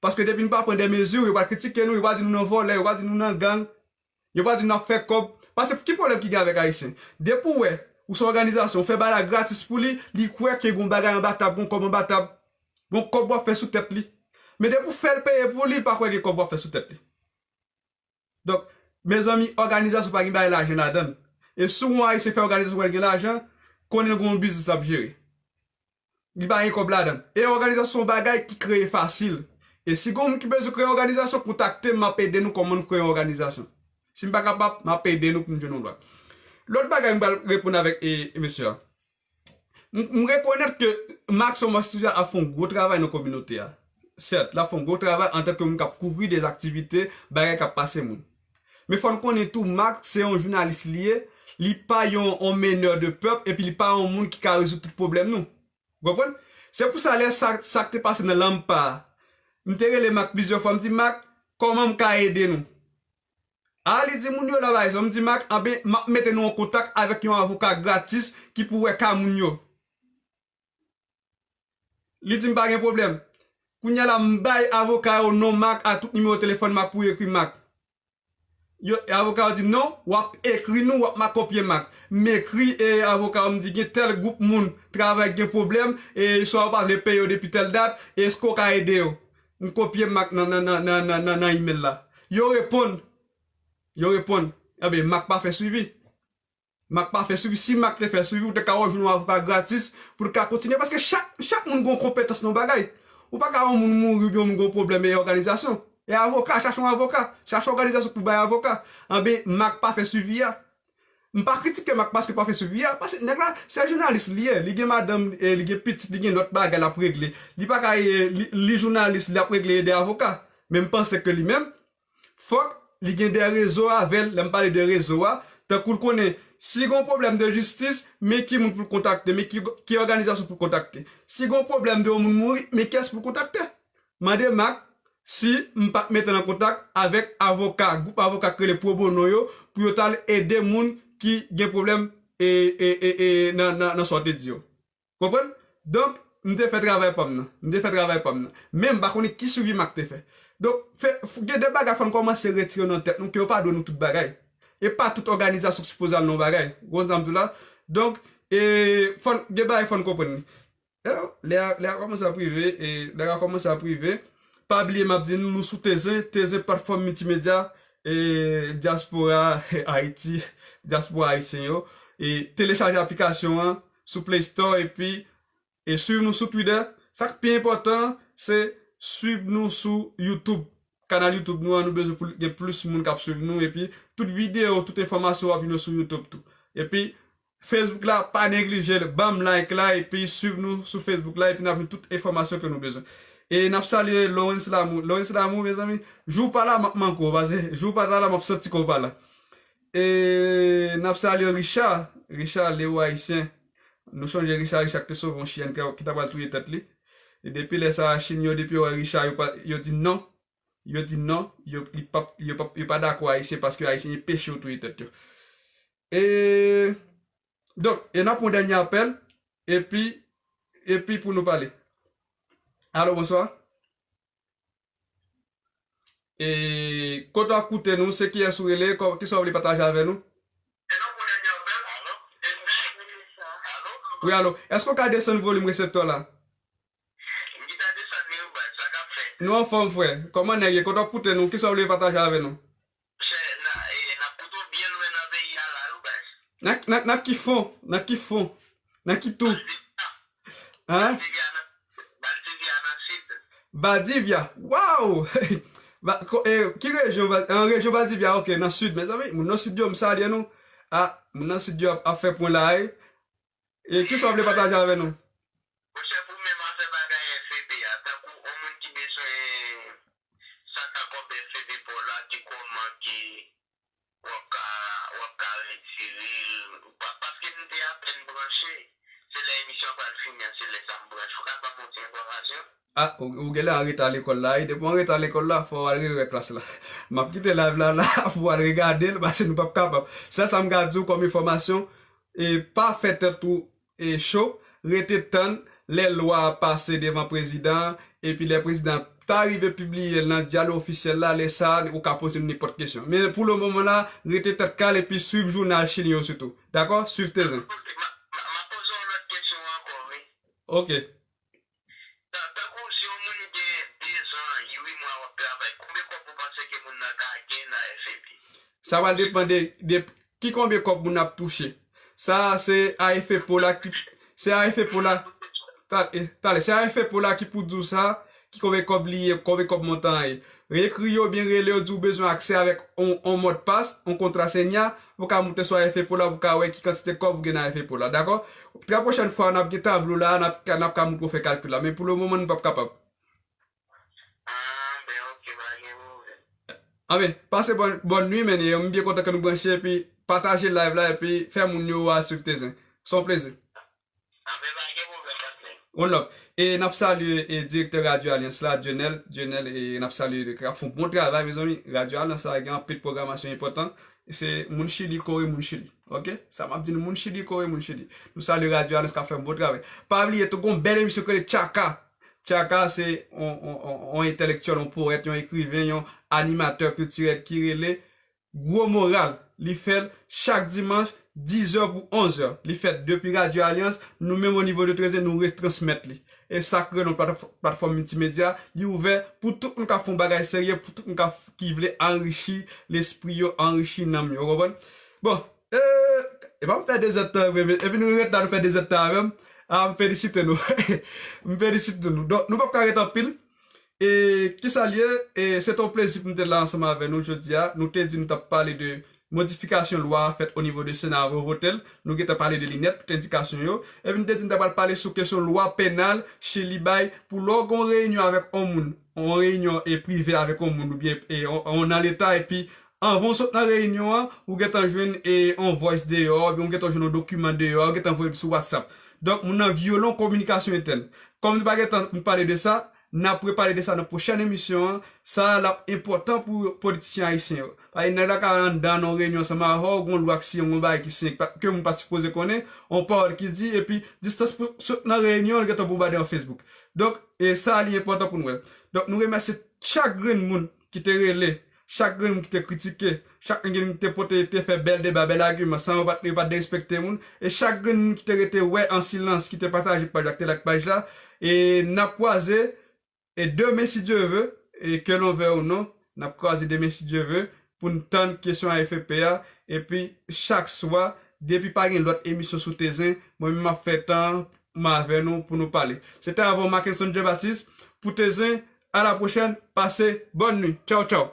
Paske depi n pa pran de mezi, yo pral kritike nou, yo pral di nou nan vòlè, yo pral di nou nan gang, yo pral di nou n ap fè kòb. Paske ki pwoblèm ki gen avèk Ayisyen? Depi w wè, ou se yon òganizasyon, ou fè bagay la gratis pou li, li kwè ke gon bagay anba tab, gon kòb anba tab, gon kòb w ap fè sou tèt li. Men depi w fè l peye pou li, li pa kwè gen kòb w ap fè sou tèt li. Donk, mezanmi, òganizasyon pa gen bagay lajan ladan l. E si yon Ayisyen fè òganizasyon pou l gen lajan, konnen l gen yon biznis l ap jere. Li pa gen kòb ladan l. E òganizasyon se yon bagay ki kreye fasil. E si gen yon moun ki bezwen kreye òganizasyon, kontakte m, m ap ede nou kòman n kreye yon òganizasyon. Si m pa kapab, m ap ede nou pou n jwenn yon lwa. Lòt bagay m pral reponn avèk e, e mesye a. M, m rekonèt ke Marc Sommers ap fè yon gwo travay nan kominote a. Sèt, l ap fè yon gwo travay antanke moun k ap kouvri de aktivite, bagay k ap pase moun. Men fò n konnen tou, Marc se yon jounalis li ye, li pa yon, yon menè de pèp, epi li pa yon moun ki ka rezoud tout pwoblèm nou. Ou konprann? Se pou sa lè sa, sa k te pase nan Lampa a, m te rele Marc plizyè fwa, m di, Marc, kòman m ka ede nou? A, li di moun yo la bay zòn, m di, Marc, anben, m ap mete nou an kontak avèk yon avoka gratis ki pou wè ka moun yo. Li di m pa gen pwoblèm. Kounye a la, m bay avoka yo non Marc a tout nimewo telefòn Marc pou yo ekri Marc. Yo, avoka yo di non, w ap ekri nou, w ap ma kopye Marc. M ekri e avoka yo, m di gen tèl gwoup moun travay gen pwoblèm, e swa yo pa vle peye yo depi tèl dat, e èske w ka ede yo? M kopye Marc nan, nan, nan, nan, nan, nan, nan imèl la. Yo reponn. Yo reponn. Anben, Marc pa fè swivi. Marc pa fè swivi. Si Marc te fè swivi, ou te ka wè jwenn yon avoka gratis pou l ka kontinye. Paske chak, chak moun gen yon konpetans nan yon bagay. Ou pa ka wè yon moun mouri oubyen yon moun gen yon pwoblèm e òganizasyon. E avoka, chache yon avoka. Chache òganizasyon pou bay avoka. Anben, Marc pa fè swivi a. M pa kritike Marc paske l pa fè swivi a. Paske nèg la, se jounalis li ye. Li gen madanm, e, li gen pitit, li gen lòt bagay l ap regle. Li pa ka, e, li, li jounalis, li ap regle ede avoka. Men m panse ke li menm, fòk li gen de rezo avè l. Lè m pale de rezo a, tankou l konnen, si gen yon pwoblèm de jistis, men ki moun pou l kontakte, men ki, ki òganizasyon pou l kontakte. Si gen yon pwoblèm de yon moun mouri, men kiyès pou l kontakte. Mande Marc si m pa t mete l an kontak avèk avoka, gwoup avoka k rele Pro Bono yo, pou yo t al ede moun ki gen pwoblèm e, e, e, e, nan, nan, nan sa w te di yo. Konprann? Donk, m te fè travay pa m nan. M te fè travay pa m nan. Men m pa konnen ki swivi Marc te fè. Donk, fè, f- gen de bagay fò n kòmanse retire yo nan tèt nou ke yo pa dwe nou tout bagay. E pa tout òganizasyon ki sipoze al nan yon bagay. Ou konn sa m di w la? Donk, e, fò n, gen bagay fò n konprann li. E, lè a, lè a kòmanse ap rive, e, lè a kòmanse ap rive, pa bliye m ap di nou, nou sou Tezen, Tezen platfòm miltimedya, e, dyaspora Ayiti, dyaspora ayisyen yo. E, telechaje aplikasyon an sou Play Store, epi e swiv nou sou Twitter. Sa k pi enpòtan, se swiv nou sou YouTube. Kanal YouTube nou an, nou bezwen pou gen plis moun k ap swiv nou. Epi, tout videyo, tout enfòmasyon w ap jwenn yo sou YouTube tou. Epi, Facebook la, pa neglije l, ban m like la, epi swiv nou sou Facebook la, epi n ap jwenn tout enfòmasyon ke nou bezwen. E n ap salye Lawrence Lamour. Lawrence Lamour, mezanmi, jou w pa la, m ap manke w, paske jou w pa ta la, m ap santi ke w pa la. E n ap salye Richard, Richard, Lewo Ayisyen. Nou sonje Richard, Richard ki te sove yon chyen ki, ki ta pral touye tèt li. E depi lè sa a, Chin yo, depi yo wè Richard, yo pa, yo di non. Yo di non, yo, li p ap, yo p ap, yo pa dakò Ayisyen paske Ayisyen enpeche yo touye tèt yo. E, donk, e n ap pran dènye apèl, epi, epi pou nou pale. Alo, bonswa. E, kote w ap koute nou, se kiyès ou rele, kò-, kisa w vle pataje avè nou? Wi, alo. Èske w ka desann volim reseptè w la? M gentan desann li wi baz, sa k ap fèt? Nou anfòm, frè. Kòman nèg ye? Kote w ap koute nou? Kisa w vle pataje avè nou? Chè, n a, e, n ap koute w byen lwen nan peyi a la wi baz. Nan, nan, nan ki fon? Nan ki fon? Nan ki tou? Hein? Valdivia nan, Valdivia nan sid. Valdivia, waw! Ba-, ko-, e, ki rejyon? Val-, an rejyon Valdivia, ok, nan sid. Mezanmi, moun nan sid yo, m salye nou. Ah, moun nan sid yo ap, ap fè pwen la, wi. E kisa w vle pataje avè nou? Monchè, pou menm afè bagay F E P a, tankou yon moun ki bezwen sa ka kòb F E P pa w la, ki kòman ki w ap ka, w ap ka retire l, pa-, paske m te apèn branche, se lè emisyon an pral fini an, se lè sa m branche. Ou ka ban m yon ti enfòmasyon? Ah, ou, ou genlè anreta lekòl la, wi. Depi w anreta lekòl la, fò w al rewè klas la. M ap kite live la, la, pou w al regade l, paske nou p ap kapab. Sèl sa m ka di w kòm enfòmasyon, e pa fè tèt ou, e cho, rete tann lè lwa a pase devan prezidan an, epi lè prezidan an ta rive pibliye l nan dyalo ofisyèl la, lè sa a, ou ka poze l nenpòt kesyon. Men pou le moman la, rete tèt kal epi swiv jounal Chili yo sitou. Dakò? Swiv Tezen. Ok, m a, m a, m a poze w lòt kesyon ankò, wi. Ok. Ta-, tankou si yon moun gen dezan, uit mwa w ap travay, konbyen kòb ou panse ke moun nan ka gen nan F E P? Sa pral depann de, de ki konbyen kòb moun nan ap touche. Sa a se A F P la ki, se A F P la, ta-, e, talè, se A F P la ki pou di w sa, ki konbyen kòb li ye, konbyen kòb montan an ye. Ekri yo oubyen rele yo, di w bezwen aksè avèk on, on modpas, on kontra Senyè, pou w ka moute sou A F P la, pou w ka wè ki kantite kòb ou gen nan A F P la, dakò? Trè pwochèn fwa, n ap gen tablo la, n ap, n ap ka montre w fè kalkil la, men pou le moman, nou p ap kapab. Ah, ben, ok, pa gen pwoblèm. Anben, pase bòn, bòn nwi, men, e, m byen kontan ke nou branche, epi pataje live la, epi fè moun yo al swiv Tezen. Se yon plezi. Anben, pa gen pwoblèm, patnè. One love. E n ap salye, e, direktè Radyo Alyans la, Dionel, Dionel, e n ap salye li, k ap fè yon bon travay, mezanmi. Radyo Alyans la gen anpil pwogramasyon enpòtan. E se moun Chili kore moun Chili. Ok? Sa m ap di nou, moun Chili kore moun Chili. Nou salye Radyo Alyans k ap fè yon bon travay. Pa bliye tou, gon bèl emisyon ki rele Tchaka. Tchaka se yon, yon, yon, yon entèlektyèl, yon powèt, yon ekriven, yon animatè kiltirèl ki rele Gwo Moral. Li fè l chak dimanch, diz è pou onz è. Li fèt depi Radyo Alyans. Nou menm o nivo de Tezen, nou retransmèt li. E sa k rele yon platf-, platfòm miltimedya. Li ouvè pou tout moun k ap fè yon bagay serye, pou tout moun k ap, ki vle anrichi lespri yo, anrichi nanm yo. Ou konprann? Bon, e, e pa m fè de zèdtan vre, men, epi nou ret la, nou fè de zèdtan avè m. Ah, m felisite nou. M felisite nou. Donk, nou p ap ka ret anpil. E, kisa l ye? E, se te yon plezi pou m te la ansanm avè nou jodi a. Nou te di nou t ap pale de modifikasyon lwa a fèt o nivo de Sena avan yo vote l. Nou gentan pale de li nèt, tout endikasyon yo. Epi nou te di nou ta pral pale sou kesyon lwa penal Chili bay pou lè w gen yon reyinyon avèk yon moun, yon reyinyon, e, prive avèk yon moun oubyen, e, yon, yon nan leta, epi anvan w sot nan reyinyon an, ou gentan jwenn, e, yon voice deyò, oubyen ou gentan jwenn yon dokiman deyò, ou gentan voye l sou WhatsApp. Donk, moun nan vyole yon kominikasyon entèn. Kòm nou pa gen tan pou n pale de sa, n ap repale de sa nan pwochèn emisyon an. Sa a, l ap enpòtan pou politisyen ayisyen yo. Paske nèg la ka anndan nan yon reyinyon ansanm avè w, gon lwa k siyen, gon bagay ki siyen, ke moun pa sipoze konnen, yon pawòl ki di, epi distans pou sot nan reyinyon, li gentan bonbade yon Facebook. Donk, e sa a, li enpòtan pou n wè l. Donk, nou remèsye chak grenn moun ki te rele, chak grenn moun ki te kritike, chak grenn moun ki te pote, te fè bèl deba, bèl agiman, san yo pa t, yo pa t derespekte moun, e chak grenn moun ki te rete wè an silans, ki te pataje paj la, ki te like paj la, e n ap kwaze, e demen, si Dye ve, e ke l on vè ou non, n ap kwaze demen, si Dye ve, pou n tann kesyon A F P a, epi chak swa, depi pa gen lòt emisyon sou Tezen, mwen menm m ap fè tan m avè nou pou nou pale. Se te avè w Mackenson Jean Baptiste, pou Tezen, à la prochaine, pase bòn nwi. Tchaw, tchaw.